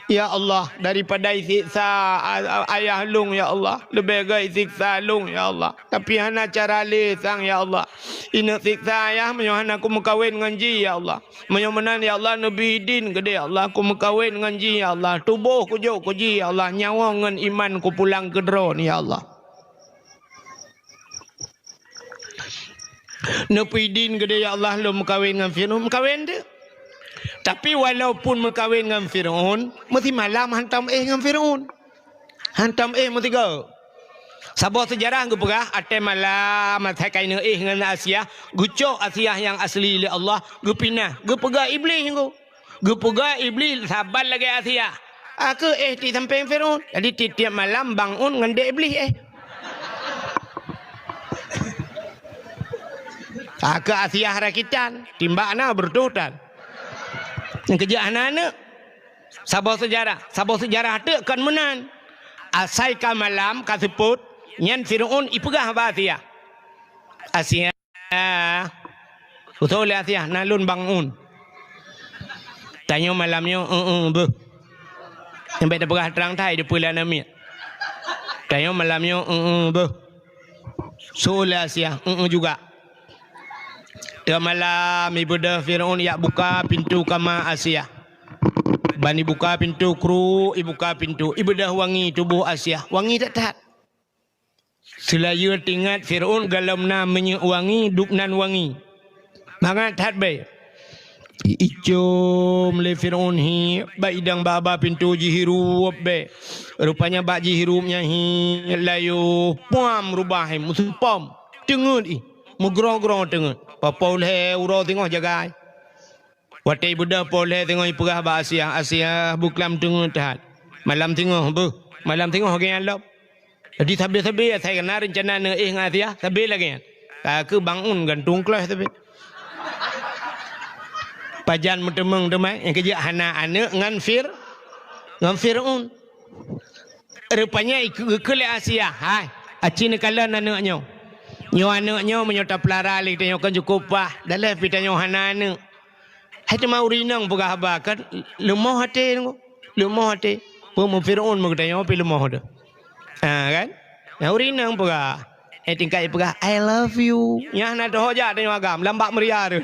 Ya Allah, daripada isiksa a-, a-, ayah lôn, ya Allah, leubeh gét isiksa lôn, ya Allah. Tapi hana cara lé sang, ya Allah. Ineuk siksa ayah meunyoe hana kumeukawen ngon jih, ya Allah. Meunyoe meunan, ya Allah, neubri idin keudéh, ya Allah, kumeukawen ngon jih, ya Allah. Tuboh kujok keu jih, ya Allah. Nyawöng ngon iman kupulang keu droeneuh, ya Allah. Neupeuidin keudéh, ya Allah, lôn meukawen ngon Fir'aun, meukawen teuh. Tapi walaupun meukawen ngon Fir'aun, meusimalam hantom éh ngon Fir'aun. Hantom éh meusigoe. Saboh seujarah geupeugah, watée malam asai ka ineuk éh ngon Asiah, geucok Asiah nyang asli lé Allah, geupinah, geupeugah Iblih nyoe. Geupeugah Iblih saban lagée Asiah. Aku éh di sampéng Fir'aun. Jadi tieb-tieb malam bangun ngon dek Iblih éh. Aku Asiah rakitan, timbak na beureutoh tan. Nyang keujak hana aneuk. Saboh seujarah, saboh seujarah teuk kon meunan. Asai ka malam ka seupôt, nyan Fir'aun ipeugah bak Asiah. Asiah, "Usoe lé Asiah, na lôn bangun." Tanyoe malam nyoe, "Eue, eue, beuh." Nyang bék tapeugah trang that, dipeue lé aneuk miet. Tanyoe malam nyoe, "Eue, eue, beuh." Soe lé Asiah, "Eue, eue juga." Teuma malam ibeudôh Fir'aun jak buka pintoe kama Asiah. Ban ibuka pintoe, kruk, ibuka pintoe, ibeudôh wangi tuboh Asiah. Wangi that-that. Seulayeue teuingat Fir'aun gohlom na minyeuk wangi, dub nan wangi. Mangat that bèe. Icom lé Fir'aun hi bak idang bak haba pintoe, jihirup bèe. Rupanya bak jihirup nyan hi layoh pom rubah, meuseupom. Teungeut ih, meugroe-groe teungeut. Poh-poh lhèe uroe singoh jagai. Watèe ibeudôh poh lhèe singoh ipeugah bak Asiah, "Asiah, beuklam teungeut that. Malam singoh beuh, malam singoh geuh nyan lom." Jadi sabe-sabe asai na reuncana neuéh ngon Asiah, sabe lagèe nyan. Ka keuh bangun gantung kleuh sabe. Pajan meuteumeung teuma nyang keujak hana aneuk ngon Fir-, ngon Fir'aun. Rupanya ikeu-, geukheun lé Asiah, "Hai, aci neukalon aneuk nyoe. Nyoe aneuk nyoe meunyoe tapeulara lé geutanyoe kan cukôp paih, daleh pih tanyoe hana aneuk." Hai teuma ureueng inong peugah haba kan leumoh até, leumoh até. Peue meu Fir'aun meu geutanyoe pih leumoh teuh. Ha kan? Nah, ureueng inong peugah. Eh, tingkat ipeugah, "I love you." Nyan na teuh ho jak tanyoe agam, lam bak meuria teuh.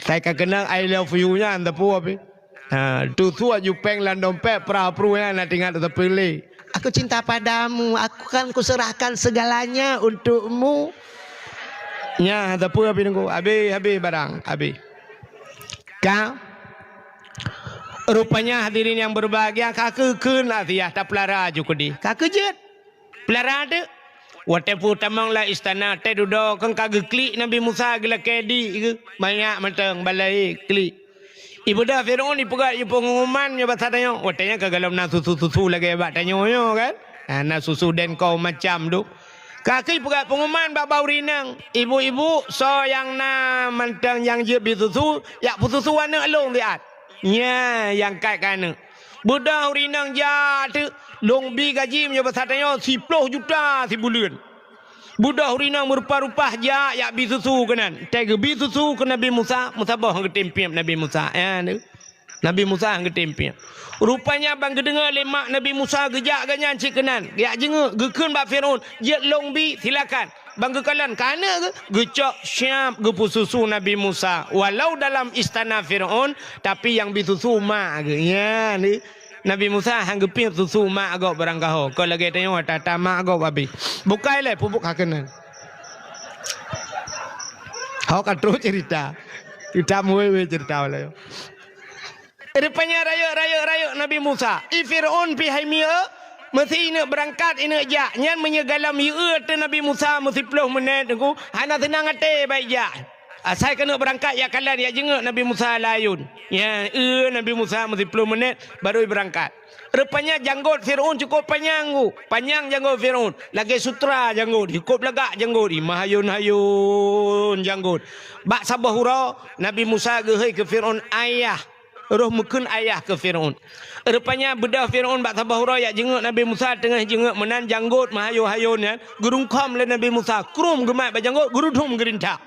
Sai ka keunong "I love you" nyan, teupeu pih. Ha, tusoe jupeng lam dompet, pra-pru nyan na teuingat teupeu lé. "Aku cinta padamu, aku kan kuserahkan segalanya untukmu." Nyan, teupeu pih nunggu. Habéh, habéh barang, habéh. Ka. Rupanya hadirin yang berbahagia, ka keuh kheun Asiah tapeulara ju keudéh. Ka keuh jeuet. Peulara teuk. Watèe peutamong lam istana, teuh dudoe kan ka geuklik Nabi Musa geulakèe di geuh. Manyak mantong balai klik. Ibeudôh Fir'aun ipeugah yue peungumuman nyoe basa tanyoe. Watèe nyan ka gohlom na susu-susu lagèe bak tanyoe nyoe kan. Ha, na susu dan kaum macam tu. Ka keuh ipeugah peungumuman bak bak ureueng inong. "Ibu-ibu, soe nyang na mantong nyang jeuet bi susu, jak peususu aneuk lôn siat." Nyan nyang kat keu aneuk. Beudôh ureueng inong jak teuk, lôn bi gaji meunyoe basa tanyoe siploh juta sibuleuen. Beudôh ureueng inong meurumpah-rumpah jak, jak bi susu keunan. Teuh geubi susu keu Nabi Musa, meusaboh geutem piep Nabi Musa. Nyan teuk. Nabi Musa geutem piep. Rupanya ban geudeungoe lé mak Nabi Musa geujak gobnyan cit keunan. Jak jingeuk, geukheun bak Fir'aun, "Jeuet lôn bi, silakan." Ban geukalon keu aneuk geuh, geucok siap geupeususu Nabi Musa. Walau dalam istana Fir'aun, tapi nyang bi susu mak geuh. Nyan teuk. Nabi Musa han geupiep susu mak gob barangkaho. Kon lagèe tanyoe ata-ata mak gob abéh. Bukai lé pupuk ka keunan. Ho ka trôh cerita. Kita muwe-we cerita walai. Rupanya rayeuk, rayeuk, rayeuk Nabi Musa. I Fir'aun pih hai miyeue, meusi ineuk beurangkat, ineuk jak. Nyan meunyoe gohlom yue teuk Nabi Musa meusiploh meunét teungku, hana seunang até bak jak. Asai keuneuk beurangkat jak kalon, jak jingeuk Nabi Musa lam ayôn. Nyan, eu Nabi Musa meusiploh meunét, barô beurangkat. Rupanya janggot Fir'aun cukôp panyang, Bu. Panyang janggot Fir'aun. Lagèe sutra janggot, cukôp lagak janggot. I meuhayôn-hayôn janggot. Bak saboh uroe, Nabi Musa geuhôi keu Fir'aun, "Ayah." Roh meukheun ayah keu Fir'aun. Rupanya beudôh Fir'aun bak saboh uroe jak jingeuk Nabi Musa teungoh jingeuk meunan janggot meuhayôn-hayôn nyan, geurungkôm lé Nabi Musa, krum geumat bak janggot, geurudum geurintak.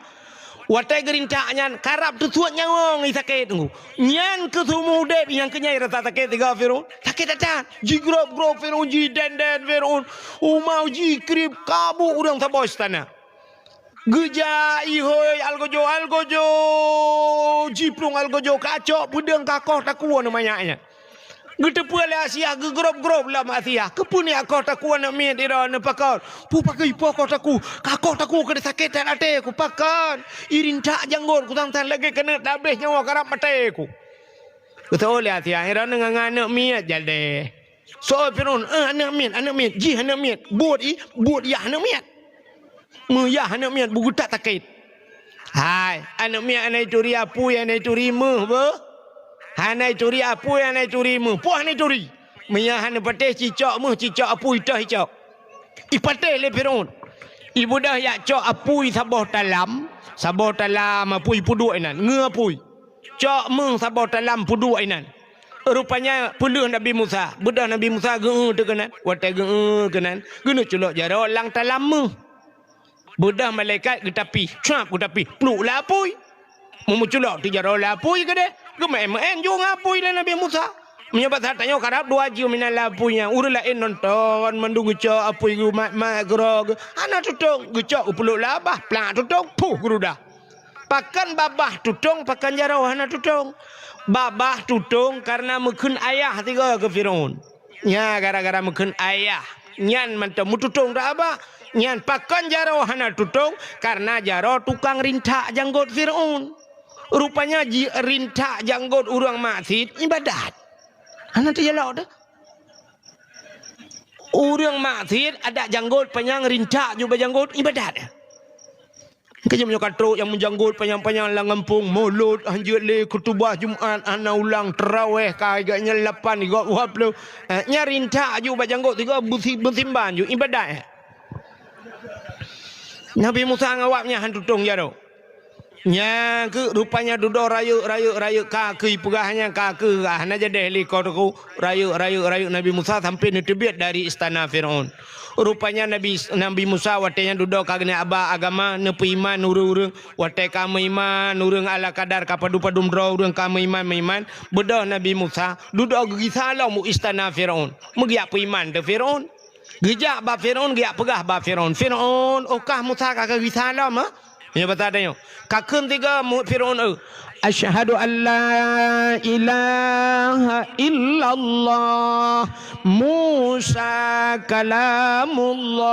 Watée geurintak nyan, karab teusuet nyawöng i sakét teungku. Nyan keuh seumeu udeb nyang keunyai rasa sakét sigoe Fir'aun. Sakét that-that. Jigrob-grob Fir'aun, jidenden Fir'aun. Uma jikrieb, kabôk ureuëng saboh istana. Geujak ihôi algojo-algojo, jiplueng algojo kacok peudeueng kakoh takue neu manyak nyan. Geuteupeue lé Asiah geugrob-grob lam Asiah. Keupeue nyak koh takue aneuk miet droeneuh pakon? Peue pakon ipo koh takue? Ka koh takue keu sakét that até ku pakon? Irintak janggot ku sang-sang lagée keuneuk tabeh nyawa karab maté ku. Geuteupeue lé Asiah droeneuh ngon aneuk miet jadeh. Soe Fir'aun, eh, aneuk miet, aneuk miet, jih aneuk miet. Buet i, buet yah aneuk miet. Meuyah aneuk miet beugeutat sakét. Hai, aneuk miet hana ituri apui, hana ituri méuh beuh. Hana ituri apui, hana ituri méuh. Poh hana ituri. Meuyah hana patéh cicok méuh, cicok apui toh icok. Ipatéh lé Fir'aun. Ibeudôh yak cok apui saboh talam, saboh talam apui peuduek inan, ngeue apui. Cok méuh saboh talam peuduek inan. Rupanya peuleueh Nabi Musa. Beudôh Nabi Musa geu-eu teuh keunan. Watée geu-eu keunan, geuneuk culok jaroe lam talam méuh. Beudôh malaikat geutapih, cuap geutapih, pluek lam apui. Meumeuculok teuh jaroe lam apui keudeh, geumeuén-meuén ju ngon apui lé Nabi Musa. Meunyoe bak saat tanyoe karab dua jeuem inan lam apui nyan, ureuëng laén nonton mandum geucok apui geumat-mat keudroe geu-, hana tutong, geucok geupluek lam babah, plak tutong, puh geurudah. Pakon babah tutong, pakon jaroe hana tutong. Babah tutong kareuna meukheun ayah sigoe keu Fir'aun. Nya gara-gara meukheun ayah nyan mantong meututong dak abah. Nyan pakon jaroe hana tutong, kareuna jaroe tukang rintak janggot Fir'aun. Rupanya ji-, rintak janggot ureuëng maksiet ibadat. Hana teujalok teuh. Ureuëng maksiet adak janggot panyang rintak ju bak janggot ibadat. Keu jeuem nyoe ka trok nyang meujanggot panyang-panyang lam gampông, mulod hanjeuet lé, khutubah Jumat hana ulang, teurawéh ka geuh nyan lapan, geuh dua ploh. Eh, nyan rintak ju bak janggot sigoe beusi-, beusimban ju ibadat. Nabi Musa ngon awak nyan han tutong jaroe. Nyang keuh rupanya dudoe rayeuk, rayeuk, rayeuk ka keuh ipeugah nyan ka keuh hana jadeh lé ko teuku. Rayeuk, rayeuk, rayeuk Nabi Musa sampai neuteubiet dari istana Fir'aun. Rupanya Nabi, Nabi Musa watée nyan dudoe ka geuneuk aba agama, neupeuiman ureuëng-ureuëng. Watée ka meuiman ureuëng ala kadar ka padum-padum droe ureuëng ka meuiman-meuiman, beudôh Nabi Musa dudoe geugisa lom u istana Fir'aun. Meugeujak peuiman teuh Fir'aun. Geujak bak Fir'aun, geujak peugah bak Fir'aun, "Fir'aun, oh kah Musa ka geugisa lom, ha?" Nyoe basa tanyoe. Ka kheun tiga mu-, Fir'aun, eu, "Asyhadu an la ilaha illallah, Musa kalamullah."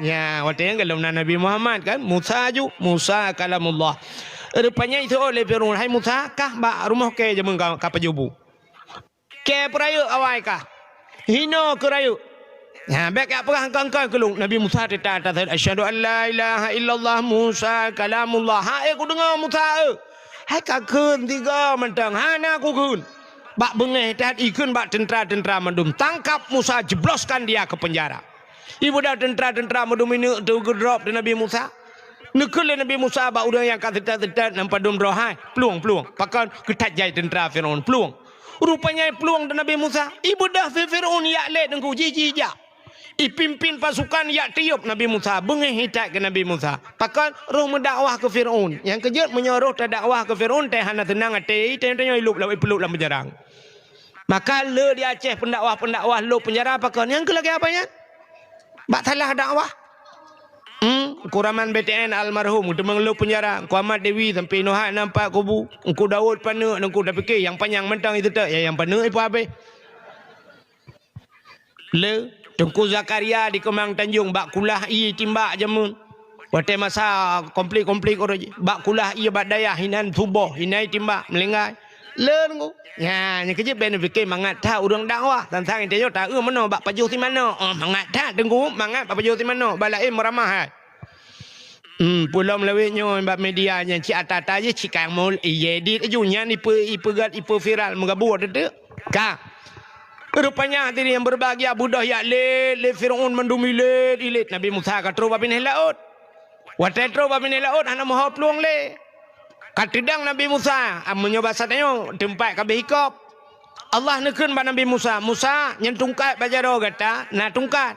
Ya, watée nyan golom na Nabi Muhammad kan, Musa ju, Musa kalamullah. Rupanya itu oleh Fir'aun, "Hai Musa, kah bak rumoh kèe jameun ka, ka pajoh bu?" Kèe peurayeuk awai kah? Hinoe keu rayeuk. Nyan, bék jak peugah keu-keu keu lôn. Nabi Musa teuta atas, "Asyhadu an la ilaha illallah Musa kalamullah." Hai kudeungoe Musa, eu. Hai ka kheun tiga mantong, hana kukheun. Bak beungéh that ikheun bak teuntra-teuntra mandum. Tangkap Musa, jebloskan dia ke penjara. Ibeudôh teuntra-teuntra mandum ineuk teuh geudrop di Nabi Musa. Neukheun lé Nabi Musa bak ureuëng nyang ka seutôt-seutôt nan padum droe hai, "Plueng, plueng." Pakon? Geuthat jai teuntra Fir'aun, "Plueng." Rupanya plueng di Nabi Musa. Ibeudôh Fir'aun jak lét teungku, jijak. Ipimpin pasukan jak tiôb Nabi Musa, beungéh itat keu Nabi Musa. Pakon? Roh meudakwah keu Fir'aun. Nyang keujeuet meunyoe roh tadakwah keu Fir'aun, teuh hana seunang até, teuh tanyoe ilôb lam, ipeulôb lam penjara. Maka le di Aceh pendakwah-pendakwah lôb penjara pakon? Nyang keu lagée apa nyan? Bak salah dakwah. Hmm, Kuraman B T N almarhum, teumang lôb penjara, Ku Ahmad Dewi sampai nohat nampak kubu, Ku Daud paneuk, Ku tapike nyang panyang mantong itu tak, ya, nyang paneuk ipa habéh. Le, Teungku Zakaria di Keumang Tanjong bak kulah ie timbak jameun. Watée masa konflik-konflik uroe jih, bak kulah ie bak dayah inan suboh, inan timbak meulinggai. Le Teungku. Nya, nyang keujeuet ben pike mangat that ureuëng dakwah. Tantang tanyoe taeu meunoe bak pajoh si manok. Oh, mangat that Teungku, mangat bak pajoh si manok. Bak laén meuramah hai. Hmm, peulom lawét nyoe bak media nyan cit ata-ata jih cit kang mul, ié dit aju nyan ipe-, ipeugét, ipe viral meugabur teuk. Ka. Rupanya hadirin yang berbahagia, beudôh jak lét, lé Fir'aun mandum ilét, ilét. Nabi Musa ka trok bak binéh laôt. Watée trok bak binéh laôt hana meuho plueng lé. Ka teudong Nabi Musa, ah, meunyoe basa tanyoe, teumpat ka beuhikop. Allah neukheun bak Nabi Musa, "Musa, nyan tungkat bak jaroe gata, na tungkat.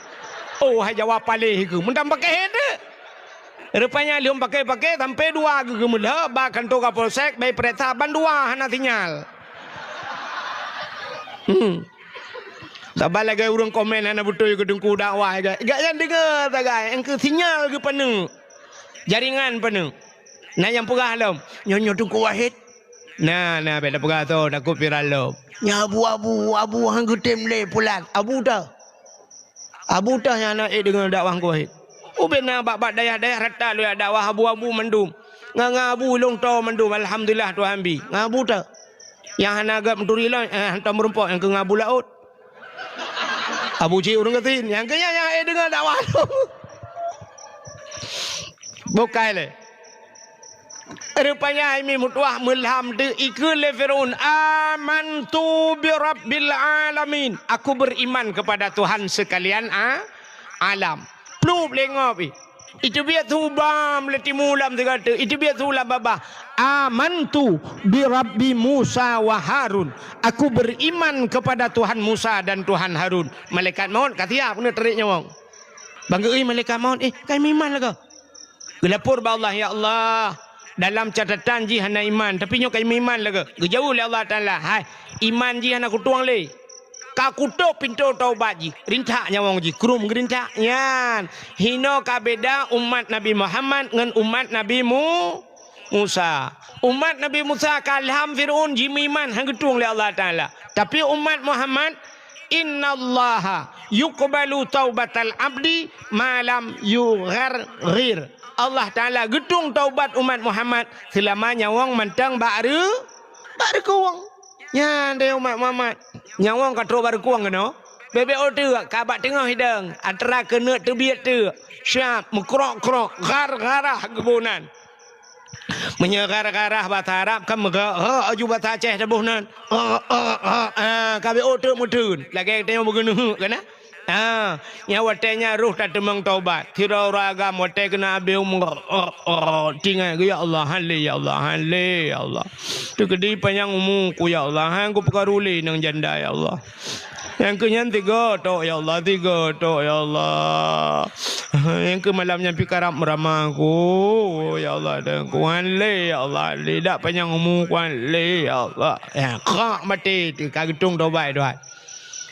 Oh, hai jawab paléh keu. Meuntang pakéh teuh. Rupanya lheueh pakéh-pakéh sampai dua geuh geumeulheueh bak kantor Kapolsek, bak peuriksa ban dua hana sinyal. Hmm. Saban lagèe ureueng komen hana beutôi keu teungku dakwah, gak, gak nyan deungö sagai, engkeu sinyal geupaneuk. Jaringan paneuk. Na nyang peugah lom, "Nyoe, nyoe Teungku Wahid." Na, na, bèk tapeugah soe, takot viral lom. "Nyan Abu, Abu, Abu han geutem lé pulan." Abu teuh. Abu teuh nyang hana ék deungö dakwah Teungku Wahid. Ubé na bak-bak dayah-dayah rata lôn jak dakwah abu-abu mandum. Ngon, ngon abu lôn toe mandum, alhamdulillah Tuhan bi. Ngon abu teuh. Nyang hana gèt meuturi lôn, eh, hantom meurumpok nyang keu ngon abu laôt. Abu cit ureueng gasien, nyang keu nyan nyang ék deungö dakwah lôn. Bukai lé. Rupanya hai mi meutuwah meulham teuh ikheun lé Firaun, "Amantu bi rabbil alamin." Aku beriman kepada Tuhan sekalian a-, alam. Plup lé ngop ih. Iteubiet su bam lé timu lam sigoe teuk, iteubiet su lam babah. "Amantu bi Rabbi Musa wa Harun." Aku beriman kepada Tuhan Musa dan Tuhan Harun. Malaikat maut ka siap keuneuk tarék nyawöng. Ban geuéh malaikat maut, "Eh, ka meuiman lagèe?" Geulapor bak Allah, "Ya Allah, dalam catatan jih hana iman, tapi nyoe ka meuiman lagèe." Geujaweueb lé Allah Taala, "Hai, iman jih hana kutueng lé. Ka kutôp pintoe taubat jih." Rintak nyawöng jih, krum geurintak. Nyan, hinoe ka beda umat Nabi Muhammad ngon umat Nabi Mu-, Musa. Umat Nabi Musa ka lham Firaun jimeuiman, han geutueng lé Allah Taala. Tapi umat Muhammad, "Innallaha yuqbalu taubatal abdi ma lam yugharghir." Allah Taala geutueng taubat umat Muhammad seulama nyawöng mantong bak reu-, bak reukueng. Nyan deh umat Muhammad. Nyawöng ka trok bak reukueng keunoe. Bèk-bèk ôh teuk ka bak teungoh hidang. Atra keuneuk teubiet teuk. Siap meukrok-krok, ghar-gharah geuboh nan. Meunyoe ghar-gharah basa Arab kan meuga-, ha, aju basa Aceh taboh nan. Ha, ha, ha, ha, ka bèk ôh teuk meuteun. Lagèe tanyoe beugeuneuk kan, ha? Ha, nyan watèe nyan roh tateumeung taubat. Sidroe ureueng agam watèe keuneuk abéh umu, ha, ha, ha, tingai geuh, "Ya Allah, han lé, ya Allah, han lé, ya Allah. Teukeudi panyang umu ku, ya Allah, han kupeukaru lé nang janda, ya Allah." Nyang keu nyan tiga tok, ya Allah, tiga tok, ya Allah. Nyang keu malam nyan pih karab meurama ku, ya Allah, dan ku han lé, ya Allah, han lé, dak panyang umu ku han lé, ya Allah. Ya, krak maté, ka geutueng tobat, Tuhan.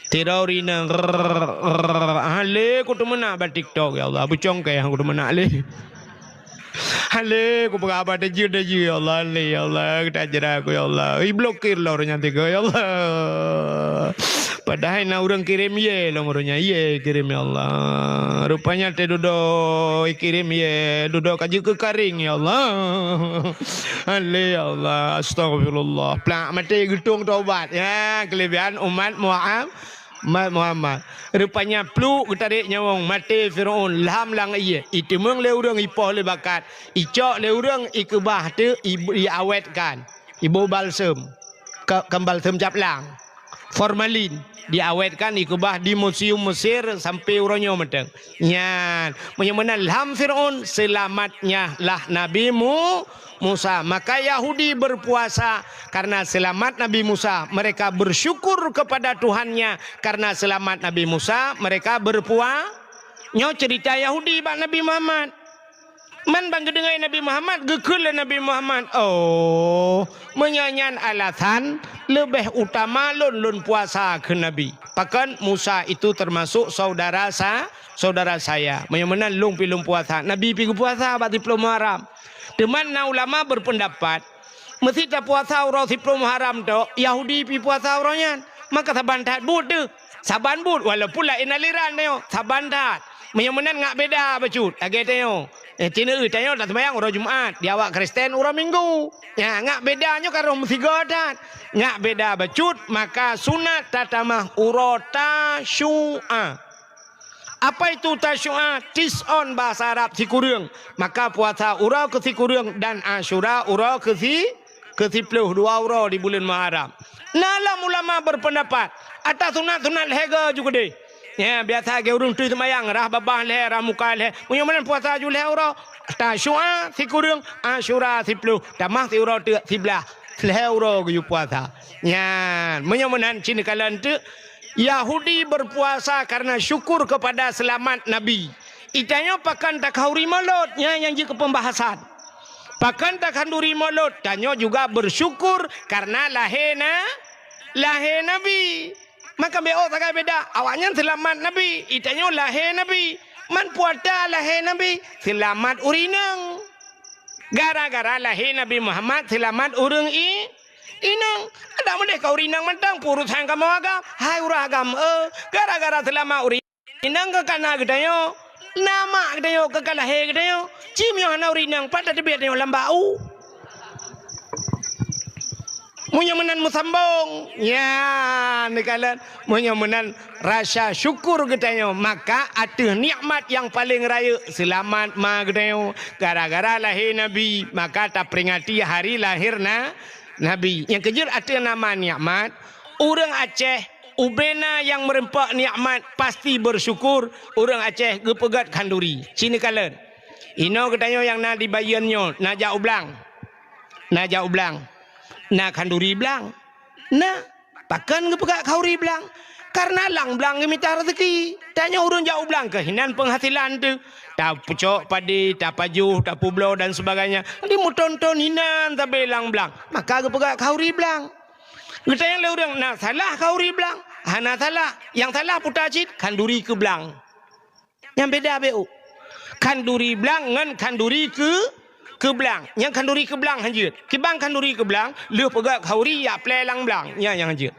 Tiroe rinang, han lé ku teumeunak bak TikTok, ya Allah, beucongkée han ku teumeunak lé. Han lé kupeugah haba tajeuet-tajeuet, ya Allah, han lé, ya Allah, tajra ku, ya Allah. Iblokir lom ureueng nyan tiga, ya Allah. Padahai na ureueng kirém yé lom ureueng nyan, yé kirém, ya Allah. Rupanya teududoe kirém yé, dudoe ka jeuet keu karéng, ya Allah. Han lé, ya Allah, astagfirullah. Plak maté geutueng tobat. Ya, keulebihan umat Muhammad. Umat Muhammad. Rupanya pluek geutarek nyawöng maté Firaun lham lam ié, iteumeung lé ureueng ipoh lé bakat, icok lé ureueng ikeubah teuk i-, iawetkan, iboh balsem, ka-, kan balsem caplang, formalin, diawetkan ikeubah di museum Mesir sampai uroe nyoe mantong. Nyan, meunyoe meunan lham Firaun, selamatnyalah Nabi Mu-, Musa. Maka Yahudi berpuasa karena selamat Nabi Musa. Mereka bersyukur kepada Tuhannya karena selamat Nabi Musa. Mereka berpua-, nyoe cerita Yahudi bak Nabi Muhammad. Man ban geudeungoe Nabi Muhammad, geukheun lé Nabi Muhammad, "Oh, meunyoe nyan alasan, leubeh utama lôn, lôn puasa," kheun Nabi. Pakon Musa itu termasuk saudara sa-, saudara saya. Meunyoe meunan lôn pih lôn puasa. Nabi pih geupuasa bak siplôh Muharram. Teuma na ulama berpendapat, meusi tapuasa uroe siplôh Muharram tok, Yahudi pih puasa uroe nyan. Maka saban that buet teuh. Saban buet, walaupun laén aliran tanyoe, saban that. Meunyoe meunan ngak beda bacut, lagée tanyoe. Eh, ci neueu tanyoe taseumayang uroe Jumat, di awak Kristen uroe Minggu. Nya, ngak beda nyoe ka roh meusigoe that. Ngak beda bacut, maka sunat tatamah uroe Tasyu'a. Apa itu Tasyu'a? Tis'on bahasa Arab sikureueng. Maka puasa uroe keu sikureueng dan Asyura uroe keu si-, keu siplôh, dua uroe di buleuen Muharram. Na lom ulama berpendapat, ata sunat-sunat lhée goe ju keudeh. Nya, biasa lagée ureuëng tui seumayang, rhah babah lhée, rhah muka lhée. Meunyoe meunan puasa ju lhée uroe, Tasyu'a sikureueng, Asyura siplôh, tamah siuroe teuk siblaih, lhée uroe geuyue puasa. Nyan, meunyoe meunan cit neukalon teuk, Yahudi berpuasa karena syukur kepada selamat Nabi. Itanyoe pakon takhanduri Maulud, nyan nyang jeuet keu pembahasan. Pakon takhanduri Maulud, tanyoe juga bersyukur karena lahé na, lahé Nabi. Maka beuôt sagai beda, awaknyan selamat Nabi, itanyoe lahé Nabi. Man puasa lahé Nabi, selamat ureueng inong. Gara-gara lahé Nabi Muhammad, selamat ureueng i-, inong. Adak meudeh ka ureueng inong mantong, peurusan kamoe agam. Hai ureueng agam, eh, gara-gara selamat ureueng inong ka kana geutanyoe, na mak geutanyoe, ka, ka lahé geutanyoe. Ci meunyoe hana ureueng inong, pat tateubiet tanyoe lam bak u. Meunyoe meunan meusambong, nyan neukalon. Meunyoe meunan rasa syukur geutanyoe, maka ateueh nikmat nyang paleng rayeuk, seulamat ma geutanyoe. Gara-gara lahé Nabi, maka taperingati hari lahé na-, Nabi. Nyang keujeuet ateueh nama nikmat, ureueng Aceh, ubena nyang meureumpok nikmat, pasti beusyukur, ureueng Aceh geupeugét khanduri. Ci neukalon. Inoe geutanyoe nyang na di Bayeuen nyoe, na jak u blang. Na jak u blang. Na khanduri blang. Na, pakon geupeugah khanduri blang? Kareuna lam blang geumita raseuki. Tanyoe ureueng jak u blang keuh hinan peunghasilan teuh. Tapeucok padé, tapajoh, tapeubloe dan sebagainya. Di meuthon-thon hinan sabe lam blang. Maka geupeugah khanduri blang. Geutanyoe lé ureueng na salah khanduri blang? Hana salah. Nyang salah puta cit khanduri keu blang. Nyang beda beu. Khanduri blang ngon khanduri keu, keu blang. Nyang khanduri keu blang hanjeuet. Kiban khanduri keu blang, lheueh peugét khanduri jak plé lam blang. Nyan nyang hanjeuet.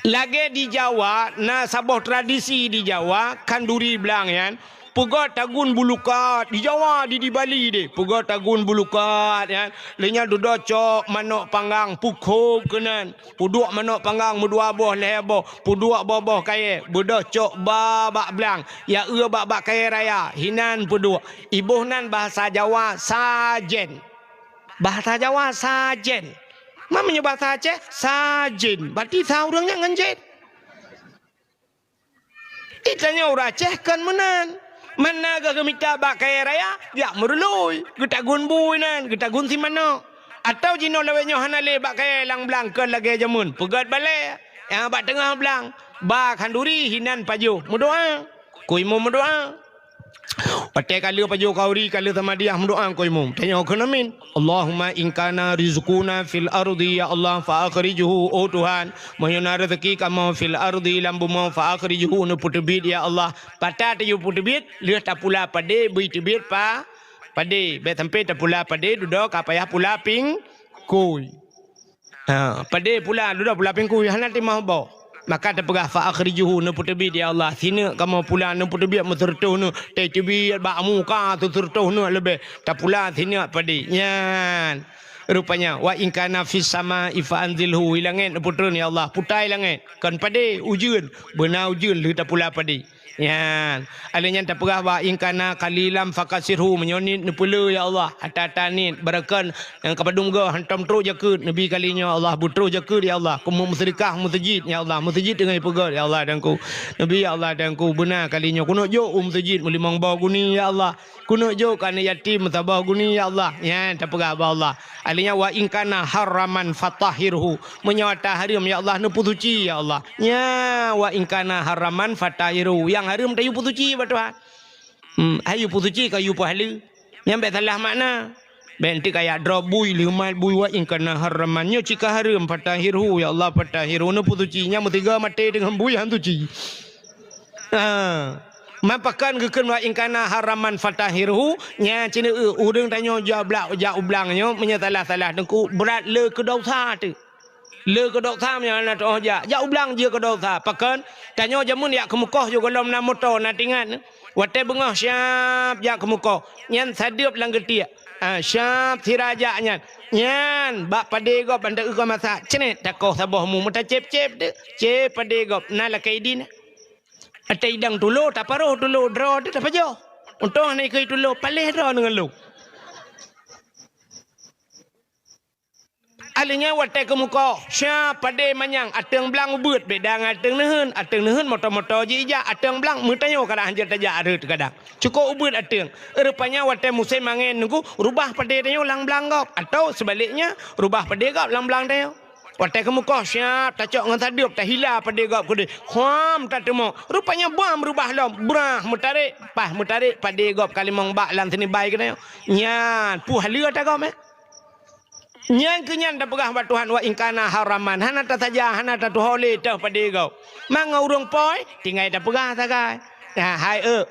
Lagée di Jawa, na saboh tradisi di Jawa, khanduri blang nyan, peugét tagun bulukat. Di Jawa, di, di Bali deh, peugét tagun bulukat nyan. Lheueh nyan dudoe cok manok panggang, peukhop keunan. Peuduek manok panggang meudua boh lhée boh, peuduek boh-boh kayée, beudôh cok ba bak blang, ya eu bak-bak kayée raya, hinan peuduek. Iboh nan bahasa Jawa sajen. Bahasa Jawa sajen. Ma meunyoe bahasa Aceh, sajen. Berarti sa ureueng nyan ngon jen. Di tanyoe ureueng Aceh kon meunan. Mana geuh geumita bak kayée raya, jak meurului, geutagun bui nan, geutagun si manok. Atawa jinoe lawét nyoe hana lé bak kayée lam blang kon lagée jameun, peugét balée. Nyang bak teungoh blang, ba khanduri hinan pajoh, meudoá. Ku imum meudoá. Watée ka lheueh pajoh khanduri, ka lheueh samadiah meudoá ku imum. Tanyoe kheun amin. Allahumma in kana rizquna fil ardi, ya Allah, fa akhrijhu, oh Tuhan, meunyoe na raseuki kamoe fil ardi, lam bumoe, fa akhrijhu, neupeuteubiet, ya Allah. Pat tateupeuteubiet, lheueh tapula padé, beu teubiet pa-, padé. Bék sampoe tapula padé, dudoe ka payah pula pingkui. Ha, padé pula, dudoe pula pingkui, hana timah boh. Maka tapeugah, fa akhrijhu, neupeuteubiet, ya Allah. Sineuk kamoe pula, neupeuteubiet meuseureutoh neuk. Tateubiet bak muka seuseureutoh neuk leubeh. Tapula sineuk padé. Nyan. Rupanya, wa in kana fis samai fa anzilhu, i langét neupeutreun, ya Allah. Putai langét. Kon padé, ujeuen. Beuna ujeuen lheueh tapula padé. Nyan. Alheuh nyan tapeugah, wa in kana qalilan fakatsirhu, meunyoe niet neupeulé, ya Allah. Ata-ata niet, barangkapeue nyang ka padum goe hantom trok jakeuet, neubi kali nyoe, ya Allah, beutrok jakeuet, ya Allah. Keu meuseudekah meuseujid, ya Allah. Meuseujid teungoh ipeugét, ya Allah, Tuhanku. Neubi, ya Allah, Tuhanku, beuna kali nyoe. Keuneuk jok u meuseujid meulimong boh guni, ya Allah. Keuneuk jok keu aneuk yatim meusaboh guni, ya Allah. Nyan tapeugah bak Allah. Alheuh nyan, wa in kana haraman fatahhirhu. Meunyoe ata hareuem, ya Allah, neupeusuci, ya Allah. Nya, wa in kana haraman fatahhirhu. Nyang hareuem tayue peusuci bak Tuhan. Hmm, hayue peusuci ka yue peuhaleue. Nyan bék salah makna. Bék enteuk kajak droe bui, leumat bui, wa in kana haraman. Nyoe cit ka hareuem, fatahhirhu, ya Allah, fatahhirhu. Neupeusuci. Nyan meusigoe maté deungon bui han suci. Ha. Man pakon geukheun wa in kana haraman fatahhirhu, nyan cit, eh, ureueng tanyoe jak blang, jak u blang nyoe, meunyoe salah-salah teungku, brat le keu dosa teuh. Le keu dosa meunyoe hana teu'oh jak. Jak u blang jeuet keu dosa. Pakon? Tanyoe jameun jak keumeukoh yoh gohlom na moto, na tingat. Watée beungoh siab jak keumeukoh. Nyan sadeueb lam geutiek. Ah, siab sira jak nyan. Nyan, bak padé gob ban teu-eu keu masak. Cret, takoh saboh mu, meutacép-cép teuh. Cép padé gob, na lakée idin. Ata idang tulo, taparoh tulo, droe teuh tapajoh. Untông hana ikeu tulo, paléh droe deungon lôn. Alheuh nyan watée keumeukoh, siab padé manyang, ateueng blang ubeuet, beda ngon ateueng neuheun. Ateueng neuheun moto-moto jih ijak, ateueng blang meutanyoe kadang hanjeuet tajak rhot kadang. Cukôp ubeuet ateueng. Rupanya watée musém angén nunggu, rubah padé tanyoe lam blang gob, atawa seubaleknya, rubah padé gob lam blang tanyoe. Watée keumeukoh siab tacok ngon sadeueb, tahila padé gob keudeh. Huam tateumok. Rupanya bam reubah lom. Brah meutarek. Paih meutarek padé gob ka limong bak lam sini bai keunoe. Nyan, puih lé ata gob, eh. Nyan keuh nyan tapeugah bak Tuhan, "Wa in kana haraman." Hana tasaja, hana tatuho lé teuh padé gob. Mangat ureuëng poi, tinggai tapeugah sagai. Nah, hai eu.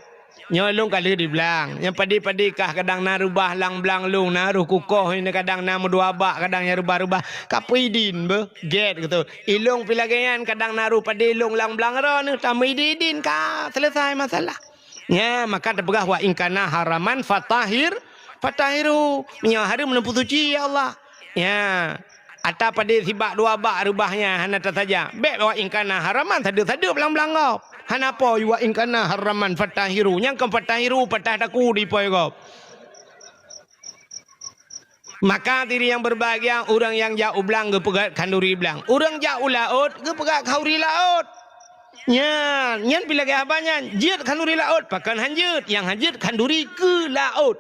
Nyoe lôn ka lheueh diblang. Nyang padé-padé kah kadang na reubah lam blang lôn, na roh kukoh, ini kadang na meudua bak, kadang nyang reubah-reubah. Ka peuidin beuh, gét gitu. Ilôn pi lagée nyan kadang na roh padé lôn lam blang droeneuh, tameuidin-idin ka selesai masalah. Nya, maka teupeugah, "Wa in kana haraman fatahir, fatahiru." Meunyoe hareuem, neupeusuci, ya Allah. Nya, ata padé sibak dua bak reubah nyan hana tasaja. Bék, "Wa in kana haraman," sadeueb-sadeueb lam blang gob. Hana po, "Wa in kana haraman fatahiru." Nyang kon fatahiru, patah taku di poi gob. Maka diri yang berbahagia, ureuëng nyang jak u blang geupeugét khanduri blang. Ureuëng jak u laôt geupeugét khanduri laôt. Nyan, nyan pi lagée haba nyan, jeuet khanduri laôt, pakon han jeuet, nyang han jeuet khanduri keu laôt.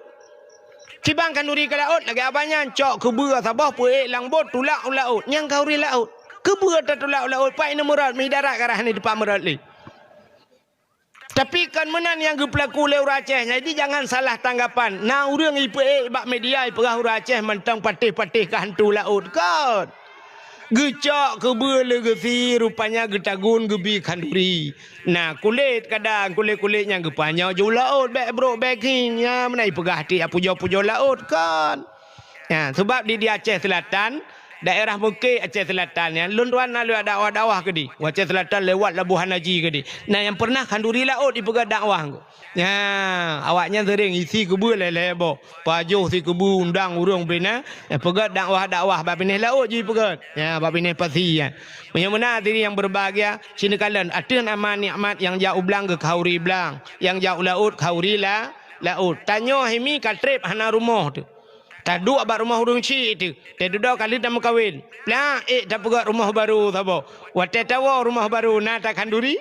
Kiban khanduri keu laôt, lagée haba nyan, cok keubeue saboh peuék lam bot tulak u laôt, nyang khanduri laôt. Keubeue tatulak u laôt, pat ineuk meurot, mi darat ka rhah ni teupah meurot lé. Tapi kon meunan nyang geupeulaku lé ureuëng Aceh, jadi jangan salah tanggapan. Na ureuëng ipeuék bak media ipeugah ureuëng Aceh mantong patéh-patéh keu hantu laôt, kon. Geucok keubeue lé geusie, rupanya geutagun geubi khanduri. Na kulét kadang, kulét-kulét nyang geupanyoe jeuet u laôt, bék brok bék khieng, nyan meunan ipeugah tiek pujoe-pujoe laôt, kon. Nya, sabab di, di Aceh Selatan, daerah Meuke Aceh Selatan nyan, lôn tuan na lewat dakwah-dakwah keudeh. U Aceh Selatan lewat Labuhan Haji keudeh. Na nyang pernah khanduri laôt ipeugét dakwah ngon. Nya, awaknyan sering isi keubeue lhée-lhée boh. Pajoh si keubeue undang ureuëng bina, eh, peugét dakwah-dakwah bak binéh laôt jih peugét. Nya, bak binéh pasi nyan. Meunyoe meunan diri yang berbahagia, sini kalon ateueh nama nikmat nyang jak u blang geukhanduri blang, nyang jak u laôt khanduri la, laôt. Tanyoe himi ka treb hana rumoh teuh. Taduek bak rumoh ureuëng chik teuh, teududoe ka lheueh tameukawen. Plak ék tapeugét rumoh barô saboh. Watée tawoe rumoh barô na takhanduri?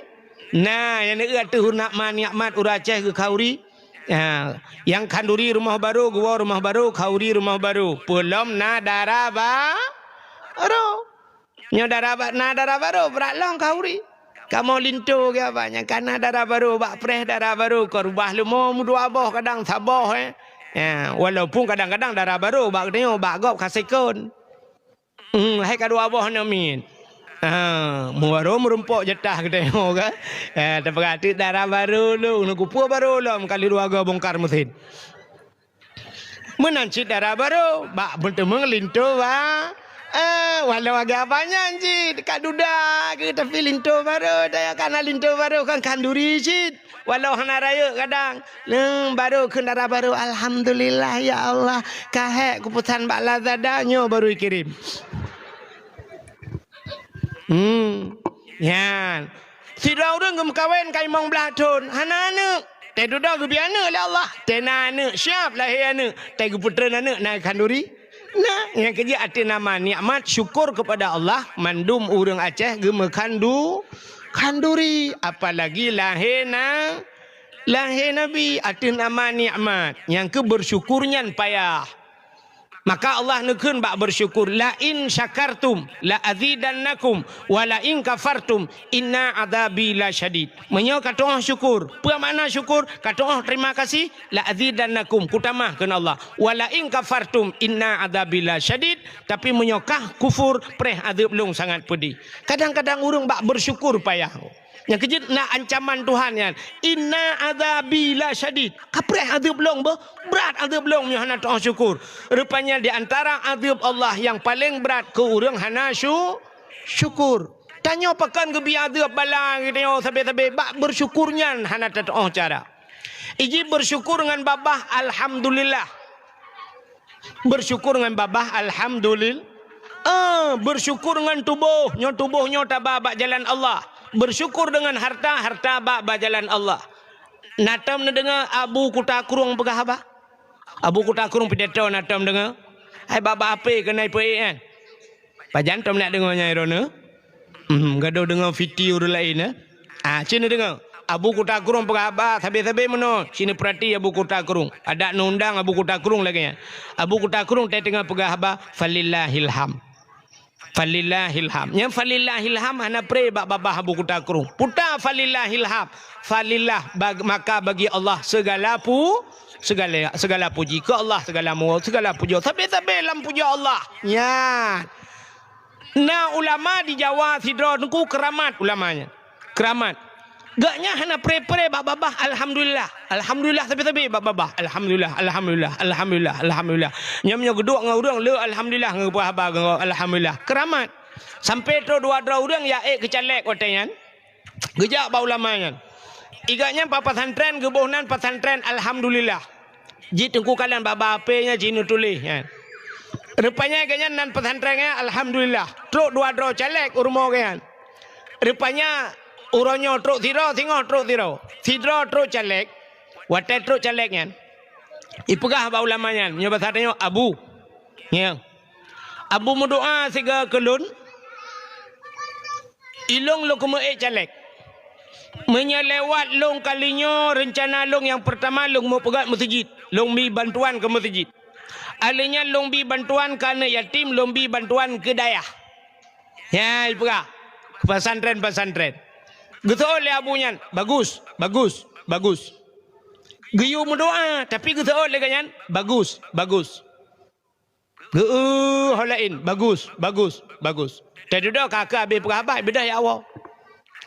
Na, nyang neueu ateueh nikmat-nikmat ureuëng Aceh geukhanduri. Ha, nyang khanduri rumoh barô, geuwoe rumoh barô, khanduri rumoh barô. Peulom na dara ba-, barô. Nyoe dara ba-, na dara barô, brat lom khanduri. Kamoe linto geuh abah nyan, ka na dara barô, bak preh dara barô, ka reubah leumo meudua boh kadang saboh, eh. Ya, walaupun kadang-kadang dara barô bak geutanyoe, bak gob ka sekon. Hmm, hai ka dua boh nyoe miet. Ha, meubarô meurumpok jatah geutanyoe kan. Ya, tapeugah teuk dara barô lôn, nunggu peue barô lom kali dua go bongkar mesin. Meunan cit dara barô, bak meuteumé linto ba. Eh, walau agak banyak cit, ka duda ke, tapi linto barô, daya kana linto barô kan khanduri cit. Walau hana rayeuk kadang. Neng barô kheun dara barô, "Alhamdulillah ya Allah, ka hék kupesan bak Lazada nyoe barô ikirém." Hmm. Nyan. Sidroe ureuëng geumeukawen ka limong blaih thon, hana aneuëk. Teududoe geubi aneuëk lé Allah. Teu na aneuëk, siap lahé aneuëk. Teugeupeutrön aneuëk na khanduri. Nah, nyang keujeuet ateueh nama nikmat syukur kepada Allah, mandum ureuëng Aceh geumeukhandu-, khanduri, apalagi lahé na-, lahé Nabi ateueh nama nikmat. Nyang keu bersyukur nyan payah. Maka Allah neukheun bak bersyukur, "La in syakartum la azidannakum, wa la in kafartum inna adzabi lasyadid." Meunyoe ka tu'oh syukur, peue makna syukur? Ka tu'oh terima kasih, "La azidannakum," kutamah kheun Allah. "Wa la in kafartum inna adzabi lasyadid," tapi meunyoe kah kufur, preh adeueb lôn sangat peudeh. Kadang-kadang ureuëng bak bersyukur payah. Nyang keujeuet na ancaman Tuhan nyan, "Inna adzabi lasyadid." Ka preh adeueb lôn beuh, brat adeueb lôn meunyoe hana tu'oh syukur. Rupanya di antara adeueb Allah nyang paleng brat keu ureuëng hana syu-, syukur. Tanyoe pakon geubi adeueb bala geutanyoe sabe-sabe, bak bersyukur nyan hana tatu'oh cara. Iji bersyukur ngon babah alhamdulillah. Bersyukur ngon babah alhamdulil-, eh, bersyukur ngon tuboh, nyoe tuboh nyoe taba bak jalan Allah. Bersyukur deungon harta, harta bak, bak jalan Allah. Na tom neudeungoe Abu Kuta Krueng peugah haba? Abu Kuta Krueng pidato na tom deungoe? Hai bak-bak ape keuneuk peuék nyan? Pajan tom nak deungoe nyan droeneuh? Hmm, gadôh deungoe fiti ureuëng laén, eh? Ah, cit neudeungoe. Abu Kuta Krueng peugah haba sabe-sabe meunoe, cit neupeurati Abu Kuta Krueng. Adak neuundang Abu Kuta Krueng lagée nyan. Abu Kuta Krueng teungoh peugah haba, "Falillahil hamd." Falillahil ham. Nyang falillahil ham hana pre bak babah Abu Kuta Krueng. Puta falillahil ham. Falillah bag-, maka bagi Allah segala pu-, segala, segala puji. Keu Allah segala mu-, segala puja. Sabe-sabe lam puja Allah. Nyan. Na ulama di Jawa sidroe teungku keramat ulama nyan. Keramat. Gak nyan hana pre-pre bak babah alhamdulillah. Alhamdulillah sabe-sabe bak babah. Alhamdulillah, alhamdulillah, alhamdulillah, alhamdulillah. Nyan meunyoe geuduek ngon ureueng le alhamdulillah ngon geupeugah haba ngon alhamdulillah. Keramat. Sampai trok dua droe ureueng ya ék keu caleg watée nyan. Geujak bak ulama nyan. Iga nyan bak pesantren geuboh nan pesantren alhamdulillah. Jih teungku kalon bak-bak H P nyan jih neutuléh nyan. Rupanya geuh nyan nan pesantren nyan alhamdulillah. Trok dua droe caleg u rumoh geuh nyan. Rupanya uroe nyoe trok sidroe, singoh trok sidroe. Sidroe trok caleg. Watée trok caleg nyan, ipeugah bak ulama nyan, nyoe basa tanyoe Abu. Nyan. Abu meudoa siga keu lôn. Ilong lôn keumeue ék caleg. Meunyoe lewat lôn kali nyoe reuncana lôn nyang peurtama lôn meupeugét meuseujid, lôn bi bantuan keu meuseujid. Alheuh nyan lôn bi bantuan keu aneuk yatim, lôn bi bantuan keu dayah. Nyan ipeugah pesantren-pesantren. Geuseuôt lé Abu nyan, bagus, bagus, bagus. Geuyue meudoa tapi geuseuôt lé geuh nyan, bagus, bagus. Geu-, ho laén, bagus, bagus, bagus. Teududoe ka keu abéh peugah haba, beudôh ya Allah.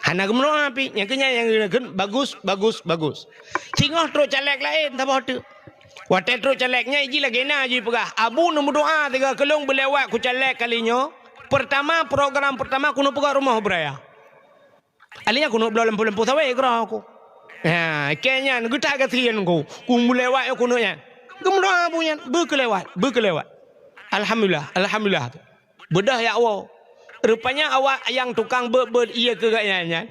Hana geumeudoa pih, nyang keu nyan nyang geukheun bagus, bagus, bagus. Singoh trok caleg laén saboh teuk. Watée trok caleg nyan jih lagée na jih peugah, Abu neumeudoa siga keu lôn beulewat ku caleg kali nyoe. Peurtama, program peurtama keuneuk peugah rumoh beuraya. Alheuh nyan keuneuk bloe lampôh-lampôh sawét keudroe ku. Ha, keu nyan geutak gasien ku. Ku meulewat nyoe keuneuk nyan. Geumeudoa Abu nyan, beukeulewat, beukeulewat. Alhamdulillah, alhamdulillah. Beudôh ya Allah. Rupanya awak nyang tukang beuet-beuet ié keu geuh nyan nyan.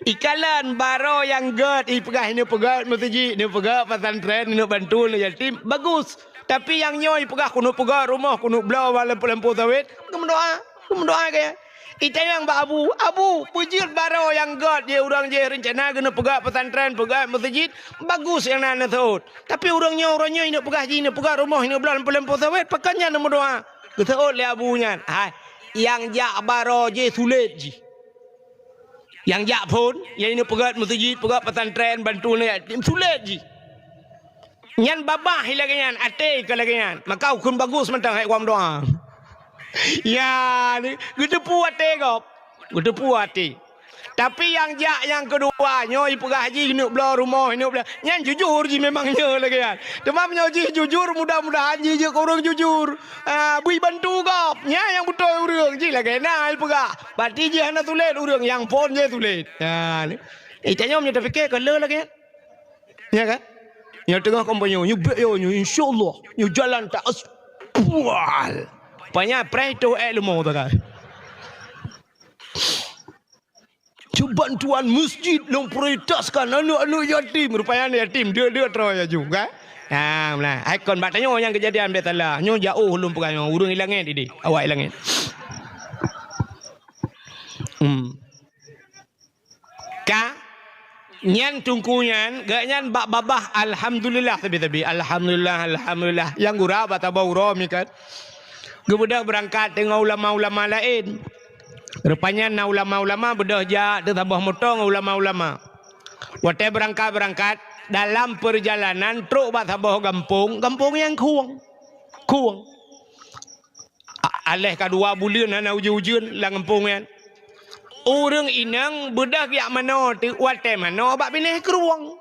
Ikalon baroe nyang gét, ipeugah ineuk peugét meuseujid, ineuk peugét pesantren, ineuk bantu aneuk yatim, bagus. Tapi nyang nyoe ipeugah keuneuk peugét rumoh, keuneuk bloe lampôh-lampôh sawét, geumeudoa, geumeudoa keu nyan. Itanyong bak Abu, "Abu, peujeuet baroe nyang gét jih ureueng jih reuncana geuneuk peugét pesantren, peugét meuseujid, bagus nyang na neuseuôt. Tapi ureueng nyoe, ureueng nyoe ineuk peugah jih, ineuk peugét rumoh, ineuk bloe lampôh-lampôh sawét, pakon nyan neumeudoa?" Geuseuôt lé Abu nyan, "Hai, nyang jak baroe jih sulet jih. Nyang jak phon, nyang ineuk peugét meuseujid, peugét pesantren, bantu aneuk yatim, sulet jih." Nyan babah lagée nyan, até ka lagée nyan. Maka ukheun bagus mantong hai geudoa. Ya, ni, geuteupeue até gob. Geuteupeue até. Tapi nyang jak nyang keudua, nyoe ipeugah jih ineuk bloe rumoh, ineuk bloe. Nyan jujur jih memang nyoe lagée nyan. Teuma meunyoe jih jujur, mudah-mudahan jih jeuet keu ureueng jujur. Ah, bri bantu gob. Nyan nyang beutôi ureueng jih lagée na ipeugah. Berarti jih hana sulet ureueng nyang phon jih sulet. Ya, ni. Eh, tanyoe meunyoe tapike ka le lagée nyan. Ya kan? Nyang teungoh kampanye, nyoe bèk yo, nyoe insya Allah, nyoe jalan tak as-, pual. Panya preh tu eh leumo tu kan. Cuban tuan masjid lom prioritaskan aneuk-aneuk yatim. Rupanya aneuk yatim, dia-dia terus ya juga. Ha, nah, ikon bak tanyoe nyang kejadian bèk salah. Nyoe jauh lom peugah nyoe, ureueng ilangét idéh, awak ilangét. Hmm. Ka nyan teungku nyan, geuh nyan bak babah alhamdulillah sabe-sabe. Alhamdulillah, alhamdulillah. Nyang gura bak saboh uroe mi kan. Geubeudôh beurangkat teungoh ulama-ulama laén. Rupanya na ulama-ulama beudôh jak teusaboh moto ngon ulama-ulama. Watèe beurangkat-beurangkat, dalam peurjalanan trok bak saboh gampông, gampông nyang khueng. Khueng. A-, aléh ka dua buleuen hana ujeuen-ujeuen lam gampông nyan. Ureueng inong beudôh jak manoe teuk watèe manoe bak binéh krueng.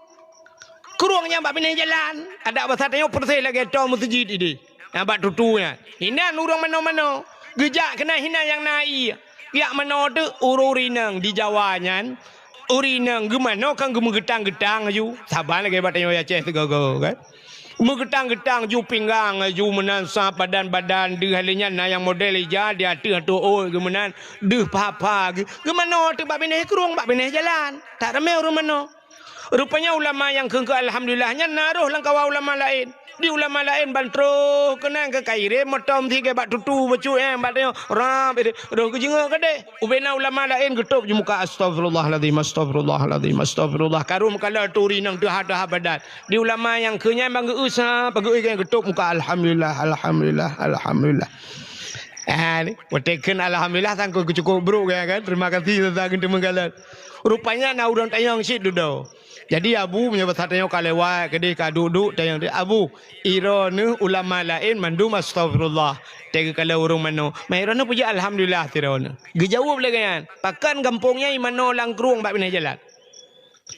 Krueng nyan bak binéh jalan. Adak basa tanyoe peureséh lagèe toe meuseujid idéh. Nyang bak tutu nyan. Inan ureueng manoe-manoe. Geujak keunan inan nyang na ié. Jak manoe teuk ureueng inong di Jawa nyan. Ureueng inong geumanoe kan geumeugeutang-geutang laju. Saban lagèe bak tanyoe Aceh sigoe-goe kan. Meugeutang-geutang ju pinggang, ju meunan sa padan badan, deuh lheueh nyan na nyang model ija di ateueh tu'oh geuh meunan, deuh pha-pha geuh. Geumanoe teuk bak binéh krueng, bak binéh jalan. That ramé ureueng manoe. Rupanya ulama nyang kheun-kheun alhamdulillah nyan na roh lam kawan ulama laén. Di ulama laén ban troh keunan keu ka irém moto meusigé bak tutu bacut nyan bak tanyoe. Rab, roh geujeungok keudéh. Ubena ulama laén geutôb jimuka, "Astagfirullahalazim, astagfirullahalazim, astagfirullah." Ka roh meukalon turi nang teuha-teuha badan. Di ulama nyang keu nyan ban geu-eu sa, pageu-eu nyan geutôb muka, "Alhamdulillah, alhamdulillah, alhamdulillah." Ah, ni, watèe kheun alhamdulillah sang keu cukup brôk gaya kan. Terima kasih teuntang geuteumeung kalon. Rupanya na ureueng tanyong cit dudoe. Jadi Abu meunyoe basa tanyoe ka lewat keudeh ka duek-duek tanyong, "Abu, iroe neuh ulama laén mandum astaghfirullah." Teuka kala ureueng manoe. "Ma iroe neuh peujeuet alhamdulillah tiroe neuh." Geujaweueb lé gobnyan, "Pakon gampông nyan i manoe lam krueng bak binéh jalan?"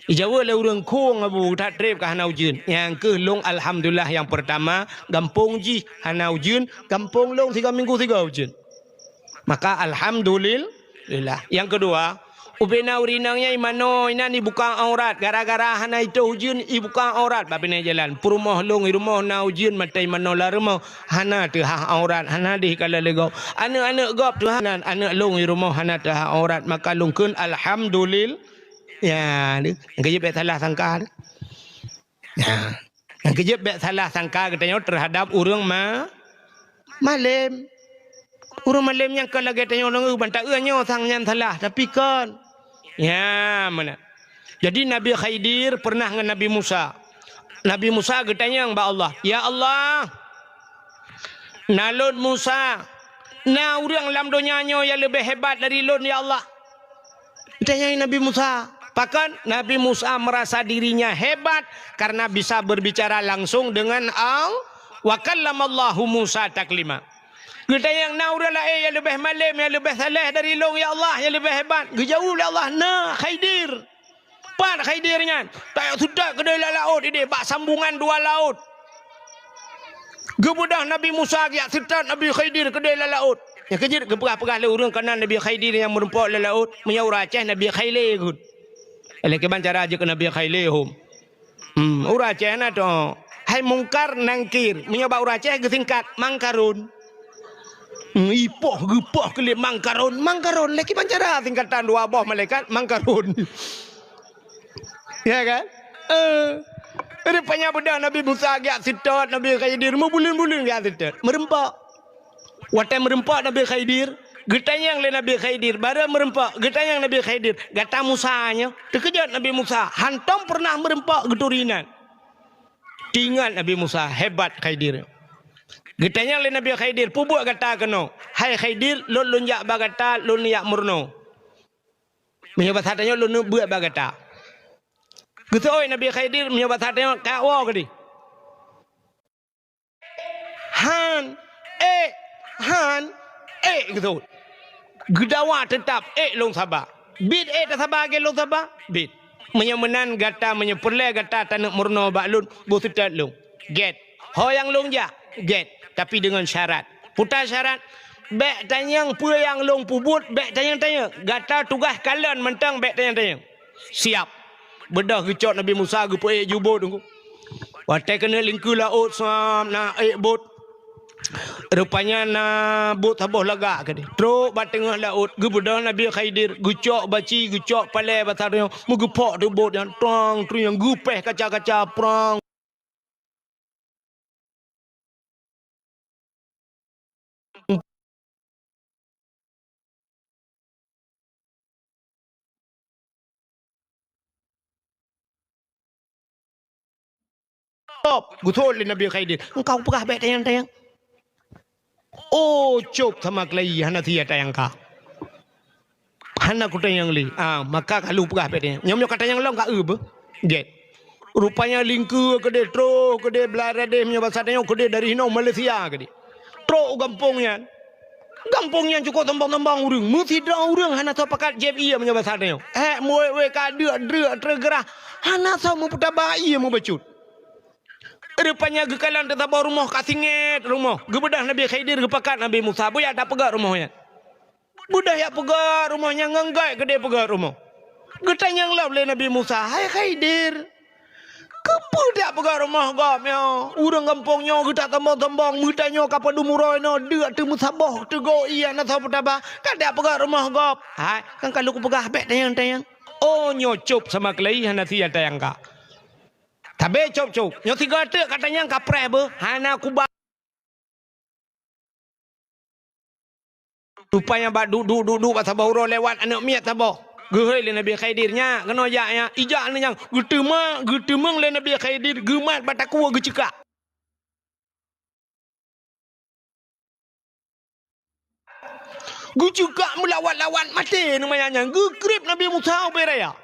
Ijaweueb lé ureueng, "Krueng Abu, that trép ka hana ujeuen." "Nyan kheueh lôn alhamdulillah nyang peurtama, gampông jih hana ujeuen, gampông lôn sigoe minggu sigoe ujeuen." Maka alhamdulillah. Nyang keudua, ubena ureueng inong nyan i manoe inan ibuka aurat, gara-gara hana itôh ujeuen ibuka aurat bak binéh jalan. Peurumoh lôn i rumoh na ujeuen mata i manoe lam rumoh hana teuhah aurat, hana deh kala lé gob. Aneuk-aneuk gob teuhah nan, aneuk lôn i rumoh hana teuhah aurat, maka lôn kheun alhamdulillah. Ya, deh. Nyang keujeuet bèk salah sangka deh. Ya. Nyang keujeuet bèk salah sangka geutanyoe teuhadap ureueng ma-, malém. Ureueng malém nyan kon lagèe tanyoe deungö ban taeu nyoe sang nyan salah, tapi kon. Ya, meunan. Jadi Nabi Khidir pernah ngon Nabi Musa. Nabi Musa geutanyong bak Allah, "Ya Allah, na lôn Musa, na ureueng lam donya nyoe nyang leubeh hebat dari lôn, ya Allah?" Geutanyong Nabi Musa. Pakon? Nabi Musa merasa dirinya hebat karena bisa berbicara langsung dengan Allah. "Wa kallamallahu Musa taklima." Geutanyong, "Na ureueng laén nyang leubeh malém, nyang leubeh saleh dari lôn, ya Allah, nyang leubeh hebat?" Geujaweueb lé Allah, "Na, Khidir." Pat Khidir nyan? Tajak seutôt keudéh lam laôt idéh, bak sambungan dua laôt. Geubeudôh Nabi Musa geujak seutôt Nabi Khidir keudéh lam laôt. Nyang keujeuet geupeugah-peugah lé ureueng kana Nabi Khidir nyang meureumpok lam laôt, meunyoe ureueng Aceh Nabi Khaile geuh. Lé kiban cara jeuet keu Nabi Khaile hom. Hmm, ureueng Aceh na to. Hai Mungkar Nangkir, meunyoe bak ureueng Aceh geusingkat Mangkarun. Hmm, ipoh geupoh keu lé Mangkarun, Mangkarun. Lé kiban cara singkatan dua boh malaikat Mangkarun. Ya kan? Eh. Rupanya beudôh Nabi Musa geujak seutôt Nabi Khidir, meubuleuen-buleuen geujak seutôt. Meureumpok. Watèe meureumpok Nabi Khidir, geutanyong lé Nabi Khidir, barô meureumpok, geutanyong Nabi Khidir, "Gata Musa nyoe?" Teukeujot Nabi Musa, hantom peureunah meureumpok geuturi inan. Teuingat Nabi Musa, hebat Khidir. Geutanyong lé Nabi Khidir, "Peue buet gata keunoe?" "Hai Khidir, lôn, lôn jak bak gata, lôn jak meurunoe." Meunyoe basa tanyoe, "Lôn neuk beuet bak gata." Geuseuôt Nabi Khidir, meunyoe basa tanyoe, "Ka woe keudéh." Han, ék, han, ék, geuseuôt. Geudawa teutap, ék lôn saba. Bit ék tasaba lagèe lôn saba, bit. Meunyoe meunan gata, meunyoe peureulèe gata taneuk meurunoe bak lôn, boh seutôt lôn. Gèt. Ho nyang lôn jak, gèt. Tapi deungon syarat. Peue syarat? Bèk tanyong peue nyang lôn peubuet, bèk tanyong-tanyong. Gata tugaih kalon mantong, bèk tanyong-tanyong. Siap. Beudôh geucok Nabi Musa geupeuék ju bot teungku. Watèe keuneuk lingkeue laôt, sam na ék bot. Rupanya na bot saboh lagak keudéh. Trok bak teungoh laôt, geubeudôh Nabi Khidir, geucok baci, geucok palèe basa tanyoe, meugeupok teuk bot nyan, trong, trong, geupéh kaca-kaca, prang. Geuthôt lé Nabi Khidir, "Engkau peugah bèk tanyong-tanyong." Oh, cop sama keulayi, hana sia tanyong ka. Hana kutanyong lé. Ah, maka ka lheueh peugah bèk tanyong. Nyoe meunyoe ka tanyong lom ka eu beuh. Gèt. Rupanya lingkeue keudéh, troh keudéh, blah radéh, meunyoe basa tanyoe keudéh dari hinoe Malaysia keudéh. Trok u gampông nyan. Gampông nyan cukôp sombong-sombong ureueng. Meusidroe ureueng hana soe pakat jieb ié meunyoe basa tanyoe. Hék, meuwé-wé ka deuk, dreuk, treugeurah. Hana soe meupeutaba ié meubacut. Rupanya geukalon teusaboh rumoh ka singét rumoh. Geubeudôh Nabi Khidir geupakat Nabi Musa. Beuyak tapeugöt rumoh nyan. Beudôh jak peugöt rumoh nyan ngon gèt keudéh peugöt rumoh. Geutanyong lom lé Nabi Musa, "Hai Khidir, keupeue jak peugöt rumoh gob nyoe? Ureueng gampông nyoe geutak sombong-sombong, meutanyoe ka padum uroe nyoe deuk teumeusaboh, teugoe ié hana soe peutaba, ka jak peugöt rumoh gob." "Hai, kan ka lôn kupeugah bèk tanyong-tanyong." Oh, nyoe cop sama keulayi hana sia tanyong ka. Sabé cop-cop. Nyoe sigoe teuk ka tanyong ka preh beuh, hana kuba. Rupanya bak duek-duek, duek-duek bak saboh uroe lewat aneuk miet saboh. Geuhôi lé Nabi Khidir, "Nyak, keunoe jak nyak." Ijak aneuk nyan, geuteuma-, geuteumeung lé Nabi Khidir, geumat bak takue geuceukak. Geuceukak meulawat-lawat maté nyan manyak nyan. Geukrieb Nabi Musa ubé raya.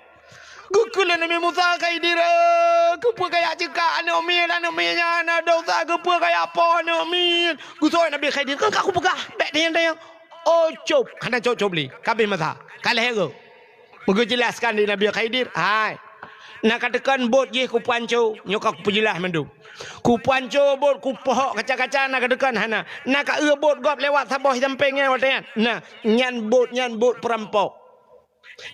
Geukheun lé Nabi Musa, "Khidir, eh, keupeue kajak ceukak aneuk miet, aneuk miet nyan na dosa, keupeue kajak poh aneuk miet?" Geuseuôt Nabi Khidir, "Kon ka kupeugah, bèk tanyong-tanyong." "Oh, cop, hana cop-cop lé, ka abéh masa, ka lhèe rot." Meugeujelaskan di Nabi Khidir, "Hai, na ka teukon bot jih kupanco, nyoe ka kupeujeulaih mandum. Kupanco bot, kupohok kaca-kaca, na ka teukon hana. Na ka eu bot gob lewat saboh sampéng nyan watèe nyan. Na, nyan bot, nyan bot peurampok.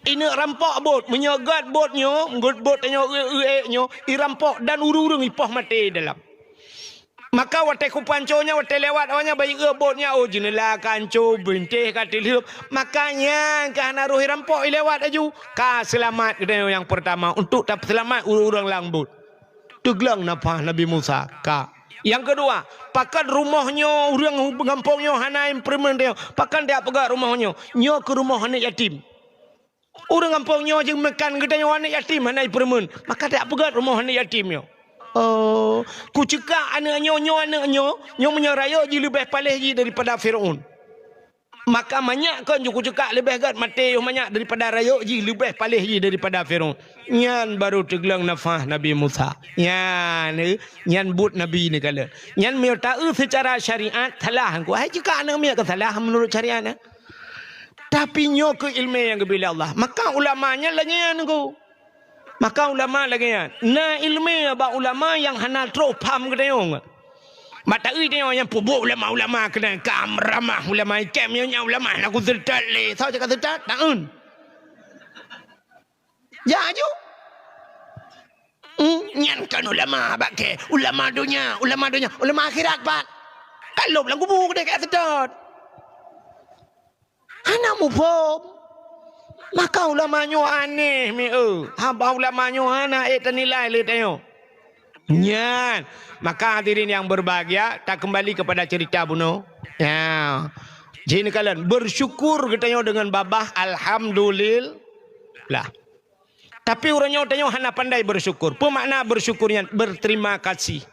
Ineuk rampok bot, meunyoe gèt bot nyoe, gèt bot tanyoe eu-eu ék nyoe, irampok dan ureueng-ureueng ipoh maté dalam. Maka watèe kupanco nyan, watèe lewat awaknyan, bah ieu bot nyan, oh, jeuneula ka anco, bintéh ka teulheueb. Maka nyan ka hana roh irampok ilewat laju. Ka seulamat geutanyoe nyang peurtama untuk tapeuseulamat ureueng-ureueng lam bot." Teugleng nafah Nabi Musa, ka. Nyang keudua, pakon rumoh nyoe, ureueng gampông nyoe hana ipeureumeun tanyoe, pakon tajak peugèt rumoh nyoe? Nyoe keuh rumoh aneuk yatim. Ureueng gampông nyoe jeumakan geutanyoe aneuk yatim hana ipeureumeun, maka tajak peugèt rumoh aneuk yatim nyoe. Oh, kuceukak aneuk nyoe, nyoe aneuk nyoe, nyoe meunyoe rayeuk jih leubeh paléh jih daripada Fir'aun. Maka manyak kon ju kuceukak leubeh gèt maté yoh manyak daripada rayeuk jih leubeh paléh jih daripada Fir'aun. Nyan barô teugleng nafah Nabi Musa. Nyan, eh, nyan buet Nabi neukalon. Nyan meunyoe taeu seucara syariat salah. Hai ceukak aneuk miet ka salah meunurot syariat, eh. Tapi nyoe keuh ileumèe nyang geubri lé Allah. Maka ulama nyan lagèe nyan, Teungku. Maka ulama lagèe nyan. Na ileumèe bak ulama nyang hana trôh pham geutanyoe. Bak taeu tanyoe nyang peubuet ulama-ulama keunan ka ramah ulama ikém nyoe nyan ulama hana kuseutôt lé. Soe cit ka seutôt? Taeun. Jak aju. Hmm, nyan kan ulama bak kèe, ulama donya, ulama donya, ulama akhirat pat. Ka lheueh lam kubu keudéh ka seutôt. Hana muphom. Maka ulama nyoe aneh mi eu. Haba ulama nyoe hana ék tanilai lé tanyoe. Nyan. Maka hadirin yang berbahagia, takeumbali kepada cerita bunoe. Ya. Jih neukalon, bersyukur geutanyoe deungon babah, alhamdulillah. Tapi uroe nyoe tanyoe hana pandai bersyukur. Peue makna bersyukur nyan? Berterima kasih.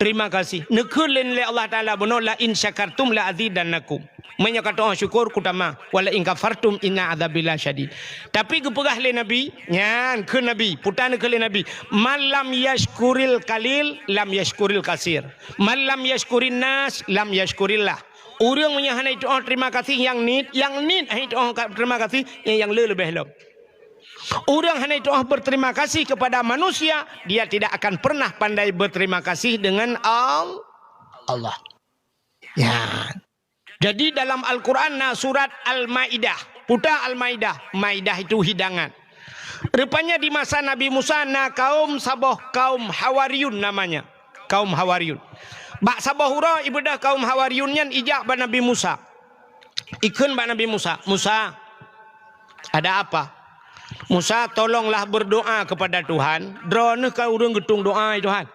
Terima kasih. Neukheun lé Allah Taala bunoe, "La in syakartum la azidannakum." Meunyoe ka teu'oh syukur, kutamah. "Wa la in kafartum inna adzabi lasyadid." Tapi geupeugah lé Nabi, nyan kheun Nabi, puta neukheun lé Nabi, "Man lam yashkuril qalil, lam yashkuril katsir. Man lam yashkurin nas, lam yashkurillah." Ureueng meunyoe hana jiteu'oh terima kasih nyang niet, nyang niet hana jiteu'oh ka-, terima kasih, nyang, nyang le leubeh lom. Ureueng hana jiteu'oh berterima kasih kepada manusia, dia tidak akan pernah pandai berterima kasih dengan Al-, Allah. Ya. Jadi dalam Al-Quran na surat Al-Maidah. Puta Al-Maidah. Maidah itu hidangan. Rupanya di masa Nabi Musa na kaum saboh kaum Hawariyun namanya. Kaum Hawariyun. Bak saboh uroe ibeudôh kaum Hawariyun nyan ijak bak Nabi Musa. Ikheun bak Nabi Musa, "Musa, ada apa?" "Musa, tolonglah berdoa kepada Tuhan. Droeneuh ka ureueng geutung doa, ya Tuhan.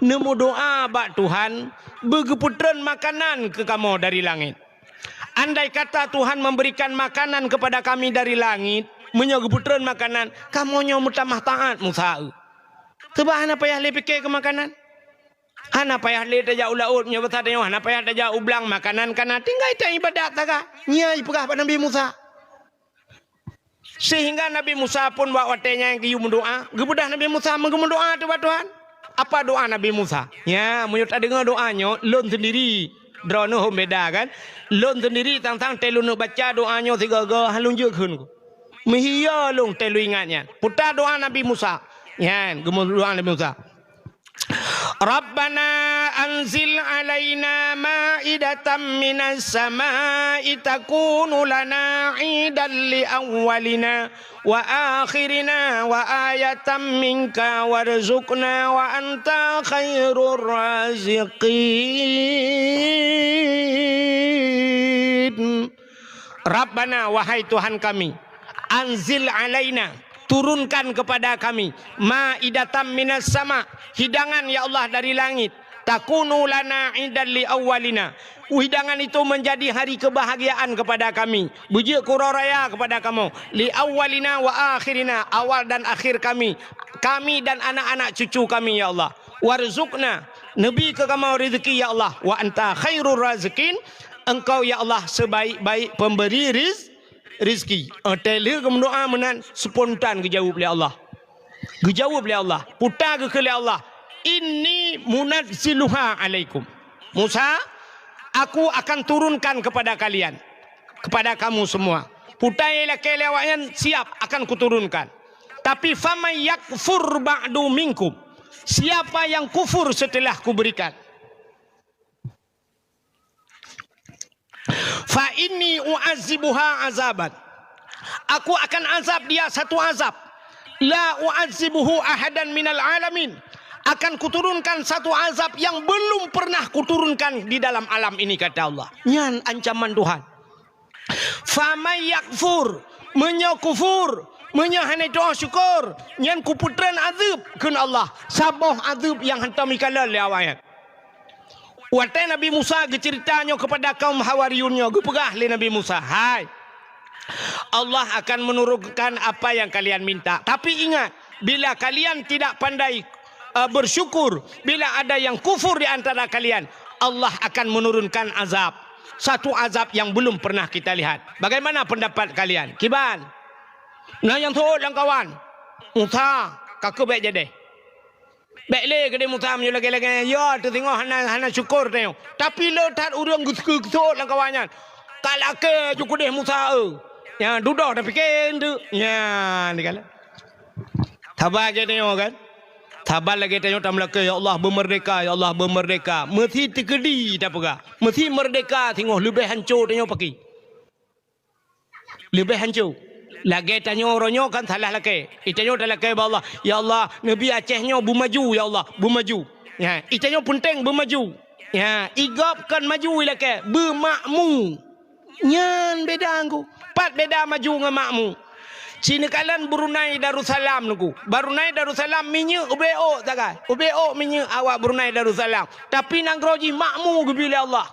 Neumeudoa bak Tuhan, beugeupeutrön makanan keu kamoe dari langét. Andai kata Tuhan memberikan makanan kepada kami dari langit, meunyoe geupeutrön makanan, kamoe nyoe meutamah taát Musa eu." Teuba hana payah lé pike keu makanan. Hana payah lé tajak u laôt, nyoe basa tanyoe hana payah tajak u blang, makanan kana, tinggai taibadat saga. Nyan ipeugah bak Nabi Musa. Sehingga Nabi Musa pun bak watèe nyan geuyue meudoa, geubeudôh Nabi Musa meugeumeudoa teuh bak Tuhan. Apa doa Nabi Musa? Nyan, meunyoe tadeungoe doa nyoe, lôn seundiri, droeneuh hom beda kan? Lôn seundiri tang-tang teuh lôn baca doa nyoe sigoe-goe, han lôn jeuet kheun. Meuhiya lôn teuh lôn ingat nyan. Puta doa Nabi Musa. Nyan, geumeudoa Nabi Musa. Rabbana anzil alaina ma'idatan minas sama'i takunu lana idan li awwalina wa akhirina wa ayatan minka warzuqna wa anta khairur raziqin. Rabbana, wahai Tuhan kami, anzil alaina, turunkan kepada kami, maidatam minas sama, hidangan ya Allah dari langit, takunu lana idan li awwalina, hidangan itu menjadi hari kebahagiaan kepada kami, beujeuet keu uroe raya kepada kamoe, li awwalina wa akhirina, awal dan akhir kami, kami dan anak-anak cucu kami ya Allah, warzuqna, neubi keu kamoe rezeki ya Allah, wa anta khairur raziqin, Engkau, ya Allah, sebaik-baik pemberi riz-, rizki." Watée lheueh geumeudoá meunan, spontan geujaweueb lé Allah. Geujaweueb lé Allah. Puta geukheun lé Allah, "Inni munazziluha alaikum." "Musa, aku akan turunkan kepada kalian, kepada kamu semua." Puta ilakée lé awaknyan, "Siap, akan kuturunkan. Tapi faman yakfur ba'du minkum." Siapa yang kufur setelah kuberikan? "Fa inni u'azibuha azaban." Aku akan azab dia satu azab. "La u'azibuhu ahadan minal alamin." Akan kuturunkan satu azab yang belum pernah kuturunkan di dalam alam ini, kata Allah. Nyan ancaman Tuhan. "Faman yakfur," meunyoe kufur, meunyoe hana tu'oh syukur, nyan kupeutreun azeueb, kheun Allah. Saboh azeueb nyang hantom ikalon lé awaknyan. Watée Nabi Musa geuceurita nyoe keupada kaum Hawariyun nyoe, geupeugah lé Nabi Musa, "Hai, Allah akan menurunkan apa yang kalian minta. Tapi ingat, bila kalian tidak pandai, eh, bersyukur, bila ada yang kufur di antara kalian, Allah akan menurunkan azab. Satu azab yang belum pernah kita lihat. Bagaimana pendapat kalian?" Kiban? Na nyang seuôt lam kawan. Musa, ka keuh bék jadeh. Bék lé keudeh Musa meunyoe lagée-lagée nyan, ya, teusingoh hana, hana syukur tanyoe. Tapi le that ureuëng geuseukeue-geuseuôt lam kawan nyan. Ka lakée ju keudeh Musa, eu. Nyan dudoe tapike eunteuk. Nyan, dikala. Saban lagée tanyoe kan? Saban lagée tanyoe tameulakée, "Ya Allah, beumeurdeka, ya Allah, beumeurdeka." Meusi teukeudi tapeugah. Meusi meurdeka singoh leubeh hanco tanyoe paki. Leubeh hanco. Lagée tanyoe uroe nyoe kan salah lakée. Itanyoe talakée bak Allah, "Ya Allah, neubi Aceh nyoe beumaju, ya Allah, beumaju." Ya, itanyoe peunteng beumaju. Ya, igob kon maju ilakée, beumakmu. Nyan beda ngku. Pat beda maju ngon makmu. Ci neukalon Brunei Darussalam ngku. Brunei Darussalam minyeuk ubé ôk sagai. Ubé ôk minyeuk awak Brunei Darussalam. Tapi nanggroe jih makmu geubi lé Allah.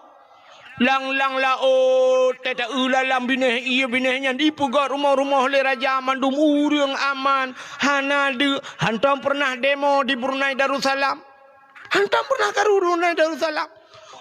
Lang-lang laôt, teuta-eu lalam binéh ié binéh nyan dipeugét rumoh-rumoh lé raja mandum ureuëng aman, hana deuk, hantom peureunah demo di Brunei Darussalam. Hantom peureunah karu Brunei Darussalam.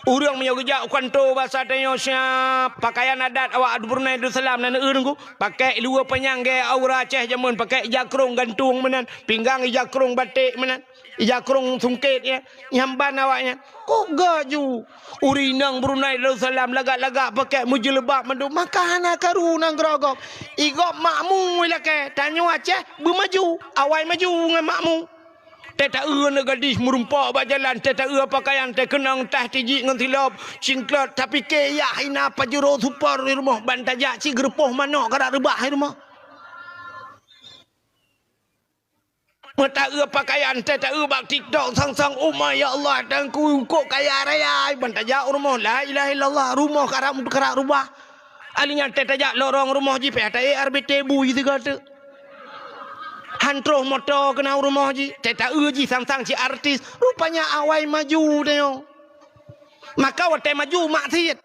Ureuëng meunyoe geujak u kanto basa tanyoe siab, pakaian adat awak Brunei Darussalam na neueu ngku, pakai luwa panyang gée aura Aceh jameun, pakai ija krong gantung meunan, pinggang ija krong baték meunan. Ija krong sungkét nyan, nyang ban awaknyan. Kok gaju? Ureuëng inong Brunei Darussalam lagak-lagak pakai meujeuleubat mandum, maka hana karu nanggroe gob. Igob makmu ilakée, tanyoe Aceh beumaju, awai maju ngon makmu. Teuta-eu aneuk gadih meurumpok bak jalan, teuta-eu pakaian teukeunong tah tijik ngon silop, cingklot, tapike yak hina pajuro supor di rumoh, ban tajak cit geurupoh manok karap reubah di rumoh. Meutaeu pakaian, teuta-eu bak TikTok sang-sang, "Oh my, ya Allah, Teungku kok kaya raya," ban tajak u rumoh, la ilaha illallah, rumoh karap, karap reubah. Alinyan teuta jak lorong rumoh jih, pih ata R B T bui sigoe teuk. Han troh moto keunan u rumoh jih, teuta-eu jih sang-sang cit artis. Rupanya awai maju tanyoe. Maka watée maju maksiet.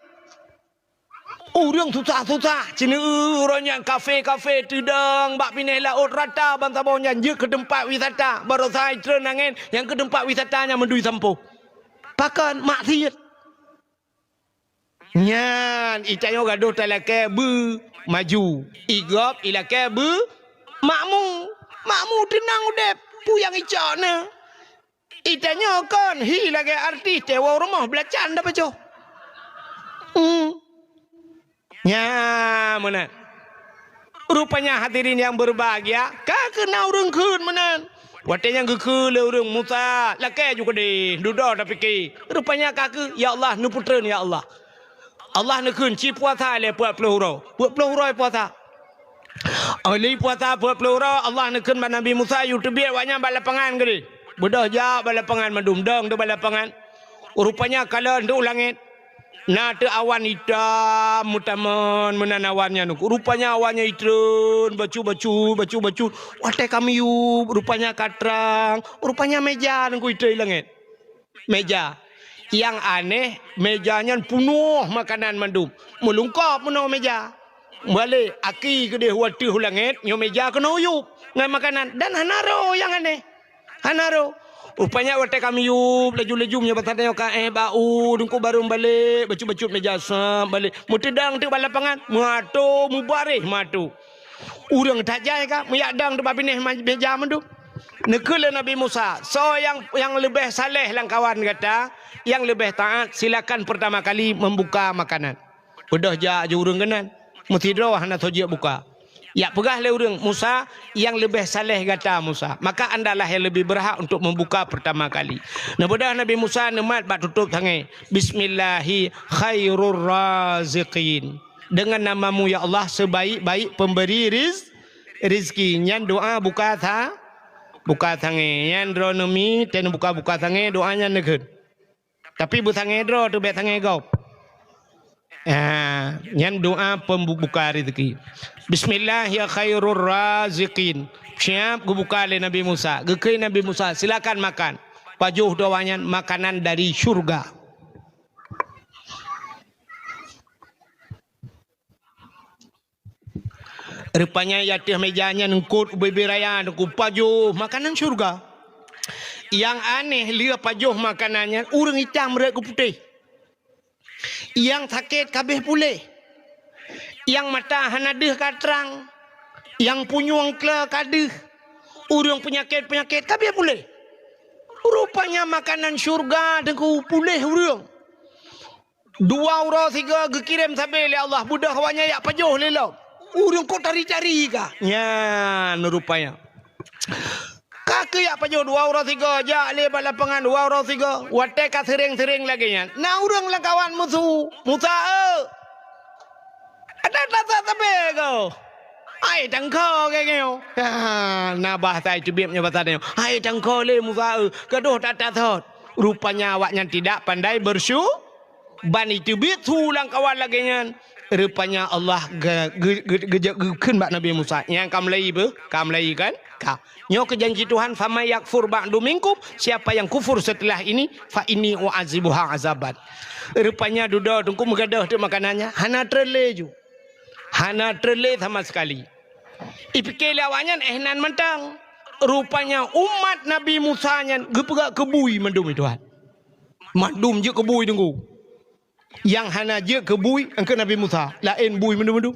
Ureuëng susah-susah, ci neueu uroe nyan kafe-kafe teudong bak binéh laôt rata bansaboh nyan jeuet keu teumpat wisata. Baroesa itreun angén nyang keu teumpat wisata nyan meudui sampôh. Pakon? Maksiet. Nyan, itanyoe gadôh talakée beumaju. Igob ilakée beumakmu. Makmu teunang udeb, peue nyang icok na. Itanyoe kon hi lagée artis, tewoe rumoh beulacan dapajoh. Hmm. Nya meunan. Rupanya hadirin yang berbahagia, ka keuh na ureuëng kheun meunan. Watée nyang geukheun lé ureuëng Musa, lakée ju keudeh, dudoe tapike. Rupanya ka keuh, ya Allah, neupeutreun ya Allah. Allah neukheun ci puasa lé peuet ploh uroe. Peuet ploh uroe puasa. Óh lheueh puasa peuet ploh uroe, Allah neukheun bak Nabi Musa, yue teubiet awaknyan bak lapangan keudeh. Beudôh jak bak lapangan mandum, dong di bak lapangan. Rupanya kalon di langét. Na teuk awan itam meutamon meunan awan nyan. Rupanya awan nyan itreun, bacut-bacut, bacut-bacut. Watée ka miyueb, rupanya ka trang. Rupanya meja nangku itreun i langét. Meja. Nyang aneh, meja nyan peunoh makanan mandum. Meulungkop peunoh meja. Balek, aki keudeh wateueh u langét, nyoe meja keunoe yueb ngon makanan. Dan hana roh nyang aneh. Hana roh. Rupanya watée ka miyueb laju-laju meunyoe basa tanyoe ka éh bak u, Teungku barô balek, bacut-bacut meja sab balek. Meuteudang teuk bak lapangan, meuato mubareh meuato. Ureuëng that jai ka, meuyak dang teuk bak binéh ma-, meja mandum. Neukheun lé Nabi Musa, "Soe nyang, nyang leubeh saleh lam kawan gata, nyang leubeh taát, silakan pertama kali membuka makanan." Beudôh jak ju ureuëng keunan, meusidroe hana soe jeuet buka. Yak peugah lé ureuëng, "Musa, nyang leubeh saleh gata, Musa. Maka andalah nyang leubeh beurhak untuk membuka pertama kali." Neubeudôh Nabi Musa neumat bak tutôb sangé, "Bismillahi khairur raziqin." Dengan namamu, ya Allah, sebaik-baik pemberi riz-, rizki. Nyan doa buka sa-, buka sangé. Nyan droeneuh mi, teuh buka-buka sangé, doa nyan neukheun. Tapi beusangé droe teuh, bék sangé gob. Ah, nyan doa pembuka rezeki. "Bismillah ya khairur raziqin." Siap geubuka lé Nabi Musa. Geukheun Nabi Musa, "Silakan makan." Pajoh doa nyan makanan dari syurga. Rupanya di ateueh meja nyan eungkot ubé-bé raya, Teungku, pajoh makanan syurga. Nyang aneh, lheueh pajoh makanan nyan, ureuëng itam rot keu putéh. Nyang sakét ka abéh puléh. Nyang mata hana deuh ka trang. Nyang punyueng kle ka deuh. Ureuëng peunyakét-peunyakét ka abéh puléh. Rupanya makanan syurga, Teungku, puléh ureuëng. Dua uroe sigoe geukirém sabé lé Allah, beudôh awaknyan jak pajoh lé lom. Ureuëng kok tari-tari ka. Nyan rupanya. Ka keuh jak pajoh dua uroe sigoe, jak lé bak lapangan dua uroe sigoe. Watée ka seuréng-seuréng lagée nyan, na ureuëng lam kawan meusu, "Musa eu, ada tasa sabé ko." "Hai tangko," keu nyoe. Ha, na bahasa teubiet nyoe bahasa nyoe. "Hai tangko lé Musa eu, gadôh that-that thot." Rupanya awaknyan tidak pandai bersyu-, ban iteubiet su lam kawan lagée nyan. Rupanya Allah ge-, ge-, ge-, geujak geukheun bak Nabi Musa, "Nyang ka meulai beuh? Ka meulai kan? Ka. Nyoe keuh janji Tuhan, 'Faman yakfur ba'du minkum,' siapa yang kufur setelah ini, 'fa inni u'adzibuha azaban.'" Rupanya dudoe Teungku meugadôh teuk makanan nyan, hana treun lé ju. Hana treun lé sama sekali. Ipike lé awaknyan éh nan mantong. Rupanya umat Nabi Musa nyan geupeugah keu bui mandum, Tuhan. Mandum jeuet keu bui, Teungku. Nyang hana jeuet keu bui, eungkot Nabi Musa, laén bui mandum-mandum.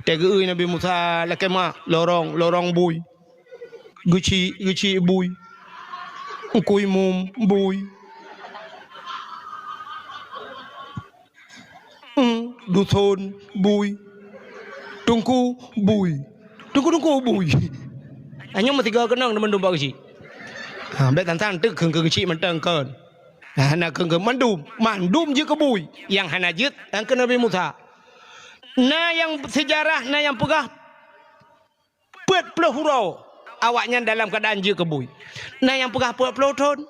Teugeue Nabi Musa lakée mak, lorong, lorong bui. Geuchik, geuchik bui. Eungkui mum bui. Hmm, duson bui. Teungku bui. Teungku-teungku bui. Hanya meusigoe keunong teuma mandum bak geuchik. Ha, bék tantang teuk keu geuchik mantong kon. Hana keu mandum, mandum jeuet keu bui. Nyang hana jeuet, nyang keu Nabi Musa. Na nyang seujarah, na nyang peugah peuet ploh uroe awaknyan dalam keuadaan jeuet keu bui. Na nyang peugah peuet ploh thon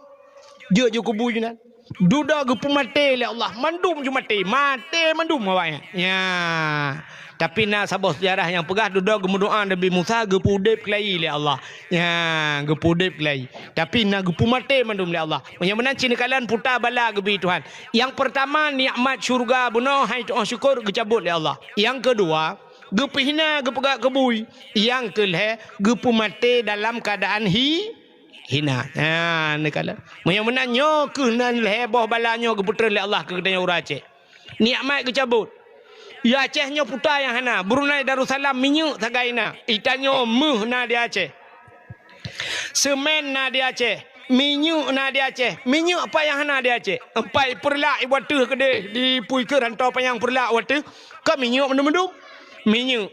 jeuet ju keu bui nyan. Dudoe geupeumaté lé Allah, mandum ju maté, maté mandum awaknyan. Ya. Tapi na saboh seujarah nyang peugah dudoe geumeudoá Nabi Musa geupeuudeb keulayi lé Allah. Ya, geupeuudeb keulayi. Tapi na geupeumaté mandum lé Allah. Meunyoe meunan cit neukalon puta bala geubri Tuhan. Nyang peurtama nikmat syeuruga bunoe hai tu'oh syukur geucabot lé Allah. Nyang keudua, geupeuhina geupeugah keu bui. Nyang keulhée geupeumaté dalam keuadaan hi-, hina. Ha, neukalon. Meunyoe meunan nyoe keuh nan lhée boh bala nyoe geupeutrön lé Allah keu geutanyoe ureuëng Aceh. Nikmat geucabot. Di Aceh nyoe puta nyang hana. Brunei Darussalam minyeuk sagai na. Di tanyoe méuh na di Aceh. Seumén na di Aceh. Minyeuk na di Aceh. Minyeuk pat nyang hana di Aceh? Empat peureulak ibu ateuh keudeh di pui keu rantau panyang peureulak wateuh. Ka minyeuk mandum-mandum. Minyeuk.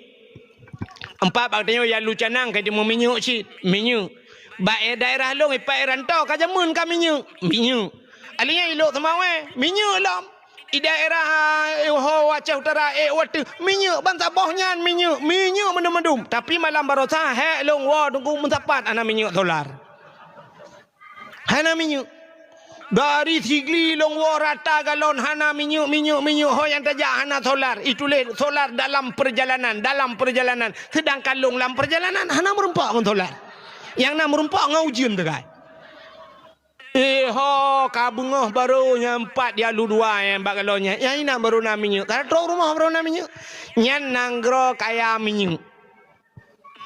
Empat bak tanyoe ya lu canang ka timu minyeuk cit. Minyeuk. Bak daerah lôn ipat rantau ka jameun ka minyeuk. Minyeuk. Alheuh nyan ilok seumawé. Minyeuk lom. Di daerah, eh, ho Aceh Utara, eh, wateuh minyeuk ban saboh nyan minyeuk, minyeuk mandum-mandum. Tapi malam baroesa hék lôn woe Teungku meusapat hana minyeuk solar. Hana minyeuk. Dari Sigli lôn woe rata galon hana minyeuk, minyeuk, minyeuk ho nyang tajak hana solar. Ituléh solar dalam perjalanan, dalam perjalanan. Sedangkan lôn lam perjalanan hana meurumpok ngon solar. Nyang na meurumpok ngon ujeuen teukai. Eh, ho, ka beungoh barô nyang pat di alu dua nyang bak galon nyan. Nyang inan barô na minyeuk. Ka trok rumoh barô na minyeuk. Nyan nanggroe kaya minyeuk.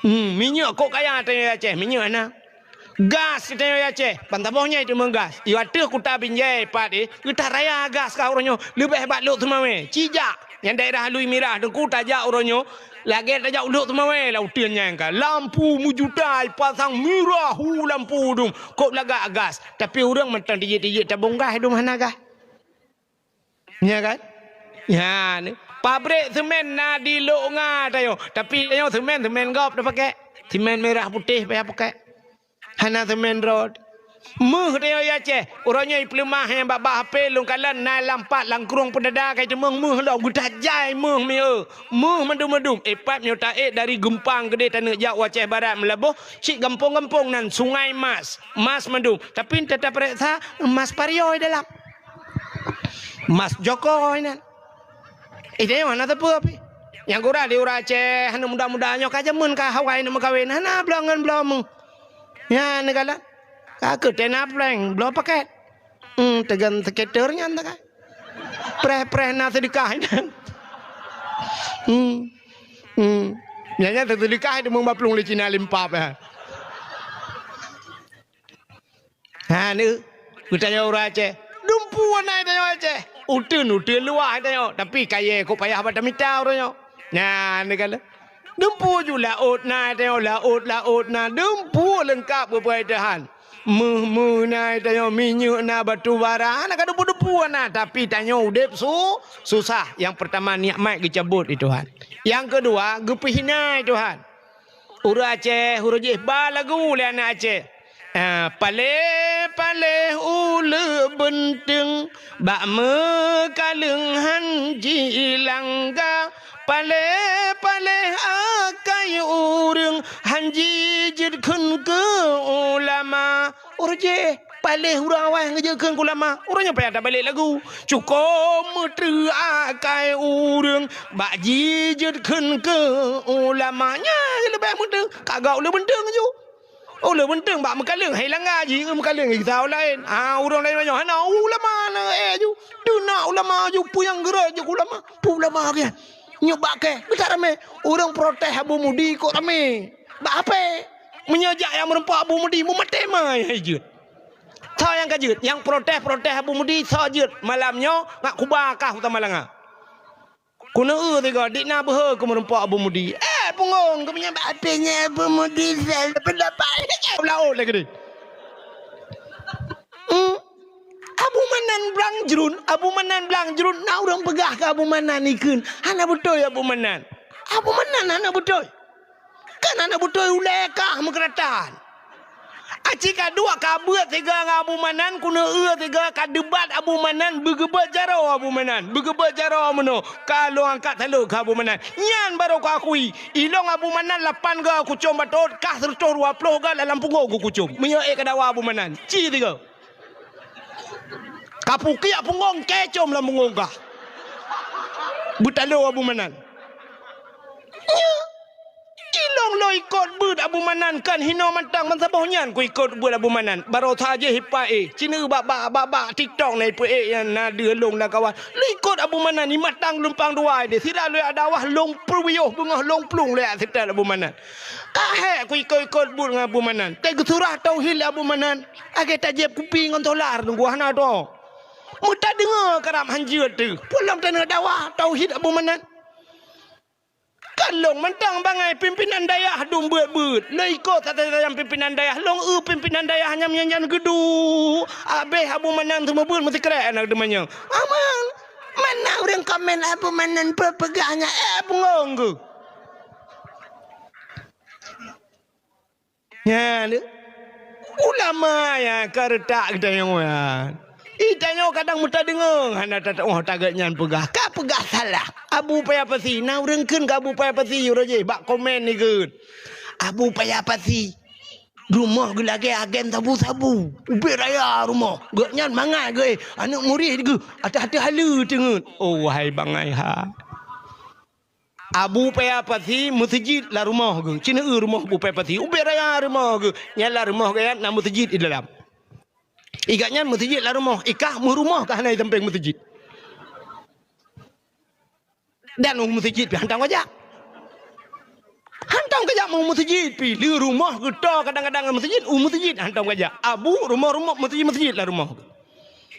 Hmm, minyeuk kok kaya teuh Aceh, minyeuk na. Gas tanyoe di Aceh, ban saboh nyan teuma gas. Di ateueh Kuta Binjai pat, eh, geutaraya gas ka uroe nyoe, leubeh bak Lhokseumawe. Cijak, nyang daerah Lui Mirah, Teungku, tajak uroe nyoe, lagèe tajak u Lhokseumawe lah uteuen nyan ka. Lampu meujuta ipasang mirah, hu, lampu dum, kok lagak gas. Tapi ureueng mantong tijik-tijik tabong gas dum hana gas. Nya kan? Nya ni. Pabrik semen na di Lhokseumawe tanyoe. Tapi tanyoe semen, semen gob tapakèk. Semen mirah putéh payah pakèk. Hana semen rot. Meuh tanyoe di Aceh. Uroe nyoe ipeuleumah nyang bak-bak H P lôn kalon na lam pat lam krueng peudada ka iteumeung meuh lom. Geutajai meuh mieu. Meuh mandum-mandum. Ipat nyoe taék dari Geumpang keudéh taneuk jak u Aceh Barat Meulaboh. Cit gampông-gampông nan Sungai Mas. Mas mandum. Tapi teutab pareksa mas parioe dalam. Mas Joko inan. Eh, tanyoe hana teupeu pih. Nyang gura di ureueng Aceh, hana muda-muda nyoe ka jameun ka hawai neuk meukawen, hana bloe ngon bloe meuh. Nyan neukalon. Ka keu tena prank, bloe pakèt. Hmm, teugan skater nyan teuka. Preh-preh na seudeukah inan. Hmm. Hmm. Nyan, nyan seudeukah itu meubaplueng lé Cina limpap, ya. Ha, ni, geutanyoe ureueng Aceh. Dumpeue na tanyoe Aceh. Uteuen, uteuen luwah tanyoe. Tapi kayèe kok payah bak tamita uroe nyoe. Nyan, ni kan. Dumpeue ju laôt na tanyoe, laôt, laôt na. Dumpeue leungkap geupeue Tuhan. Meuh-meuh na tanyoe, minyeuk na, batu bara. Hana ka dumpeue-dumpeue na. Tapi tanyoe udép su-, susah. Nyang peurtama nikmat geucabot lé Tuhan. Nyang keudua, geupeuhina lé Tuhan. Ureueng Aceh, uroe jih ba lagu lé aneuk Aceh. Ah, paléh-paléh uleue beunteung, bak meukaleueng han jilangga. Paléh-paléh akai ureueng, han jijeuet kheun keu ulama. Uroe jih, paléh ureueng awai geujeuet kheun keu ulama. Uroe nyoe payah tabalek lagu. Cukôp meutreuk akai ureueng bak jijeuet kheun keu ulama. Nyan leubeh meutreuk. Ka gak uleue beunteung ju. Uleue beunteung bak meukaleueng, hai langga ji, meukaleueng gisa laén. Ah, ureueng laén nyoe hana ulama na, eh, ju. Deuh na ulama ju, peue nyang geurot ju ulama. Peue ulama keu nyan? Nyoe bak kèe, beutak ramé. Ureueng protes Abu Mudi kok ramé. Bak ape? Meunyoe jak nyang meureumpok Abu Mudi, meumaté ma hai jeuet. Soe nyang ka jeuet? Nyang protes-protes Abu Mudi soe jeuet? Malam nyoe ngat kuba kah u Tamalanga. Keuneuk eu sigoe, dik na beuhe keu meureumpok Abu Mudi. Eh, pungong, keu meunyoe bak até nyan Abu Mudi sel, pendapat. Laôt lagèe nyan. Hmm. Abu Manan Blang Jrun, Abu Manan Blang Jrun, na ureueng peugah keu Abu Manan ikheun. Hana beutôi Abu Manan. Abu Manan hana beutôi. Kan hana beutôi ulèe kah meukeuratan. Aci ka duek ka beuet sigoe ngon Abu Manan, keuneuk eu sigoe ka debat Abu Manan, beugeubeuet jaroe Abu Manan, beugeubeuet jaroe meunoe, ka lôn angkat saleuem keu Abu Manan. Nyan barô kuakui, ilôn Abu Manan lapan goe kucom batôt, kah seureutôh dua ploh goe lam pungong kucom. Meunyoe ék kadawa Abu Manan, ci sigoe. Ka pukiak pungong, kèe com lam pungong kah. Beutalo Abu Manan. Nyoe, ilôn lôn ikot beuet Abu Manan kan hinoe mantong, ban saboh nyan kuikot beuet Abu Manan. Baroesa jih ipa éh, ci neu bak, bak, bak, bak TikTok na ipa éh nyang na deuh lôn lam kawan. Lôn ikot Abu Manan, i mantong lumpang dua deh. Sira lôn jak dakwah lôn peuyôh beungoh lôn plueng lôn jak seutôt Abu Manan. Ka hék kuikot-ikot beuet ngon Abu Manan. Teuh geusurah tauhid lé Abu Manan. Lagèe tajieb kupi ngon solar teungku hana droe. Meutadeungoe karab han jeuet teuh. Peue lom taneuk dakwah tauhid Abu Manan. Ka lôn mantong bangai pimpinan dayah dum beuet-beuet. Lôn ikot satai-satai pimpinan dayah. Lôn eu pimpinan dayah nyan meunyan geuduek. Abéh Abu Manan seumeubeuet meusikrek aneuk teumanyong. Aman. Mana ureueng komen Abu Manan peue peugah nyan? Eh, bungong geuh. Nyan, ulama nyang ka reutak geutanyoe nyan. Ih, tanyoe kadang meuteudeueng hana tatu'oh target nyan peugah. Ka peugah salah. Abu Paya Pasi, na ureueng kheun keu Abu Paya Pasi, uroe jih bak komen ikheun. Abu Paya Pasi, rumoh geuh lagèe agen sabu-sabu. Ubé raya rumoh. Gobnyan mangat geuh, aneuk murit geuh, ateueh-ateueh haleue teungeut. Oh, wahai bangai ha. Abu Paya Pasi meuseujid lam rumoh geuh. Ci neu eu rumoh Abu Paya Pasi. Ubé raya rumoh geuh. Nyan lam rumoh geuh nyan na meuseujid di dalam. I gobnyan meuseujid lam rumoh. I kah meurumoh ka hana i sampéng meuseujid. Dan u meuseujid pih hantom ka jak. Hantom kajak u meuseujid pi, le rumoh geuto kadang-kadang ngon meuseujid, u meuseujid hantom kajak. Abu rumoh-rumoh meuseujid-meuseujid lam rumoh.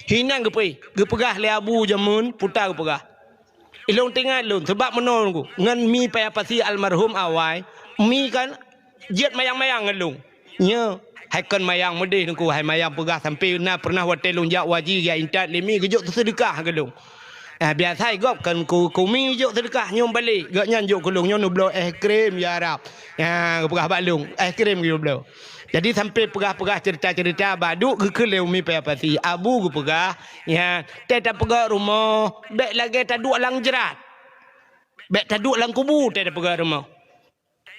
Hinan geupeu, geupeugah lé abu jameun, puta geupeugah. Ilôn teuingat lôn, sabab meunoe ngon mi payah pasi almarhum awai, mi kan jeuet mayang-mayang ngon lôn. Nyoe, hai kon mayang meudeh Teungku, hai mayang peugah sampoe na pernah watèe lôn jak u haji, geujak intat lé mi geujok seudeukah keu lôn. Ah, biasa gob kon keu, keu mi jok seudeukah nyoe balek, gobnyan jok keu lôn nyoe neubloe es krim ya Rab. Ya, geupeugah bak lôn, es krim geubloe. Jadi sampoe peugah-peugah cerita-cerita bak duek geukheun lé umi payah pasi. Abu geupeugah, ya, teuh tapeugah rumoh, bèk lagèe taduek lam jrat. Bèk taduek lam kubu teuh tapeugah rumoh.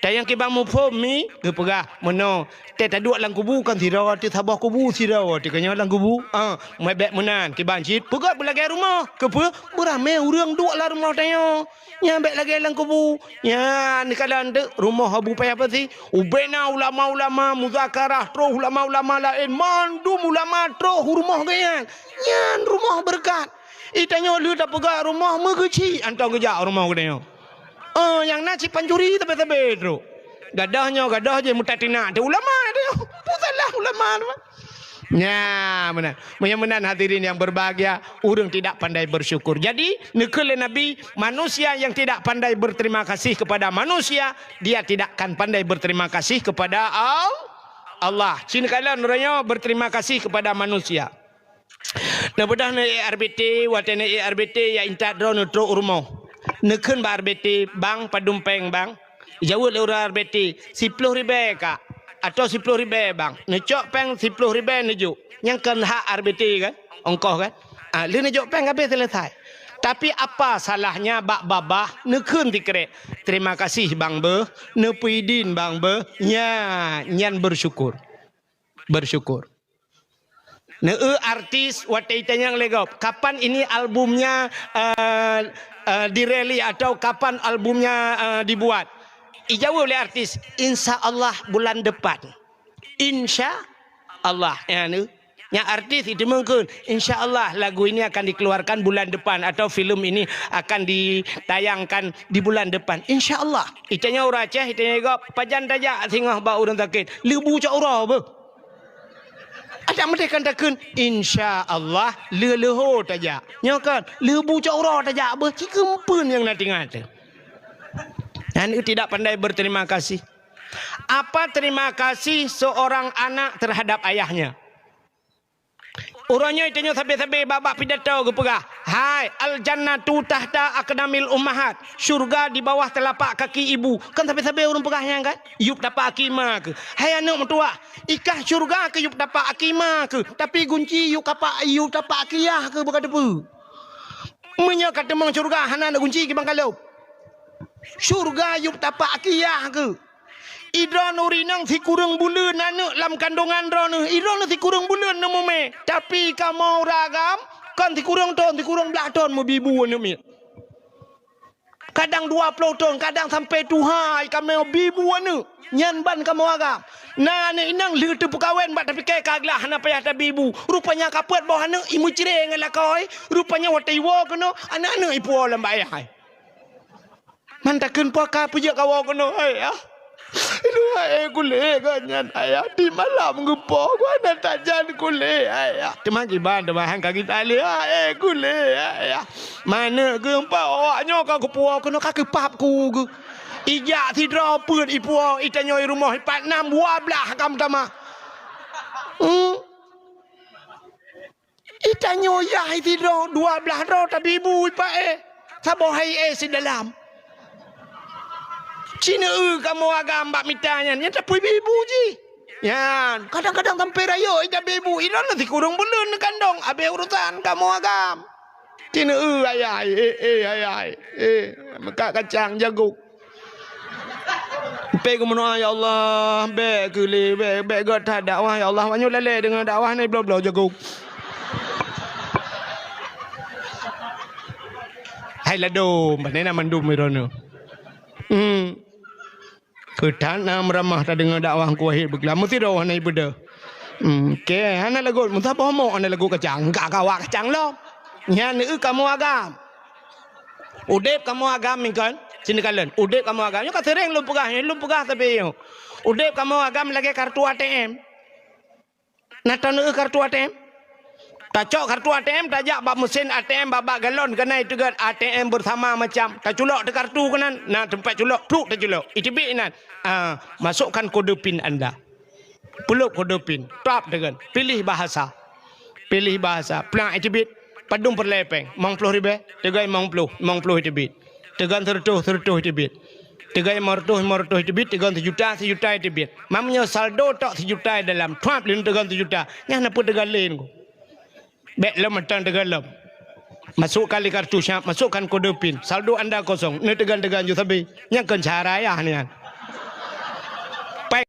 Tayang kibang muphom mi geupeugah meunoe, teuh taduek lam kubu kon sidroe teuh saboh kubu sidroe teuh keunyoe lam kubu. Ah, meuh bèk meunan kibang cit peugah beulagèe rumoh. Keupeue? Beuramé ureueng duek lam rumoh tanyoe. Nyan bèk lagèe lam kubu. Nyan dikala deuek rumoh Abu Payah Pasi. Ubena ulama-ulama muzakarah troh ulama-ulama laén mandum ulama troh u rumoh geuh nyan. Nyan rumoh beureukat. I tanyoe lheueh tapeugah rumoh meugeuchik hantom geujak rumoh geutanyoe. Oh, nyang na cit pancuri sabe-sabe trok. Gadoh nyoe, gadoh jih meutat tinak teuh ulama teuh. Peue salah ulama teuh? Nya, meunan. Meunyoe meunan hadirin yang berbahagia, ureueng tidak pandai bersyukur. Jadi, neukheun lé Nabi, manusia yang tidak pandai berterima kasih kepada manusia, dia tidak akan pandai berterima kasih kepada Al-, Allah. Cit neukalon uroe nyoe berterima kasih kepada manusia. Neubeudôh neuék R B T, watèe neuék R B T ya intat droeneuh trok u rumoh. Neukheun bak R B T, "Bang, padum péng, Bang?" Jaweueb lé ureueng R B T, "Siploh ribèe, Kak, atawa siploh ribèe, Bang." Neucok péng siploh ribèe neujok. Nyan kon hak R B T kan? Ongkoh kan? Ah, lheueh neujok péng habéh seuleusai. Tapi apa salahnya bak babah neukheun sikrek, "Terima kasih, Bang, beuh. Neupeuidin, Bang, beuh." Nya, nyan bersyukur. Bersyukur. Neueu artis watèe itanyong lé gob, "Kapan ini albumnya, eh, eh, dirilis atau kapan albumnya, eh, dibuat?" Ijaweueb lé artis, "Insya Allah bulan depan." Insya Allah. Ya, ni. Nya artis itu mungkin, "Insya Allah lagu ini akan dikeluarkan bulan depan atau film ini akan ditayangkan di bulan depan. Insya Allah." Itanyong ureueng Aceh, itanyong gob, "Pajan tajak singoh bak ureueng sakét?" "Leubu cok uroe beuh." Adak meudeh kan takheun, "Insya Allah, leuleho tajak." Nyoe kan, "Leubu cok uroe tajak beuh," ci keumpeuen nyang na tingat teuh. Dan itu tidak pandai berterima kasih. Apa terima kasih seorang anak terhadap ayahnya? Uroe nyoe tanyoe sabe-sabe bak-bak pidato geupeugah, "Hai, al-jannatu tahta aqdamil ummahat." Syurga di bawah telapak kaki ibu. Kan sabe-sabe ureueng peugah nyan kan? Yup tapak aki ma keuh. Hai aneuk meutuwah, i kah syurga keuh yup tapak aki ma keuh, tapi gunci yup kapak, yup tapak aki yah keuh beuka teupeu. Meunyoe ka teumong syurga hana na gunci kiban ka lhôb. Syurga yup tapak aki yah keuh. Idroeneuh rinong sikureueng buleuen aneuk lam kandongan droeneuh. Idroeneuh sikureueng buleuen neumumé. Tapi kamoe ureueng agam kon sikureueng thon, sikureueng blaih thon meubibu aneuk miet. Kadang dua ploh thon, kadang sampoe tuha kamoe bibu aneuk. Nyan ban kamoe agam. Na aneuk inong lheueh teupeukawen bak tapike ka glah hana payah tabibu. Rupanya ka peuet boh aneuk imeucre ngon lakoe. Rupanya watèe iwoe keunoe aneuk-aneuk ipuwoe lam bak ayah. Man takheun po ka peujeuet kawoe keunoe, "Ayah, aduh, hai kulét geuh nyan, Ayah, di malam geupo, geuh hana tajan kulét, Ayah." Teuma kiban, teuma han ka geutalé, "Hai kulét, Ayah." Maneuk geuh po awak nyoe ka geupuwoe keunoe, ka geupap ku geuh. Ijak sidroe peuet ipuwoe, itanyoe i rumoh ipat nam dua blaih agam tamah. Hmm. Itanyoe yah sidroe dua blaih droe tabibu ipak éh. Saboh hai éh sidalam. Ci neueu kamoe agam bak mita nyan, nyan tapeubibu jih. Nyan, kadang-kadang sampoe rayeuk ija bibu, idroeneuh sikureueng buleuen neukandong, abéh urosan kamoe agam. Ci neueu ayah, éh, éh, ayah, éh, meukat kacang, jagok. Pé geumeudoa, "Ya Allah, bèk keu lé, bèk, bèk göt that dakwah, ya Allah, wanyoe lalé deungon dakwah nyoe bloe-bloe jago." Hai ladôm, pane na mandum droeneuh. Hmm. Keu that na meuramah tadeungoe dakwah Teungku Wahid beuklam, meusidroe hana ibeudôh. Hmm, oke, hana lagot, meusaboh mok hana lagot kacang, ka kawa kacang lom. Nyan eu kamoe agam. Udép kamoe agam mingkon, Sini kalon, udeb kamoe agam. Nyoe ka sering lôn peugah, nyoe lôn peugah tapi nyoe. Udeb kamoe agam lagèe kartu A T M. Na taneuk kartu A T M? Tacok kartu A T M, tajak bak mesin A T M, bak, bak galon keunan, iteugot A T M bersama macam. Taculok teuh kartu keunan, na teumpat culok, pluk taculok. Iteubiet inan. Ah, masukkan kode pin anda. Pulop kode pin, tap teugon, pilih bahasa. Pilih bahasa, plak iteubiet, padum peureulèe pèng, limong ploh ribèe, teugon limong ploh, limong ploh iteubiet. Teugon seureutôh, seureutôh iteubiet. Teugon limong reutôh, limong reutôh iteubiet, teugon seujuta, seujuta iteubiet. Meunyoe saldo tok seujuta dalam, tuap lôn teugon seujuta. Nyan na peue teugon lé nyoe. Bèk lom mantong teugon lom. Masukkan lé kartu syap, masukkan kode pin. Saldo anda kosong, neuteugon-teugon ju sabe. Nyan kon cara ayah nyan. Pai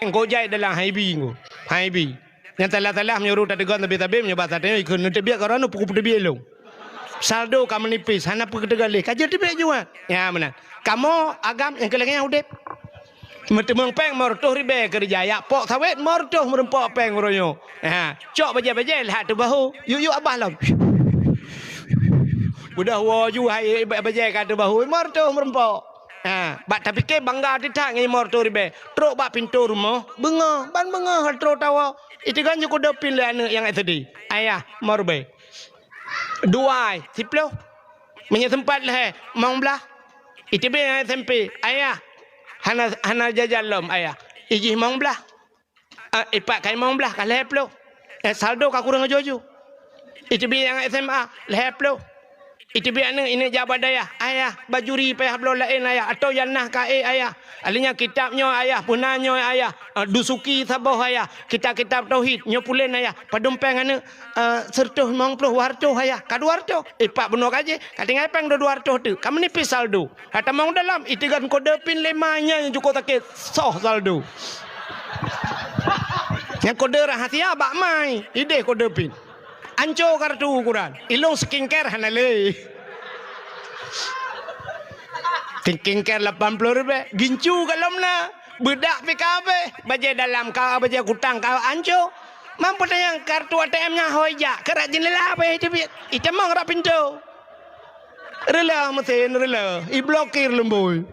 Engkau jai dalam haibi engkau. Haibi. Nyang salah-salah meunyoe ureueng tateugon tabi-tabi meunyoe basa tanyoe ikheun neuteubiet keu droeneuh pukul peuteubiet lôn. Saldo ka meunipis, hana peue teugaleh. Ka jeuet teubiet juat. Ya, meunan. Kamoe agam nyang keu lagèe nyan udeb. Meuteumeung pèng limong reutôh ribèe keureuja, jak pok sawét limong reutôh meureumpok pèng uroe nyoe. Ha, cok bajèe-bajèe lhah ateueh bahu. Yuk-yuk abah lom. Udah woe ju hai bajèe ka ateueh bahu, limong reutôh meureumpok. Ha, bak tapike bangga teuh that ngon limong reutôh ribèe. Trok bak pintoe rumoh, beungoh, ban beungoh trok tawoe. Iteugon ju kode pin lé aneuk nyang S D. Ayah, limong ribèe. Dua, siploh. Meunyoe seumpat lhèe, limong blah. Iteubiet nyang S M P, ayah. Hana, hana jajan lom, ayah. Ijih limong blah. Eh, ipat ka limong blah ka lhèe ploh. Eh, saldo ka kureueng aju-aju. Iteubiet nyang S M A, lhèe ploh. Iteubiet aneuk, ineuk jak bak dayah, "Ayah, bajuri payah bloe laén, ayah, atau nyang na ka ék, ayah. Akhé nyan kitab nyoe, ayah, peue na nyoe, ayah. Eh, Dusuki saboh, ayah. Kitab-kitab tauhid, nyoe pulen, ayah. Padum pèng aneuk?" "Eh, seureutôh limong ploh, dua reutôh, ayah." Ka dua reutôh. Ipat bunoe gaji, ka tinggai pèng dua reutôh teuk. Ka meunipis saldo. Ka tamong dalam, iteugon kode pin lé ma nyan nyang cukôp sakét, soh saldo. Nyang kode rahasia bak ma, ideh kode pin. Anco kartu ukuran. Ilôn skincare hana lé. Skincare lapan ploh ribèe, gincu golom na. Beudak pih ka habéh, bajèe dalam ka, bajèe kutang ka anco. Mampu tanyong kartu A T M nyan hôi jak, keurak jeundela beh teubiet. Itamong rot pintoe. Rila meusén, rila, iblokir lumbôi.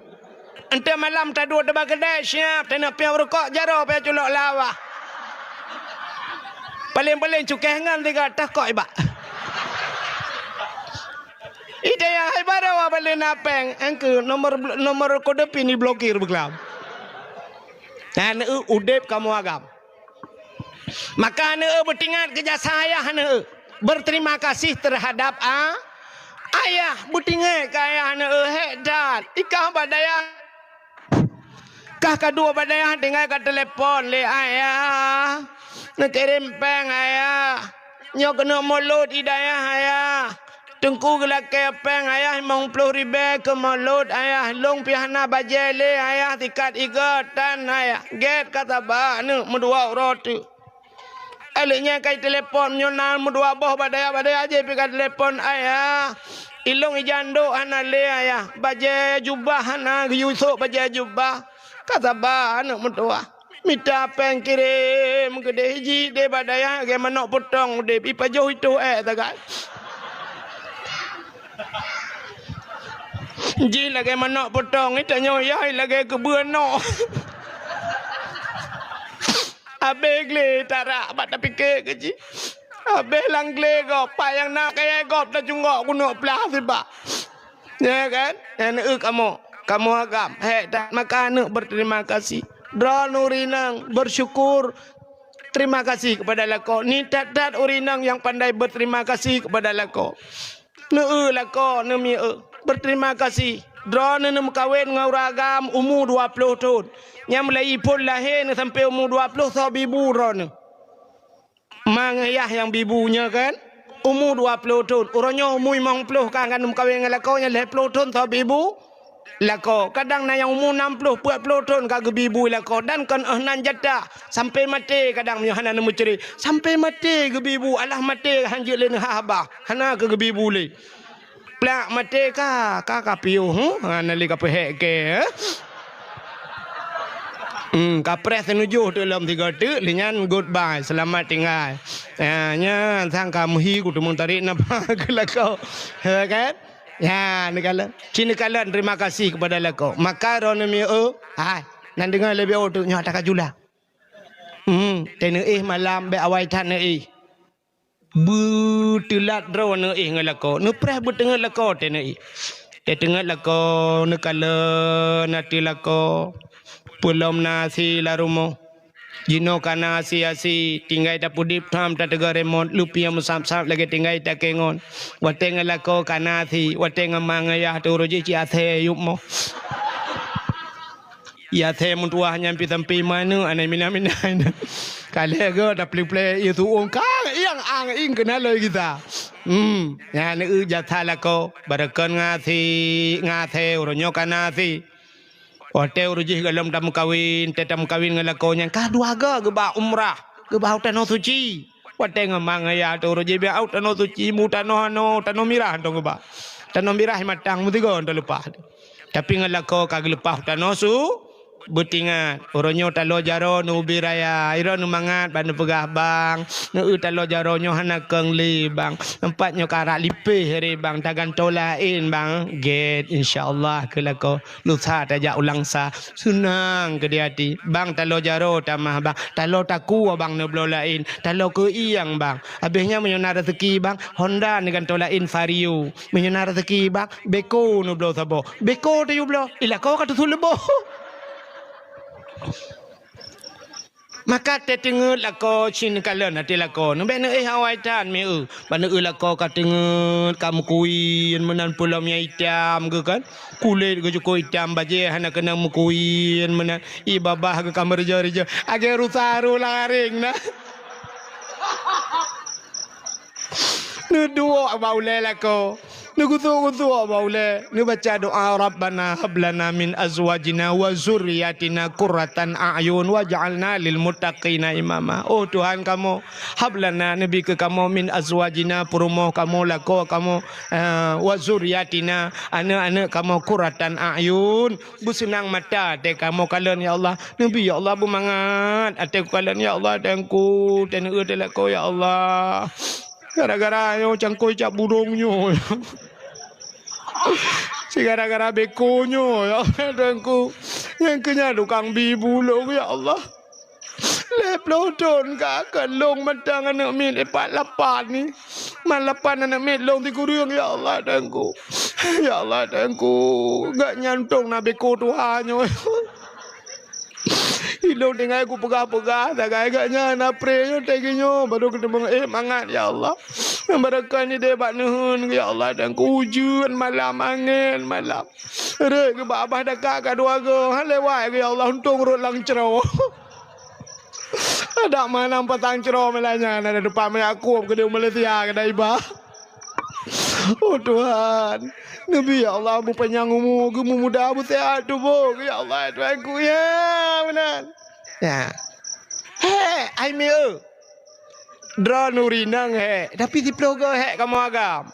Enteuk malam taduek teuba keudè, siap, taneuk piôh rukok, jaroe pih culok lawa. Paléng-paléng cukéh ngon tiga tah kok ibak. Idaya hai baroe baleue na pèng, engkeu nomor, nomor kode pin iblokir beuklam. Nah, neu udeb kamoe agam. Maka aneuk beutingat keu jasa ayah aneuk, berterima kasih terhadap a-, ayah, beutingat keu ayah aneuk, hék that. Ikah bak dayah, kah ka duek bak dayah tinggai ka telepon lé ayah, neukirém pèng ayah, nyoe keuneuk mulod i dayah ayah. Teungku geulakèe pèng ayah limong ploh ribèe keu mulod ayah, lôn pih hana bajèe lé ayah, sikat igoe tan ayah, gèt ka saba aneuk meudua uroe teuk. Aneuk nyan ka itelepon, nyoe na meudua boh bak dayah, bak dayah jih pih ka telepon ayah. Ilôn ijandok hana lé ayah, bajèe jubah hana geuyue sôk bajèe jubah, ka saba aneuk meutuwah. Mita pèng kirém keudeh, jih deh bak dayah lagèe manok peutong udeb, ipajoh itoh èk sagai. Jih lagèe manok peutong, itanyoe yai lagèe keubeue nok. Abéh glé tarak bak tapike keu jih. Abéh lam glé gob, pat nyang na kayèe gob tacunggok keuneuk plah sibak. Ya kan? Nyan eu kamoe, kamoe agam. Hék that maka aneuk berterima kasih. Droeneuh ureueng inong bersyukur, terima kasih kepada lakoe. Ni that-that ureueng inong nyang pandai berterima kasih kepada lakoe. Neu eu lakoe, neu mi eu. Berterima kasih. Droeneuh neumeukawen ngon ureueng agam umu dua ploh thon. Nyang mulai phon lahé neuh sampoe umu dua ploh soe bibu droeneuh. Ma ngon yah nyang bibu nyoe kan, umu dua ploh thon. Uroe nyoe umu limong ploh ka, ka neumeukawen ngon lakoe nyan lhèe ploh thon soe bibu lakoe. Kadang na nyang umu nam ploh, peuet ploh thon ka geubi bu lakoe. Dan kon 'oh nan jatah, sampoe maté kadang meunyoe hana neumeucre. Sampoe maté geubi bu, alah maté han jeuet lé neuhah babah. Hana keu geubi bu lé. Plak maté ka, ka, ka piôh, huh? Ha, na lé ka peuhék kèe, eh? Hmm, ka preh teunujoh teuk lom tiga teuk, lé nyan goodbye, seulamat tinggai. Ha, nyan sang ka meuhi kuteumeung tarék nafas keu lakoe. Ha, kan? Ya, neukalon. Ci neukalon terima kasih kepada lakoe. Maka droeneuh mieu, hai, nan deungoe leubeh oh tu nyoe ata ka jula. Hmm, teuh neuéh malam bék awai that neuéh. Beuteulat droe neuéh ngon lakoe, neupreh beuteungeut lakoe teuh neuéh. Teuteungeut lakoe, neukalon ateueh lakoe. Peulom na asi lam rumoh. Jinoe ka na asi-asi, tinggai tapeudip tham tateuga remote, lupieng meusab-sab lagée tinggai takengon. Watée ngon lakoe ka na asi, watée ngon ma ngon yah teuh uroe jih cit asée yup moh. Yah asée meutuwah nyan pi sampi ma nyoe anai mina-mina nyan. Ka lhée geu tapeuleueng-peuleueng ié tuong ka iang ang ing keunan loi gisa. Hmm, nyan eu jasa lakoe, barokon ngon asi, ngon asée uroe nyoe ka na asi. Watée uroe jih gohlom tameukawen, teuh tameukawen ngon lakoe nyan ka dua goe geuba umrah, geuba u tanoh suci. Watée ngon ma ngon yah teuh uroe jih bék u tanoh suci, mu tanoh anoe, tanoh mirah hantom geuba. Tanoh mirah matang meusigoe hantom leupah. Tapi ngon lakoe ka geuleupah u tanoh su, beutingat. Uroe nyoe taloe jaroe neubi raya, droeneuh mangat bak neupeugah bang, neueu taloe jaroe nyoe hana keueng lé bang. Teumpat nyoe ka rab lipéh ré bang, tagantoe laén bang. Gét, insya Allah keu lakoe. Lusa tajak u Langsa, seunang keudéh até. Bang, taloe jaroe tamah bang, taloe takue bang neubloe laén, taloe keuieng bang. Habéh nyan meunyoe na raseuki bang, Honda neugantoe laén Vario. Meunyoe na raseuki bang, Beko neubloe saboh. Beko tayue bloe, i lakoe ka teusuleubôh. Maka teuteungeut lakoe cit neukalon até lakoe, neubék neuéh awai that mieu. Bak neueu lakoe ka teungeut, ka meukuwien meunan peulom nyang itam geuh kan. Kulét geuh cukôp itam, bajée hana keunong meukuwien meunan. Ié babah geuh ka meureujoh-reujoh. Agée rusa ru laréng na. Neuduek bak ulée lakoe. Neugusok-gusok bak ulée, neubaca doa, "Rabbana hab lana min azwajina wa zurriyatina qurratan a'yun waj'alna lil muttaqina imama." Oh Tuhan kamoe, hab lana, neubi keu kamoe, min azwajina, peurumoh kamoe, lakoe kamoe, eh, wa zurriyatina, aneuëk-aneuëk kamoe, qurratan a'yun, beuseunang mata até kamoe kalon, ya Allah. Neubi, ya Allah, beumangat até kukalon, ya Allah, Teungku, teuneuk teuh lakoe, ya Allah. Gara-gara nyoe cangkôi cap burông nyoe. Si gara-gara beko nyoe, ya Allah, Teungku. Nyang keu nyan tukang bi bulông, ya Allah. Lhée ploh thon ka, ka lông mantong aneuëk miet, ipat lapan ni. Man lapan aneuëk miet lông sikureueng, ya Allah, Teungku. Ya Allah, Teungku. Gak nyantong na beko tuha nyoe. Ilông tinggai kupeugah-peugah, sagai gak nyan, apré nyoe, teugi nyoe, baru keuteumeung éh mangat, ya Allah. Nyang barokah ni deh bak neuheun, ya Allah, dan kuujeuen malam, angén malam. Rhot geuba babah daka ka dua goe, han lewat geuh, ya Allah, untông rhot lam cro. Adak manang patang cro meulanya, na depan meuyakup keudeh Malaysia, keudeh iba. Oh Tuhan, neubi ya Allah beupanyang umu, geumumuda beuseuhat tuboh, ya Allah Tuhanku, ya meunan. Ya. Hék, ai mieu. Droeneuh ureuëng inong hék, tapi siploh goe hék kamoe agam.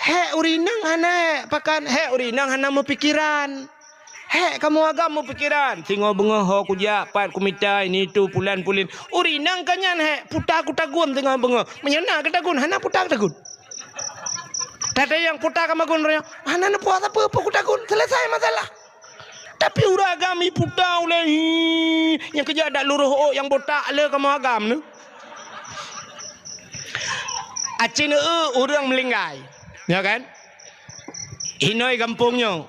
Hék ureuëng inong hana hék, pakan hék ureuëng inong hana meupikeran. Hék kamoe agam meupikeran, singoh beungoh ho kujak, pat kumita, ini itu, pulan pulin. Ureuëng inong ka nyan hék, puta kutagun singoh beungoh. Meunyoe na kutagun, hana puta kutagun. Tatanyong puta kamagun roh nyoe, hana neupuasa peue-peue kutagun, selesai masalah. Tapi ureuëng agam iputa ulée, hi, nyang keujak dak luroh ôk nyang botak le kamoe agam nyoe. Aci neu ureuëng meulinggai. Ya kan? Inoi gampông nyoe.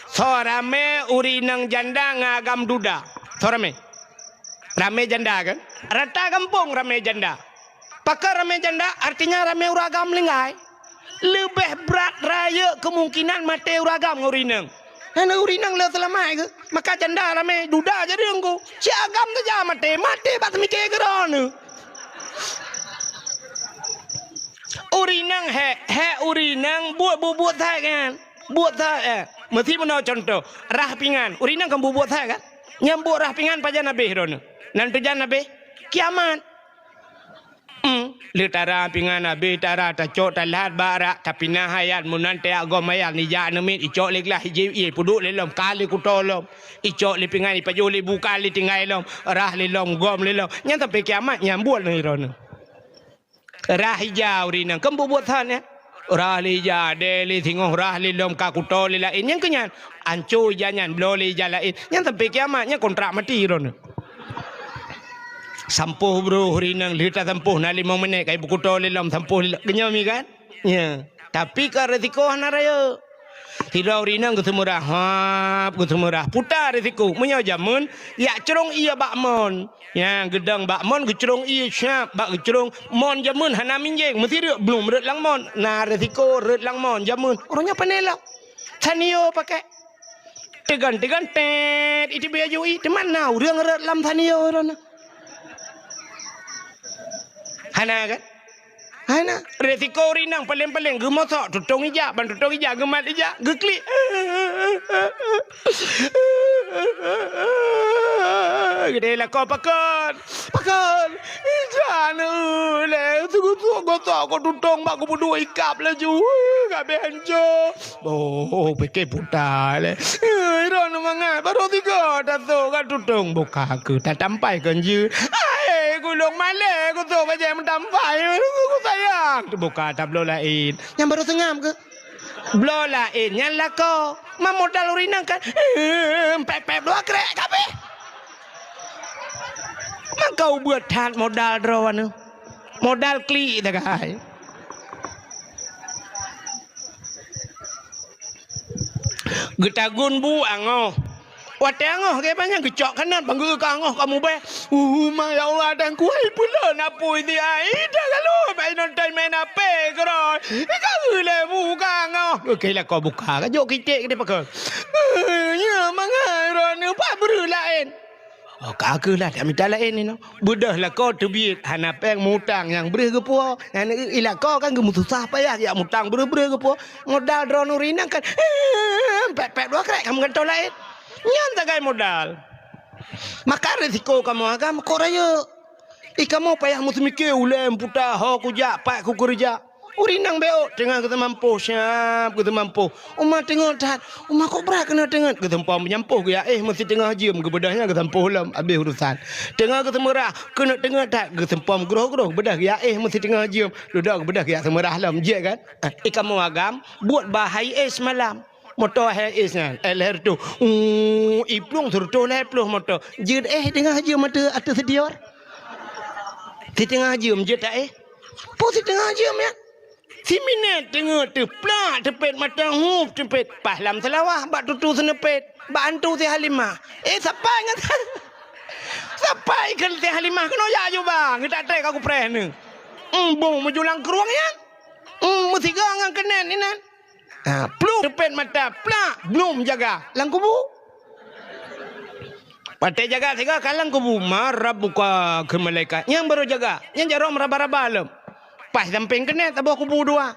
Soe ramé ureuëng inong janda ngon agam duda? Soe ramé? Ramé janda kan? Rata gampông ramé janda. Pakon ramé janda? Artinya ramé ureuëng agam meulinggai. Leubeh brat rayeuk keumungkinan maté ureuëng agam ngon ureuëng inong. Hana ureuëng inong le seulamat geuh. Maka janda ramé, duda jadi teungku. Cit agam saja maté, maté bak seumiké keudroe nyoe. Ureuëng inong hék, hék ureuëng inong buet bubuet that kan? Buet that, eh. Meusi meunoe contoh, rah pingan. Ureuëng inong kan bubuet that kan? Nyang buet rah pingan pajan habéh droeneuh? Nan pajan habéh? Kiamat. Hmm. Lé tara pingan habéh, tara tacok talat bak rak, tapinah ayat, meunan teuak gom ayat, nijak aneuk miet, icok lé glah, ijép ié, peuduek lé lom, ka lé kuto lom. Icok lé pingan, ipajoh lé buka lé tinggai lom, rah lé lom, gom lé lom. Nyan sampai kiamat, nyan buet lé droeneuh. Rah ija ureuëng inong, kan bubuet that nyan. rhah lé ija, deh lé singoh, rhah lé lom ka kuto lé laén. Nyang keu nyan, anco ija nyan, bloe lé ija laén. Nyan sampai kiamat, nyan kontrak mati droeneuh. Sampôh broh ureueng inong, lheueh tasampôh na limong minèt, kai beukuto lé lom, sampôh lé lom. Geunyoe mi kan? Nya. Tapi ka resiko hana rayeuk. Sidroe ureueng inong geuseumeurah, hap, geuseumeurah. Puta resiko. Meunyoe jameun, yak crông ié bak mon. Nya, geudong bak mon, geucrông ié siap, bak geucrông mon jameun hana minjeng. Meusireuk blum rhot lam mon. Na resiko rhot lam mon jameun. Ureueng nyan pane lom. Sanio pakai. Teugan-teugan, tet, iteubiet aju i, teuma na ureueng rhot lam sanio droeneuh. Hana kan? Hana. Resiko ureueng inong paleng-paleng geumosok tutong ija, ban tutong ija geumat ija, geuklik. Geudeh lakoe pakon. Pakon. Ija neuh lé, gosok-gosok ko tutong bak geupeudua ikab laju. Ka abéh hanco. Oh, pike puta lé. Eh, droeneuh mangat, barô tiga tasok ka tutong buka keu tatampai kon jeuet. Hai, gulong malèe, gusok bajèe meutampai. Ku sayang, teubuka tabloe laén. Nyang barô seungab keu? Bloe laén, nyan lakoe. Ma modal ureueng inong kan. Eh, pép-pép dua krek, ka abéh. Mangka ubeuet that modal droeneuh. Modal klik sagai. Geutagun bu angoh. Watèe angoh, geubanyak geucok kanot, bang geu ka angoh ka mubèh. Uh, ma ya Allah, dan kuai pula napui di ai. Dah lalu, bai nonton main H P keurôi. Ika lé bu ka angoh. Oke, lakoe buka. Ka jok kitek geude pakon. Eh, nya, mangat droeneuh pat breuh laén. Oh, ka keuh lah, tak mita laén inoe. Beudôh lakoe teubiet, hana péng mutang nyang breuh geupuwoe. Nyan i lakoe kan geumeususah payah, jak mutang breuh-breuh geupuwoe. Modal droeneuh ureueng inong kan, eh, pép-pép dua krek ka meugantoe laén. Nyan sagai modal. Maka resiko kamoe agam kok rayeuk. I kamoe payah meuseumike ulèe meuputa, ho kujak, pat kukeureuja. Ureueng inong beuôt teungoh geuseumampôh, siap geuseumampôh. Uma teungeut that, uma kok brat keuneuk teungeut, geuseumpom nyampôh geujak éh meusiteungoh jeuem, geubeudôh nyan geusampôh lom, abéh urusan. Teungoh geuseumeurah, keuneuk teungeut that, geuseumpom groh-groh, geubeudôh geujak éh meusiteungoh jeuem, dudoe geubeudôh geujak seumeurah lom, jeuet kan? Ah, i kamoe agam, buet bah hai éh seumalam. Moto hai éh nyan, eh, lhèe reutôh. Uh, i plueng sireutôh lhèe ploh moto. Jeuet éh teungoh jeuem ateueh, ateueh sitior. Siteungoh jeuem jeuet ta éh. Peue siteungoh jeuem nyan? Siminét teungeut teuh plak teupet mata hup teupet, paih lam seulawah bak tutu seuneupet, bak antu si Halimah. Eh, sapai ngon sapai keu si Halimah keunoe jak aju ba, geutak trek ka kupreh neuh. Embong meujulang krueng nyan. Em, meusigoe ngon keunen inan. Ha, plueng teupet mata, plak, blum jaga lam kubu. Watèe jaga sigoe ka lam kubu, ma rabbuka keu malaikat. Nyang barô jaga, nyang jaroe meuraba-raba lom. Paih sampéng keuneuk saboh kubu dua.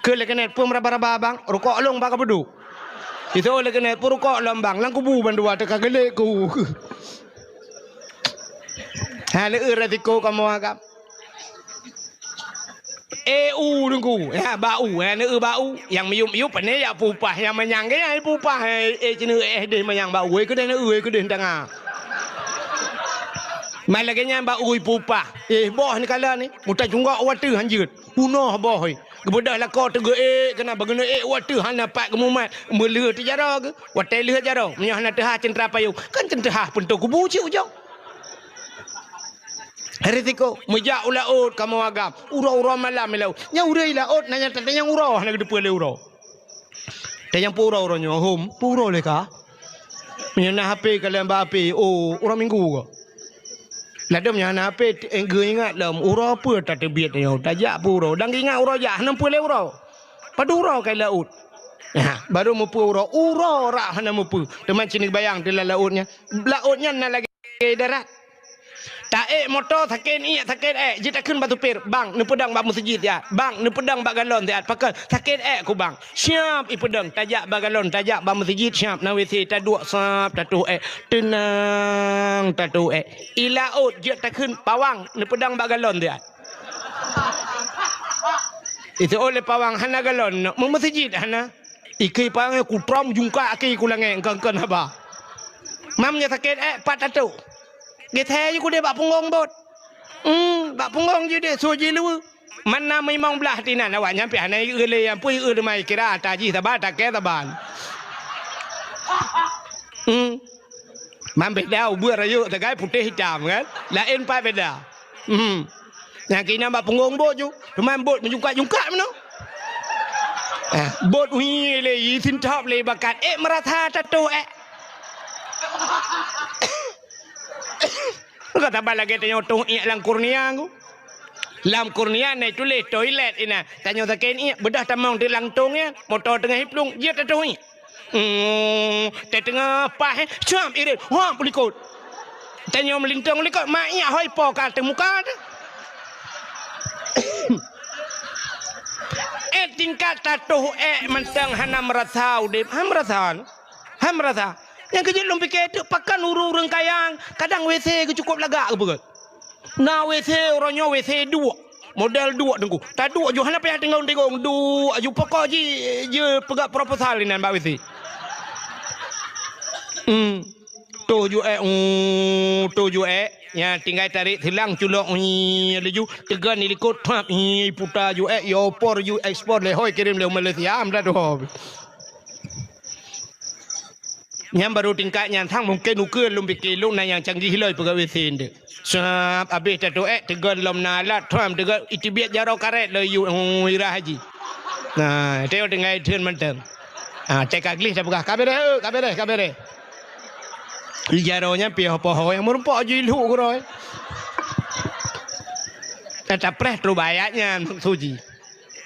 Keu lé keuneuk peue meuraba-raba bang, rukok lôn bak ka peuduek. Iseuôt lé keuneuk peue rukok lôn bang, lam kubu bandua teuka geulék ku. Ha, lé eu resiko kamoe agam. Eh, u Teungku, ya, bak u, ya, neu bak u. Nyang miyup-miyup, pane jak pupah, nyang manyang ke, ya, pupah, eh, eh, cina, eh, deh manyang bak u, eh, keudeh neu, eh, keudeh tanga. Mai lagèe nyan bak u pupah. Eh, boh ni kala ni, muta cunggok watèe hanjeuet. Bunoh boh, eh. Geubeudôh lakoe teugeu, eh, keunan bageuneuk, eh, watèe hana pat geumumat. Meuleuh teujaroe geuh. Watèe leuh jaroe, meunyoe hana teuhah ceuntra payong, kan ceuntra peuntô kubu cit ujong. Risiko, meujak u laôt kamoe agam, uroe-uroe malam i laôt. Nyang ureueng i laôt na nyang tatanyong uroe hana geuteupeue lé uroe. Tanyong peue uroe, uroe nyoe hom, peue uroe lé ka? Meunyoe na H P ka lheueh bak H P, oh, uroe Minggu ka. Ladôm nyang hana H P, eh, geuingat lom, uroe peue tateubiet nyoe, tajak peue uroe, dan geuingat uroe jak, hana peue lé uroe. Padub uroe ka i laôt. Ha, barô meupeue uroe, uroe rab hana meupeue. Teuma cit neubayang teuh lam laôt nyan. Laôt nyan na lagèe darat. Taék moto sakét iék, sakét ék, jeuet takheun bak supir, "Bang, neupeudong bak meuseujid siat. Bang, neupeudong bak galon siat." Pakon, "Sakét ék ku, Bang." Siap ipeudong, tajak bak galon, tajak bak meuseujid, siap na W C, taduek sap, tatoh ék. Teunang, tatoh ék. I laôt jeuet takheun, "Pawang, neupeudong bak galon siat." Iseuôt lé pawang hana galon, meu-, meuseujid hana. Ikei pang kutrom jungkak aki ku langèt, kon-kon haba. Mam nyoe sakét, eh, pat tatoh. Geuthèe ju kudeh bak punggong bot. Hmm, bak punggong ju deh, su jiluweue. Man na limong blaih tinan awak nyan pih hana ieu lé nyang pui ieu teuma kira ata jih saba, takée saba. Hmm. Man beda ubeut rayeuk sagai putéh hitam kan? Laén pat beda. Hmm. Nyang keunan bak punggong bot ju, teuma bot meujungkak-jungkak meunoe. Ah, bot ui lé i sintop lé bakat, eh, meurasa tatoh, eh. Ka saban lagée tanyoe toh iék lam kurnia ku. Lam kurnia na tuléh toilet inan. Tanyoe sakét iék, beudôh tamong di langtong nyan, moto teungoh iplueng, jeuet tatoh iék. Hmm, teungoh paih, eh, cuam irit, huam u likot. Tanyoe meulintong u likot, ma iék hôi po ka ateueh muka teuh. Eh, tingkat tatoh ék mantong hana meurasa udeb, han meurasa. Han meurasa. Nyang keujeuet lôn pike teuk pakon ureuëng-ureuëng kaya, kadang W C geucukôp lagak geupeugöt. Na W C uroe nyoe W C duek, model duek teungku. Taduek ju hana payah tingong-tingong, duek ju pokok ji, ji peugah proposal inan bak W C. Hmm. Toh ju ék, hmm, toh ju ék. Nya tinggai tarék silang culok, hmm, laju teugon di likot, pap, hmm, puta ju ék, yo por ju ekspor lé hôi kirém lé Malaysia, am dah doh. Nyan baru tingkat nyan sang mungken ukeue lôn pike lôn na nyang canggih loi peugah W C nde. Sab abéh tatoh ék teugon lom na alat tram teugon iteubiet jaroe karet lom yue, oh, irah haji. Nah, teuh tinggai theun mantong. Ah, cai ka gleh tapeugah ka bereh, ka bereh, ka bereh. Di jaroe nyan pih poho nyang meurumpok ju ilhuk keudroe. Tapreh trok bak ayat nyan suji.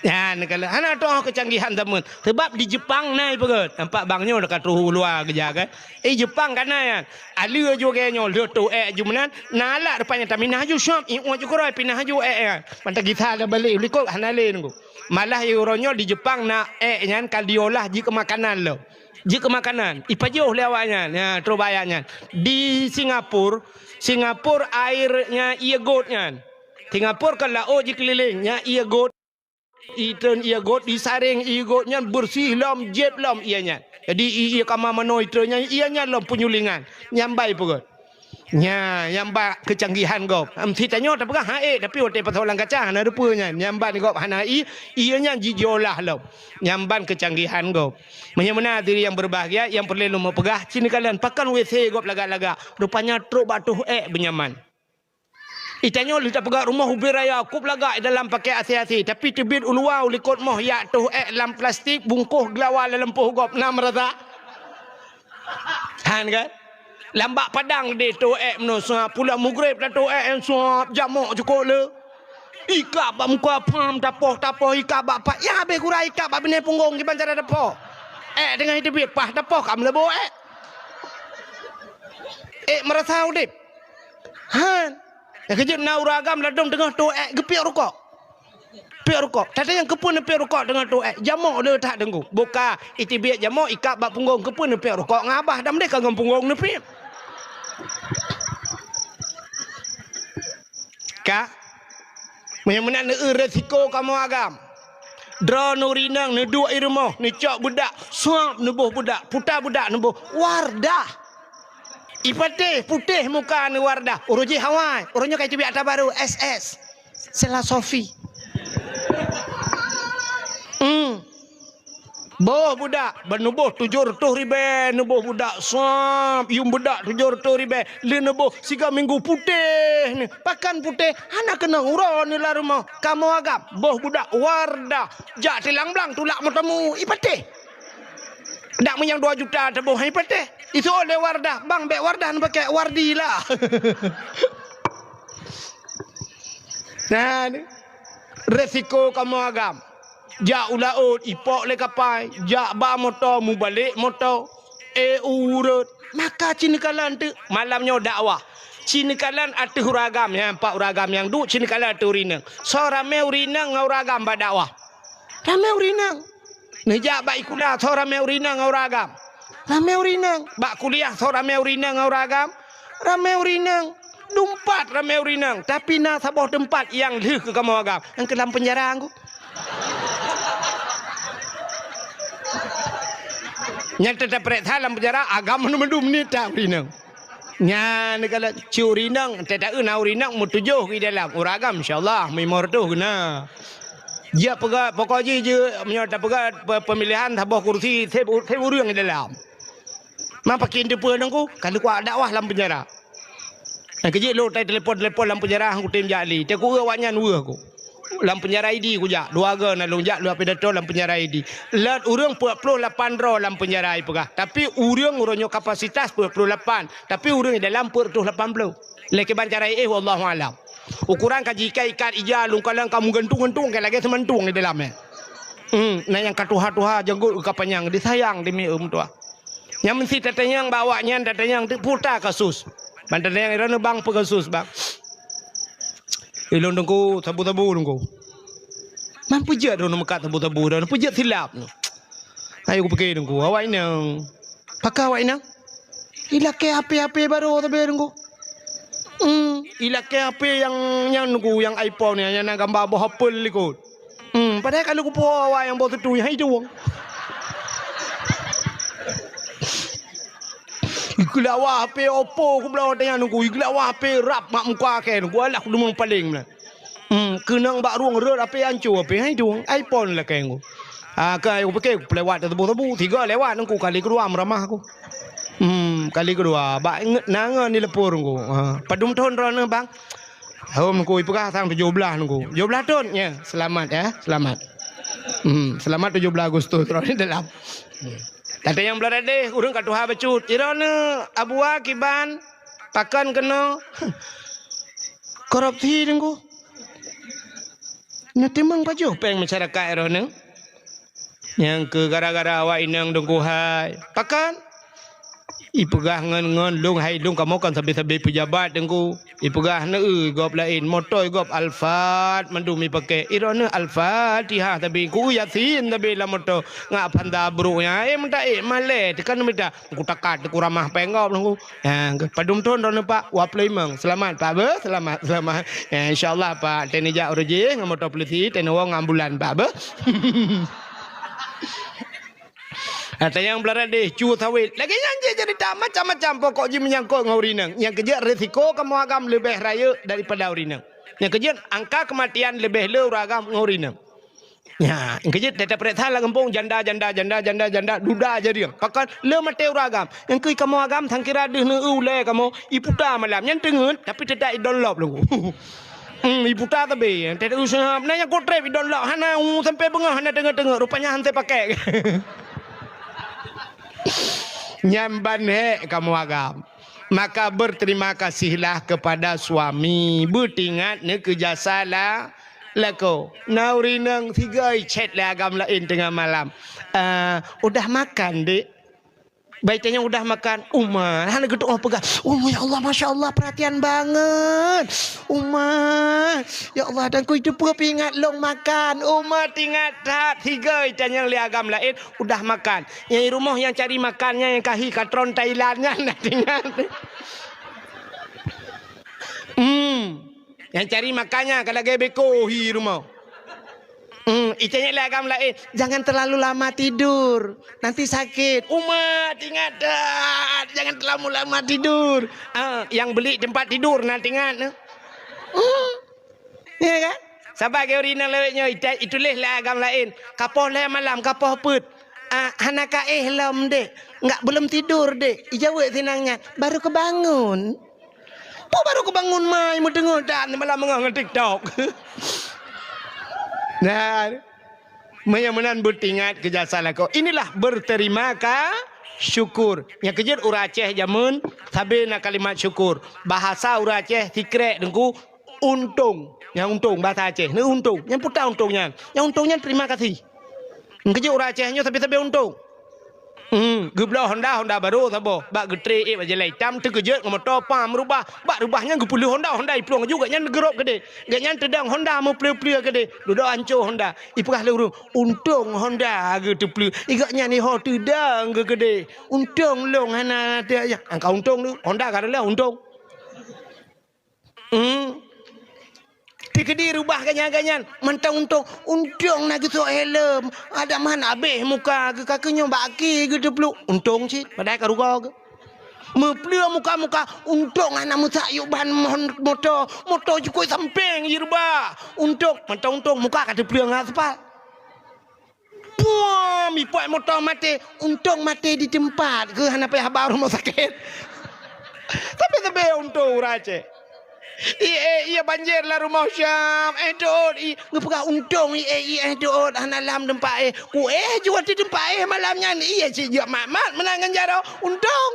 Nyan kalau hana toh keucanggihan zaman. Sebab di Jepang na ipeugöt. Nampak bang nyoe ka troh u luwa geujak kan. Eh, Jepang ka na nyan. Alue ju lagée nyoe, lheueh toh ék ju meunan, na alat rupanya taminah ju syop, ié ju keuroi pinah ju ék nyan. Mantong gisa dah balek u likot hana lé nunggu. Malah uroe nyoe di Jepang na ék nyan ka diolah jikeu makanan lom. Jikeu makanan, ipajoh lé awak nyan. Ya, troh bak ayat nyan. Di Singapura, Singapura air nyan ié göt nyan. Singapura kan laôt jikeulileng, nyan ié göt. Itreun ié göt, isaréng ié göt nyan beureuséh lom, jép lom ié nyan. Jadi ié, ié kama manoe itreun nyan, ié nyan lom peunyulingan. Nyan ban ipeugöt. Nya, nyan ban keucanggihan gob. Em, si tanyoe tapeugah han ék, tapi watée pasoe lam kaca hana rupeue nyan. Nyan ban gob hana ié, ié nyan ji jiolah lom. Nyan ban keucanggihan gob. Meunyoe meunan hadirin nyang beubahgia, nyang peureulée lôn peugah, ci neukalon pakon W C gob lagak-lagak. Rupanya trok bak toh ék beunyaman. Itanyoe lheueh tapeugah rumoh ubé raya kub lagak i dalam paké asé-asé, tapi teubiet u luwa u likot moh yak toh ék lam plastik bungkôh geulawa lam lampôh gob na meurasa. Han kan? Lam bak padang deh toh ék meunoe suap, pulang mugreb lam toh ék suap, jamok cukôp le. Ikab bak muka pham, tapoh-tapoh, ikab bak pat, ya habéh gura ikab bak binéh punggong kiban cara tapoh. Ék teungoh iteubiet pah tapoh ka meuleubo ék. Ék meurasa udeb. Han. Nyang keujeuet na ureuëng agam ladôm teungoh toh ék geupiek rukok. Piek rukok. Tata nyang keupeue neupiek rukok teungoh toh ék? Jamok le that deungoe. Boh ka iteubiet jamok ikab bak punggong keupeue neupiek rukok ngon abah dam deh ka ngon punggong neupiek. Ka? Meunyoe meunan neueu resiko kamoe agam. Droeneuh ureuëng inong neuduek i rumoh, neucok beudak, suap neuboh beudak, puta beudak neuboh, Wardah. Ipatéh putéh muka neuh Wardah. Uroe jih awai, uroe nyoe ka iteubiet ata barô, S S. Sela Sofi. Hmm. Boh beudak, ban neuboh tujoh reutôh ribée, neuboh beudak sab, yuem beudak tujoh reutôh ribée, lé neuboh siga minggu putéh ni. Pakon putéh, hana keunong uroe neuh lam rumoh. Kamoe agam, boh beudak Wardah, jak silang blang tulak meuteumé, ipatéh. Dak meunyoe dua juta teuboh hai patéh. Iseuôt lé Wardah, bang bék Wardah neupakèk Wardi lah. Nah, ni. Resiko kamoe agam. Jak u laôt, ipok lé kapai, jak ba moto, mubalek moto. Eh, ureuëng. Maka ci neukalon teuk malam nyoe dakwah. Ci neukalon ateueh ureuëng agam, nyan pat ureuëng agam nyang duek, ci neukalon ateueh ureuëng inong. Soe ramé ureuëng inong ngon ureuëng agam bak dakwah? Ramé ureuëng inong. Neujak bak sikula, soe ramé ureuëng inong ngon ureuëng agam? Ramé ureuëng inong. Bak kuliah, soe ramé ureuëng inong ngon ureuëng agam? Ramé ureuëng inong. Dumpat ramé ureuëng inong. Tapi na saboh teumpat nyang lheueh keu kamoe agam. Nyang keu lam peunjara, Teungku. Nyang teupeuriksa lam peunjara, agam mandum-mandum nita ureuëng inong. Nyan kalau curi nang, tetapi na uri nang meutujoh di dalam. Uragam insya-Allah mimor tu kena. Dia peugah pokok ji je meunyoe tapeugah pe- pemilihan saboh kursi, seb ureueng di dalam. Ma pakin teupeu nangku, kalau kuat dakwah lam penjara. Nah, kejit lo tai telepon-telepon lam penjara, aku tim jak li. Teku awaknyan weuh aku. Lam penjara Idi kujak, dua ga na lôn jak lôn pidato lam penjara Idi. Lat ureueng peuet ploh lapan droe lam penjara ipeugah. Tapi ureueng uroe nyoe kapasitas peuet ploh lapan, tapi ureueng di dalam peuet reutôh lapan ploh. Lé kiban cara éh wallahu alam. Ukuran ka jiikat-ikat ija lungkalang ka meugantung-gantung ka lagée seumantung di dalam eh. Hmm, na nyang ka tuha-tuha janggut ka panyang disayang demi um tuha. Nyang meusti tatanyong bak awaknyan tatanyong teuk puta kasus. Ban tatanyong droeneuh bang peukasus bang. Ilôn teungku sabu-sabu teungku. Man peujeuet droeneuh meukat sabu-sabu droeneuh peujeuet silap nyoe. Ayo kupike teungku awak inong. Pakon awak inong? Ilakée HP-HP barô sabe teungku. Hmm, ilakée HP nyang nyang teungku nyang iPhone nyang na gamba boh apel likot. Hmm, padahai kalau kupo awak nyang boh teutui hai tuwong. Ikulawa HP Oppo ku bloe tanya nunggu, ikulawa HP rap mak muka ke nunggu alah ku deungon paling lah. Hmm, keunong bak rueng rot HP ancu HP hai tuwong iPhone lah ke nunggu. Ah, ke ayo pike pelewat tebu-tebu tiga lewat nunggu kali kedua meramah aku. Hmm, kali kedua bak nangon di lepur nunggu. Ha, padum thon droeneuh bang. Hom ku ipeugah sang tujoh blaih nunggu. Tujoh blaih thon nya. Selamat ya, selamat. Hmm, selamat tujoh blaih Agustus droeneuh dalam. Hmm. Tante nyang beuladeh ureueng ka tuha bacut. Droeneuh abua kiban pakon keunoe korupsi nunggu. Neutimang pajoh péng masyarakat droeneuh. Nyang keu gara-gara awak inong dongkohai. Pakon? Ipeugah ngon-ngon lôn hai lôn kamoe kan sabe-sabe peujabat teungku. Ipeugah neu gob laén, moto gob Alphard mandum ipake. Iroe neu Alphard tihah tabi ku Yasin tabi lam moto. Ngak panda bruk nya, eh minta eh malé tekan minta. Ku takat ku ramah péng gob teungku. Ha, padum thon droeneuh Pak, dua puluh lima. Selamat Pak be, selamat, selamat. Ya, insyaallah Pak, teuneujak uroe jih ngon moto polisi, teuneuk ngon ambulan Pak be. Ata nyang beuladeh cu sawét. Lagée nyan jih cerita macam-macam pokok jih meunyangkot ngon urineueng. Nyang keujeuet risiko kamoe agam leubeh rayeuk daripada urineueng. Nyang keujeuet angka keumatian leubeh le ureueng agam ngon urineueng. Nya, nyang keujeuet teuta peuriksa lam gampông janda, janda, janda, janda, janda, duda jadiang. Pakon le maté ureueng agam. Nyang keu kamoe agam sangkira deuh neu ulée kamoe iputa malam. Nyan teungeut tapi teuta idon lop lunggu. Hmm, iputa tabe, teuta useuhab. Na nyang kotreb idon lop hana u sampai beungoh hana teungeut-teungeut. Rupanya hana pakai. Nyan ban hek kamoe agam. Maka berterima kasihlah kepada suami. Beutingat neu keu jasa la lakoe. Na urineueng sigai chat lé agam laén teungoh malam. Eh, udah makan dek? Baik tanya udah makan, Uma hana geutuoh peugah. Uma ya Allah masya Allah perhatian banget. Uma ya Allah dan ku itu peuingat long makan. Uma tingat that sigai tanya lé agam laén udah makan. Nyang di rumoh nyang cari makan nyan nyang kahi katron Thailand nyan na tingat. Hmm. Nyang cari makan nyan ka lagée beko hi rumoh. Hmm, itanya lé agam laén, jangan terlalu lama tidur, nanti sakit. Uma tingat that, jangan terlalu lama tidur. Ah, yang beli tempat tidur na tingat. Hmm. Ya kan? Saban geurinang lawét nyoe ita- ituléh lé agam laén. Kapoh lhée malam, kapoh peuet. Ah, hana kaéh lom dek. Enggak belum tidur dek. Ijaweueb sinang nyan. Baru kebangun. Po baru kebangun mai meuteungoh dan malam meungoh ngon TikTok. Nah, meunyoe meunan beutingat keu jasa lakoe. Inilah berterima ka syukur. Nyang keujeuet ureueng Aceh jameun sabe na kalimat syukur. Bahasa ureueng Aceh sikrek teungku untông. Nyang untông bahasa Aceh. Ni untông. Nyang puta untông nyan. Nyang untông nyan terima kasih. Nyang keujeuet ureueng Aceh nyoe sabe-sabe untông. Hmm, geubloe Honda, Honda barô saboh. Bak geutré ék bak jalan itam teukeujot ngon moto pam reubah. Bak reubah nyan geupeuleueh Honda, Honda iplueng laju gobnyan geurôb keudeh. Gobnyan teudong Honda meupleu-pleu keudeh. Dudoe anco Honda. Ipeugah lé ureueng, untông Honda geuteupleue. Gobnyan iho teudong geukeudeh. Untông lôn hana teuh. Angka untông tu, Honda ka reuloh untông. Hmm. Teukeudi reubah gobnyan-gobnyan mantong untông. Untông na geusok helm. Adak man abéh muka geuh ka keuh nyoe bak aki geuteupluek. Untông cit padahai ka rugoe geuh. Meupleue muka-muka, untông hana meusak yôk ban mon-, moto. Moto jikôi sampéng jireubah. Untông, mantong untông muka ka teupleue ngon aspal. Puam, ipot moto maté, untông maté di teumpat, keu hana payah ba rumoh sakét. Tapi-tapi untông ureueng Aceh. Ié, ié banjir lam rumoh Syam, éh teuôt, i, geupeugah untông ié, ié, éh teuôt, hana lam teumpat éh. Ku éh jeuet di teumpat éh malam nyan, ié cit jeuet mat-mat meunan ngon jaroe, untông.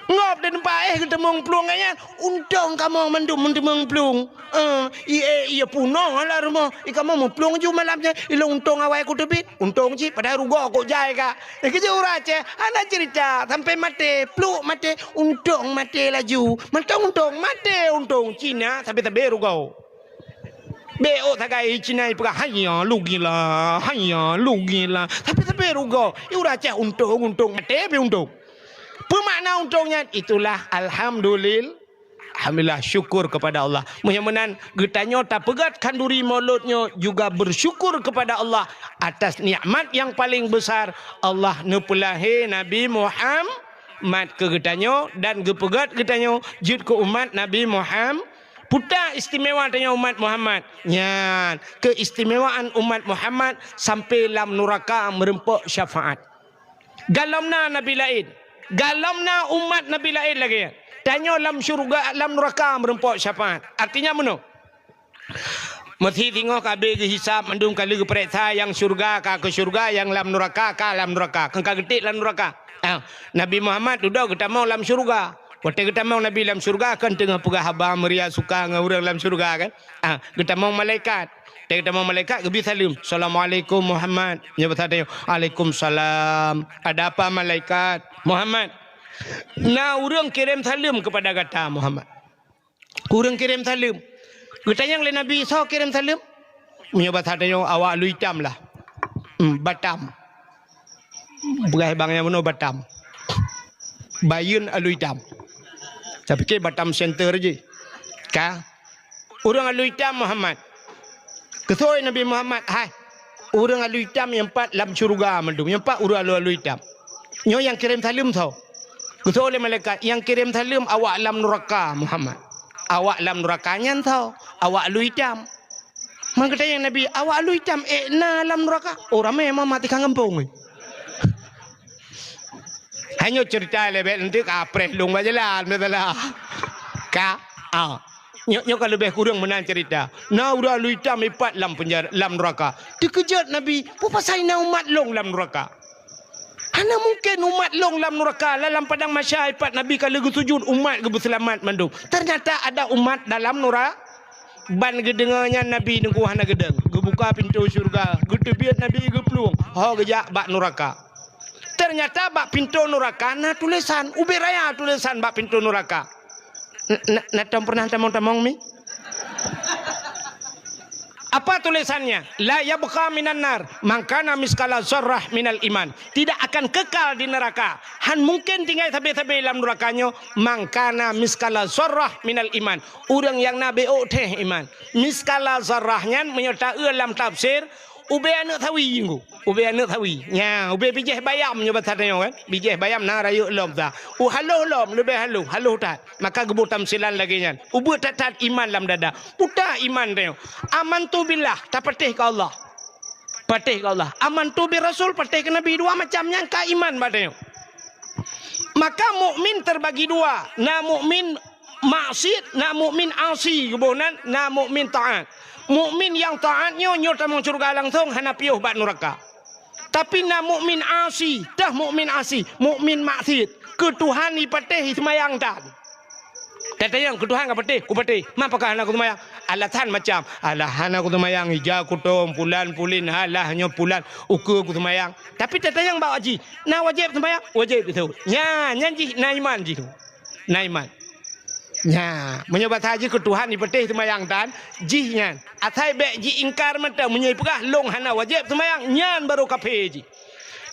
Ngop di teumpat éh geuteumong plueng nyan, untông kamoe mandum meuteumong plueng. Eh, ié, ié punoh lam rumoh, i kamoe meuplueng ju malam nyan, ilôn untông awai kuteubiet, untông cit padahai rugoe kok jai ka. Eh, keujeuet ureueng Aceh, hana cerita, sampai maté, pluek maté, untông maté laju. Mantong untông maté, untông Cina sabe-sabe rugoe. Bék ôk sagai Cina ipeugah, "Haiya, lugila, haiya, lugila." Sabe-sabe rugoe. I ureueng Aceh untông, untông maté pih untông. Peue makna untông nyan? Itulah alhamdulil-, alhamdulillah, syukur kepada Allah. Meunyoe meunan, geutanyoe tapeugét khanduri Maulud nyoe juga bersyukur kepada Allah atas nikmat yang paling besar, Allah neupeulahé Nabi Muhammad keu geutanyoe dan geupeugét geutanyoe jeuet keu umat Nabi Muhammad. Peue istimewa tanyoe umat Muhammad? Nyan, keistimewaan umat Muhammad sampai lam nuraka meureumpok syafaat. Galom na nabi laén, galom na umat nabi laén lagée nyan. Tanyoe lam syeuruga, lam nuraka meureumpok syafaat. Artinya meunoe. Meusé singoh ka abéh geuhisab mandum ka lheueh geupareksa nyang syeuruga ka keu syeuruga, nyang lam nuraka ka lam nuraka, keu ka geutik lam nuraka. Ah, Nabi Muhammad dudoe geutamong lam syeuruga. Watée geutamong Nabi lam syeuruga kon teungoh peugah haba meuria suka ngon ureuëng lam syeuruga kan. Ah, geutamong malaikat. Watée geutamong malaikat geubri saleuem, "Assalamualaikum Muhammad." Nyoe basa tanyoe, "Waalaikumsalam." "Ada apa malaikat?" "Muhammad, na ureuëng kirém saleuem keupada gata Muhammad." Ureuëng kirém saleuem. Geutanyong lé Nabi, "Soe kirém saleuem?" Meunyoe basa tanyoe awak aloe itam lah. Hmm, Batam. Peugah bang nyang bunoe Batam. Bayeuen aloe itam. Tapike Batam Center jih. Ka. Ureuëng aloe itam Muhammad. Geutanyong Nabi Muhammad, "Hai, ureuëng aloe itam nyang pat lam syeuruga mandum, nyang pat ureuëng aloe-aloe itam. Nyoe nyang kirém saleuem soe?" Geutanyong lé malaikat, "Nyang kirém saleuem awak lam nuraka Muhammad." "Awak lam nuraka nyan soe?" "Awak aloe itam." Meugeutanyong Nabi, "Awak aloe itam ék na lam nuraka?" Oh, ramé Muhammad tikang gampông. Hanya cerita lebek nanti ka preh lung bajalan, betul lah. Ka, ah. Nyoe, nyoe ka leubeh kureueng meunan cerita. Na ureuëng aloe itam ipat lam penjara, lam nuraka. Teukeujot Nabi, "Peue pasai na umat lôn lam nuraka? Hana mungken umat lôn lam nuraka." Lam padang mahsyar ipat Nabi ka lheueh geusujud, umat geubeuseulamat mandum. Ternyata ada umat dalam nura-, ban geudeungoe nyan Nabi teungku hana geudong. Geubuka pintoe syeuruga, geuteubiet Nabi geuplueng, ho geujak bak nuraka. Ternyata bak pintoe nuraka na tulésan, ubé raya tulésan bak pintoe nuraka. N-, na, na tom pernah tamong-tamong mi? Apa tulisannya? "La yabqa minan nar man kana miskala zarrah minal iman." Tidak akan kekal di neraka. Han mungken tinggai sabe-sabe lam nuraka nyoe, "Man kana miskala zarrah minal iman." Ureuëng nyang na béok théh iman. Miskala zarrah nyan meunyoe taeu lam tafsir, ubé aneuëk sawi jih. Ubé aneuëk sawi. Nya, ubé bijéh bayam nyoe basa tanyoe kan. Bijéh bayam na rayeuk lom sa. U haloh lom, leubeh haloh, haloh that. Maka geuboh tamsilan lagée nyan. Ubeut that-that iman lam dada. Peue iman tanyoe? Amantu billah, tapatéh keu Allah. Patéh keu Allah. Amantu bir rasul, patéh keu Nabi. Dua macam nyan ka iman bak tanyoe. Maka mukmin terbagi dua. Na mukmin maksiat, na mukmin asi, geuboh nan na mukmin taat. Mukmin nyang taat nyoe, nyoe tamong syeuruga langsong, hana piôh bak nuraka. Tapi na mukmin asi, tah mukmin asi, mukmin maksiat. Keu Tuhan ipatéh iseumayang tan. Tatanyong keu Tuhan ka patéh, kupatéh. Ma pakon hana kuseumayang? Alasan macam, "Alah hana kuseumayang, ija kutom, pulan pulin, alah nyoe pulan, ukeue kuseumayang." Tapi tatanyong bak jih, "Na wajéb seumayang?" "Wajéb," geuteupeue. Nya, nyan jih na iman jih. Na iman. Nya, meunyoe basa jih keu Tuhan ipatéh seumayang tan, jih nyan. Asai bék jiingkar mantong, meunyoe ipeugah lôn hana wajéb seumayang, nyan barô kafé jih.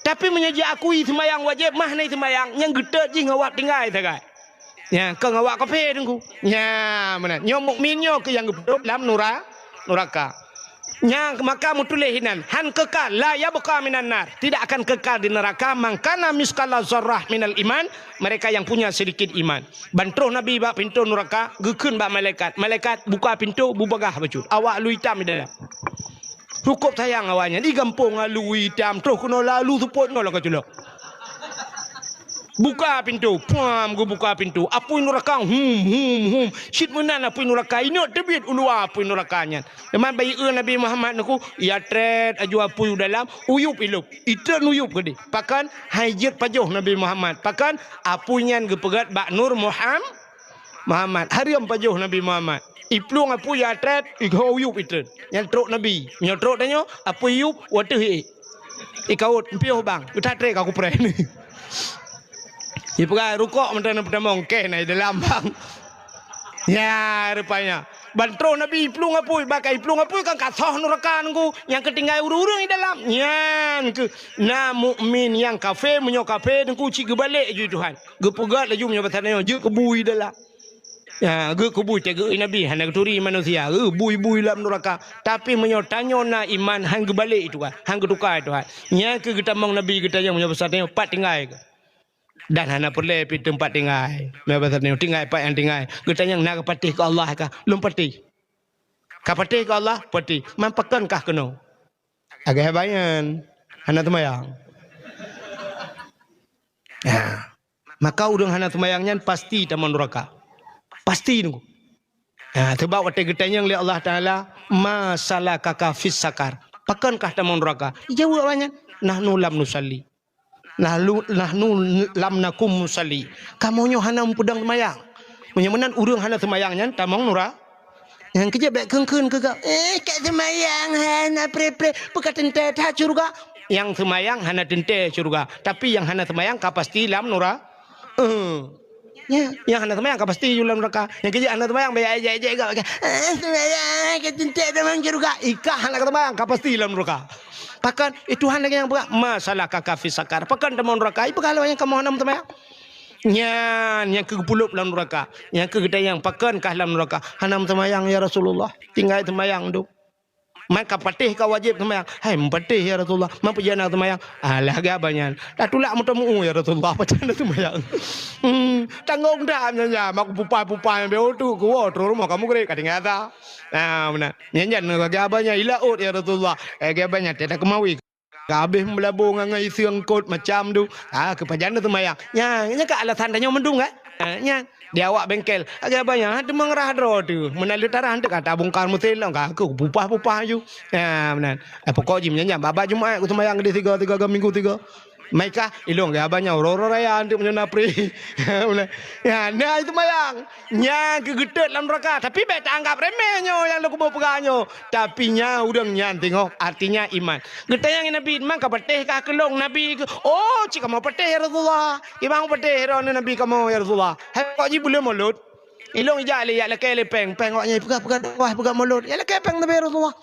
Tapi meunyoe jiakui seumayang wajéb, mah na seumayang, nyang geutot jih ngon awak tinggai sagai. Nya, kon ngon awak kafé teungku. Nya, meunan. Nyoe mukmin nyoe keuh nyang geupeuduek lam nura-, nuraka. Nyang maka meutuléh inan, han kekal, la yabqa minan nar, tidak akan kekal di neraka, man kana misqala zarrah minal iman, mereka yang punya sedikit iman. Ban troh Nabi bak pintoe nuraka, geukheun bak malaikat, "Malaikat, buka pintoe, bubagaih bacut, awak alu itam di dalam." Cukôp sayang awaknyan, di gampông alu itam, troh keunoe lalu seupôt ngon lagèe culok. Buka pintoe, puam geubuka pintoe. Apui nuraka, hum, hum, hum. Cit meunan apui nuraka, ingat teubiet u luwa apui nuraka nyan. Teuma bayeue Nabi Muhammad nyoe, ya trét aju apui u dalam, uyup ilop. Itreun uyup keudeh. Pakon, hai jeuet pajoh Nabi Muhammad. Pakon, apui nyan geupeugèt bak nur Muham-, Muhammad. Hareuem pajoh Nabi Muhammad. Iplueng apui ya trét, iho uyup itreun. Nyan trok Nabi. Meunyoe trok tanyoe, apui yup, wateuh ék. Ikawot, piôh bang, geutatrék ka kupreh. Ipeugah rukok mantong na peutamong, keh na i dalam bang. Nya, rupanya. Ban troh Nabi iplueng apui, bak iplueng apui kan ka soh nuraka nunggu, nyang keutinggai ureueng-ureueng i dalam. Nyan keuh na mukmin nyang kafé, meunyoe kafé nunggu cit geubalek ju Tuhan. Geupeugah laju meunyoe basa nyoe, jeuet keu bui dalam. Ya, geuh keu bui teugeue Nabi, hana geuturi manusia, geuh bui-bui lam nuraka. Tapi meunyoe tanyoe na iman, han geubalek Tuhan, han geutuka Tuhan. Nyan keuh geutamong Nabi geutanyong meunyoe basa tanyoe, pat tinggai kah? Dan hana peureulée pi teumpat tinggai. Meunyoe basa tanyoe, tinggai pat nyang tinggai. Geutanyong na geupatéh keu Allah kah? Lôn patéh. Ka patéh keu Allah? Patéh. Man pakon kah keunoe? Agak hebat nyan. Hana teumayang. Ya. Maka ureuëng hana teumayang nyan pasti tamong nuraka. Pasti nunggu. Ya, sebab watée geutanyong lé Allah Taala, "Ma salakaka fis sakar?" Pakon kah tamong nuraka? Jaweueb awaknyan, "Nahnu lam nusalli. Nahlu-, nahnu lam nakum musalli." Kamoe nyoe hana meupeudong teumayang. Meunyoe meunan ureuëng hana teumayang nyan tamong nura-, Nyang keujeuet bék kheun-kheun keu geuh, "Eh, ka seumayang hana preh-preh, peue ka teuntée that syeuruga?" Nyang seumayang hana teuntée syeuruga, tapi nyang hana seumayang ka pasti lam nura-, eh. Nya, nyang hana seumayang ka pasti ju lam nuraka. Nyang keujeuet hana seumayang bék ejek-ejek geuh, "Eh, seumayang ka teuntée tamong syeuruga." Ikah hana seumayang ka pasti lam nuraka. Pakon, eh, Tuhan lagée nyang peugah, "Ma salakaka fis sakar?" Pakon tamong nuraka? Ipeugah lom nyang kamoe hana meuseumayang. Nyan nyang keu geupulop lam nuraka. Nyang keu geutanyong, "Pakon kah lam nuraka?" "Hana meuseumayang, ya Rasulullah. Tinggai seumayang dum." "Man ka patéh ka wajéb seumayang?" "Hai, meupatéh, ya Rasulullah." "Man peue jeuet na seumayang?" "Alah, lagée abah nyan. Tatulak meuteumeu, ya Rasulullah, pajan na seumayang." Hmm, tanggong that nyan, nyan, mak pupah-pupah nyang beu tu, kuwoe, troh rumoh ka mugreb, ka tinggai asa. Ah, meunan. Nyan, nyan, lagée abah nyan, "Ila ôt, ya Rasulullah." "Lagée abah nyan, teuka keumawi." Ka habéh meulabo ngon, ngon iseung kot macam tu. Ah, keu pajan na seumayang. Nyan, nyan ka alasan tanyoe mandum kan? Ah, nyan. Di awak bengkel. Lagée abah nyan, ha, teuma ngeurah droe tu. Meunan leutarah tu ka tabongkar meusén lom, ka keu pupah-pupah ju. Ha, meunan. Ah, pokok jih nyan, nyan, babah Jumat ku seumayang di sigo, sigo, sigo, minggu sigo. Mai kah, ilong lagée abah nyan, uroe-uroe raya tu meunyoe na preh. Meunan. Ya, na itu mayang. Nyan keu geutot lam nuraka, tapi bék taanggap remeh nyoe nyang lôn kubu peugah nyoe. Tapi nyan ureuëng nyan teungoh, artinya iman. Geutanyong Nabi, "Man ka patéh kah keu lôn, Nabi?" "Oh, cit kamoe patéh, ya Rasulullah. Kiban patéh droeneuh Nabi kamoe, ya Rasulullah." "Hai, kok jih buleuen mulod?" Ilong ijak lé, yak lakée lé péng. Péng awak nyan peugah-peugah dakwah, peugah mulod. Yak lakée péng Nabi, ya Rasulullah.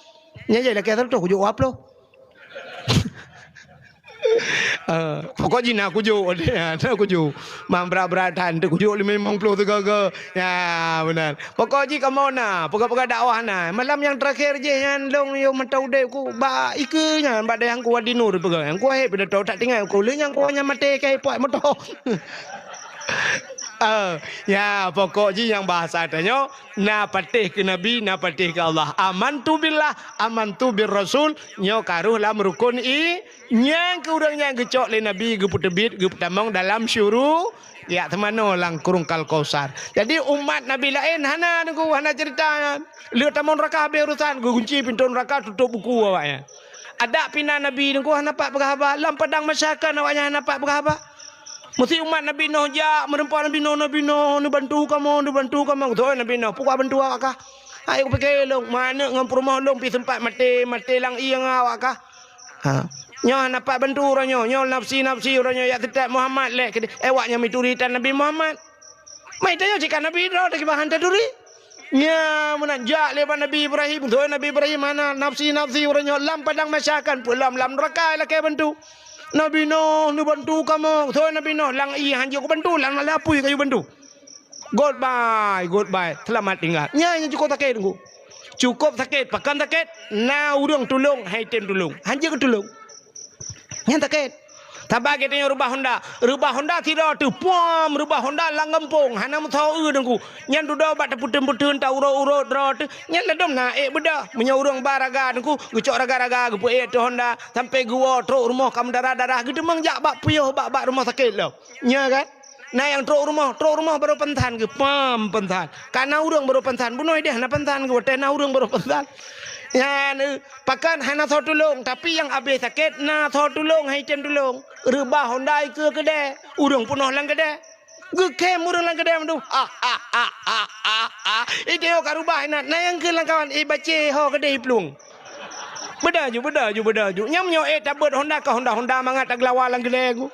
Nyan jai lakée seratus, kujok dua ploh. Eh, pokok jih na kujok, na kujok. Mang brat-brat that, eunteuk kujok limong ploh sigoe-goe. Ya, meunan. Pokok jih kamoe na, peugah-peugah dakwah na. Malam nyang teurakhé jih nyan, lôn yoh mata udeb ku bak ikeue nyan, bak dayah Teungku Wadi Nur peugah. Teungku Waheb pih na tho that tinggai ku, lheueh nyan ku nyan maté keu puak moto. Eh, ya, pokok jih nyang bahasa tanyoe, na patéh keu Nabi, na patéh keu Allah. Amantu billah, amantu bir rasul, nyoe ka rhoh lam rukun i-, Nyang keu ureuëng nyang geucok lé Nabi, geupeuteubiet, geupeutamong dalam syuru-, jak teumanoe lam Krueng Al-Kausar. Jadi, umat Nabi laén hana, Teungku, hana ceurita nyan. Lheueh tamong nuraka habéh urosan, geugunci pintoe nuraka, tutôb buku awaknyan. Adak pih na Nabi, Teungku, hana pat peugah haba, lam padang mahsyar kan awaknyan hana pat peugah haba. Meusi umat Nabi Nuh jak, meureumpok Nabi Nuh, "Nabi Nuh, neubantu kamoe, neubantu kamoe." Beutôi Nabi Nuh, "Peue kubantu awak kah? Hai kupike lôn, meuaneuk ngon peurumoh lôn pih seumpat maté, maté lam ié ngon awak kah?" Ha. Nyoe hana pat bantu uroe nyoe, nyoe nafsi-nafsi uroe nyoe, jak seutôt Muhammad lé keudeh. Eh, awak nyan meuturi tan Nabi Muhammad. Meuitanyoe cit ka Nabi droe, tapi bah han taturi. Nya, meunan jak lé bak Nabi Ibrahim, beutôi Nabi Ibrahim hana nafsi-nafsi uroe nyoe lam padang mahsyar kan, peue lom lam nuraka lakée bantu. Nabi Nuh neubantu kamoe, beutôi Nabi Nuh lam ié han jeuet kubantu, lam, lam apui ka jibantu. Goodbye, goodbye. Seulamat tinggai. Nyan nyang cukôp sakét, Teungku. Cukôp sakét, pakon sakét? Na ureuëng tulông, han tem tulông. Han jeuet tulông. Nyan sakét. Sabab geutanyoe reubah honda. Reubah honda sidroe teuh, puam, reubah honda lam gampông. Hana meusaho eu Teungku. Nyan dudoe bak tapeuteun-peuteun, ta urot-urot droe teuh. Nyan ladôm na ék beudôh. Meunyoe ureuëng ba raga Teungku, geucok raga-raga, geupeuék ateueh honda, sampai geuwoe trok rumoh ka meudarah-darah, geuteumeung jak bak piôh, bak, bak rumoh sakét lom. Nya kan? Na nyang trok rumoh, trok rumoh barô pansan geuh, pam pansan. Ka na ureuëng barô pansan, bunoe deh na pansan geuh, watée na ureuëng barô pansan. Nyan, eh, pakon hana soe tulông, tapi nyang abéh sakét na soe tulông, han tem tulông. Reubah honda ikeue keudè, ureuëng peunoh lam keudè. Geukhém ureuëng lam keudè mandum. Ah, ah, ah, ah, ah, ah. Ide ka reubah inan, na nyang kheun lam kawan, eh, bacé ho keudè iplueng. Beudôh ju, beudôh ju, beudôh ju. Nyang meunyoe ék tabeuet honda ka honda-honda mangat tageulawa lam keudè geuh.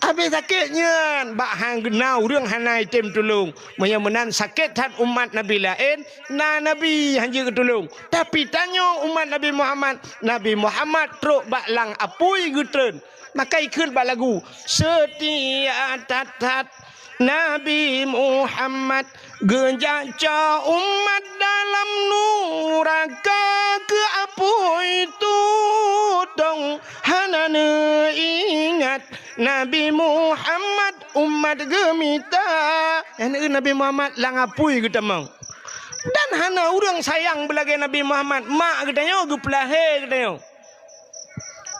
Abéh sakét nyan, bak han na ureuëng hana item tulông. Meunyoe meunan sakét that umat nabi laén, na nabi han jeuet geutulông. Tapi tanyoe umat Nabi Muhammad, Nabi Muhammad trok bak lam apui geutreun. Maka ikheun bak lagu, "Seutia that-that Nabi Muhammad, geujak cok umat dalam nuraka keu apui tutong." Hana neuingat Nabi Muhammad umat geumita. Nyan Nabi Muhammad lam apui geutamong. Dan hana ureuëng sayang beulagée Nabi Muhammad, mak geutanyoe geupeulahé geutanyoe.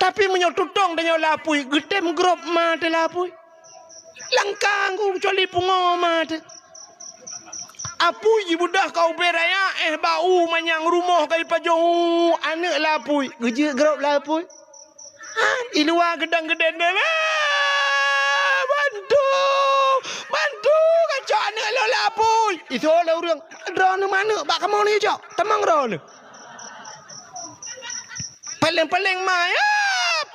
Tapi meunyoe tutong tanyoe lam apui, geutem grob ma teuh lam apui. Langkang ku kecuali pungo ma teuh. Apui jibeudôh ka ubé raya, éh bak u manyang rumoh ka jipajôh, aneuëk lam apui, geujeuet grob lam apui. Ha, i luwa geudang-geudeng, "Ah, bantu! Bantu! Kacok aneuëk lôn lam apui!" Isoe lé ureuëng, "Droeneuh maneuëk bak kamoe neucok, tamong droeneuh." Paleng-paleng ma, ya,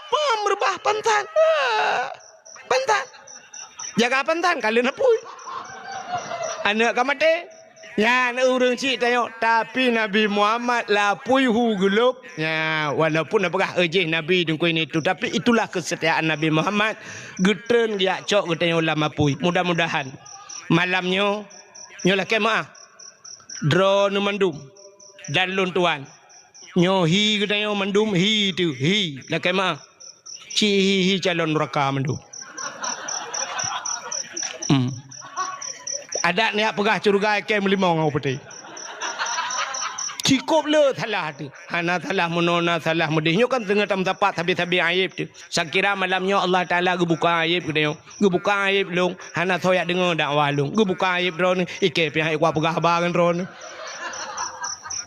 pam reubah pansan. Ah, pansan. Jaga pansan, ka lheueh apui. Aneuëk ka maté. Nyan ureuëng cit tanyoe, tapi Nabi Muhammad lam apui hu geulôb. Nya, walaupun na peugah, "Eh, jih Nabi teungku ini tu," tapi itulah kesetiaan Nabi Muhammad, geutreun geujak cok geutanyoe lam apui. Mudah-mudahan malam nyoe, nyoe lakée meuah. Droeneuh mandum dan lôn tuan. Nyoe hi geutanyoe mandum hi teuh, hi, lakée meuah. Ci hi-hi calon nuraka mandum. Hmm. Adak neujak peugah syeuruga ikée meulimong ngon putéh. Cikôp le salah teuh. Hana salah meunoe, na salah meudeh. Nyoe kan teungoh tameusapat sabe-sabe ayeb teuh. Sakira malam nyoe Allah Taala geubuka ayeb geutanyoe. Geubuka ayeb lôn, hana soe jak deungoe dakwah lôn. Geubuka ayeb droeneuh, ikée pih han ék kupeugah haba ngon droeneuh.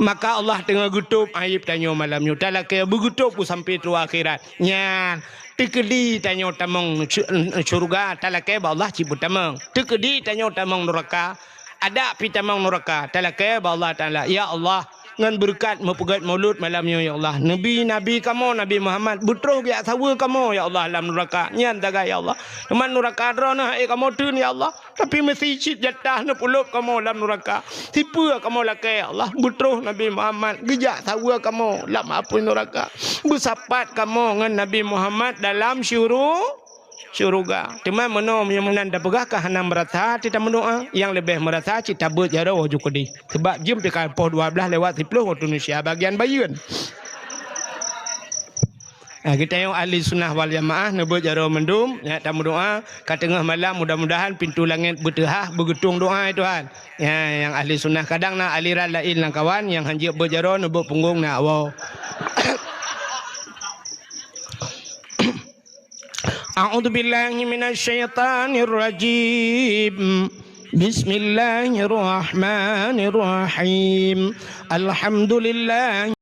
Maka Allah teungoh geutôb ayeb tanyoe malam nyoe. Talakée beugeutôb u sampoe troh akhirat. Nyan, teukeudi tanyoe tamong su-, syeuruga, talakée bak Allah cit beutamong. Teukeudi tanyoe tamong nuraka, adak pih tamong nuraka, talakée bak Allah Taala, "Ya Allah, ngon beureukat meupeugét maulud malam nyoe, ya Allah, neubi Nabi kamoe, Nabi Muhammad, beutroh geujak saweue kamoe, ya Allah, lam nuraka nyan sagai, ya Allah. Teuma nuraka droeneuh han ék kamoe teun, ya Allah." Tapi meusi cit jatah neupeulôb kamoe lam nuraka. Sipeue kamoe lakée, ya Allah, beutroh Nabi Muhammad geujak saweue kamoe lam apui nuraka. Beusapat kamoe ngon Nabi Muhammad dalam syuru-, syeuruga. Teuma meunoe meunyoe meunan tapeugah ka hana meurasa cit tameudoá, nyang leubeh meurasa cit tabeuet jaroe ju keudeh. Sabab jeuem pih ka poh dua blaih lewat siploh waktu Indonesia bagian bayeuen. Ah, geutanyoe ahli sunnah wal jamaah neubeuet jaroe mandum, nyak tameudoá, ka teungoh malam mudah-mudahan pintoe langét beuteuhah beugeutong doá, ya Tuhan. Ya, nyang ahli sunnah, kadang na aliran laén lam kawan nyang hanjeuet beuet jaroe neubeuet punggong na awoe. A'udzubillahi minasyaitanirrajim. Bismillahirrahmanirrahim. Alhamdulillah.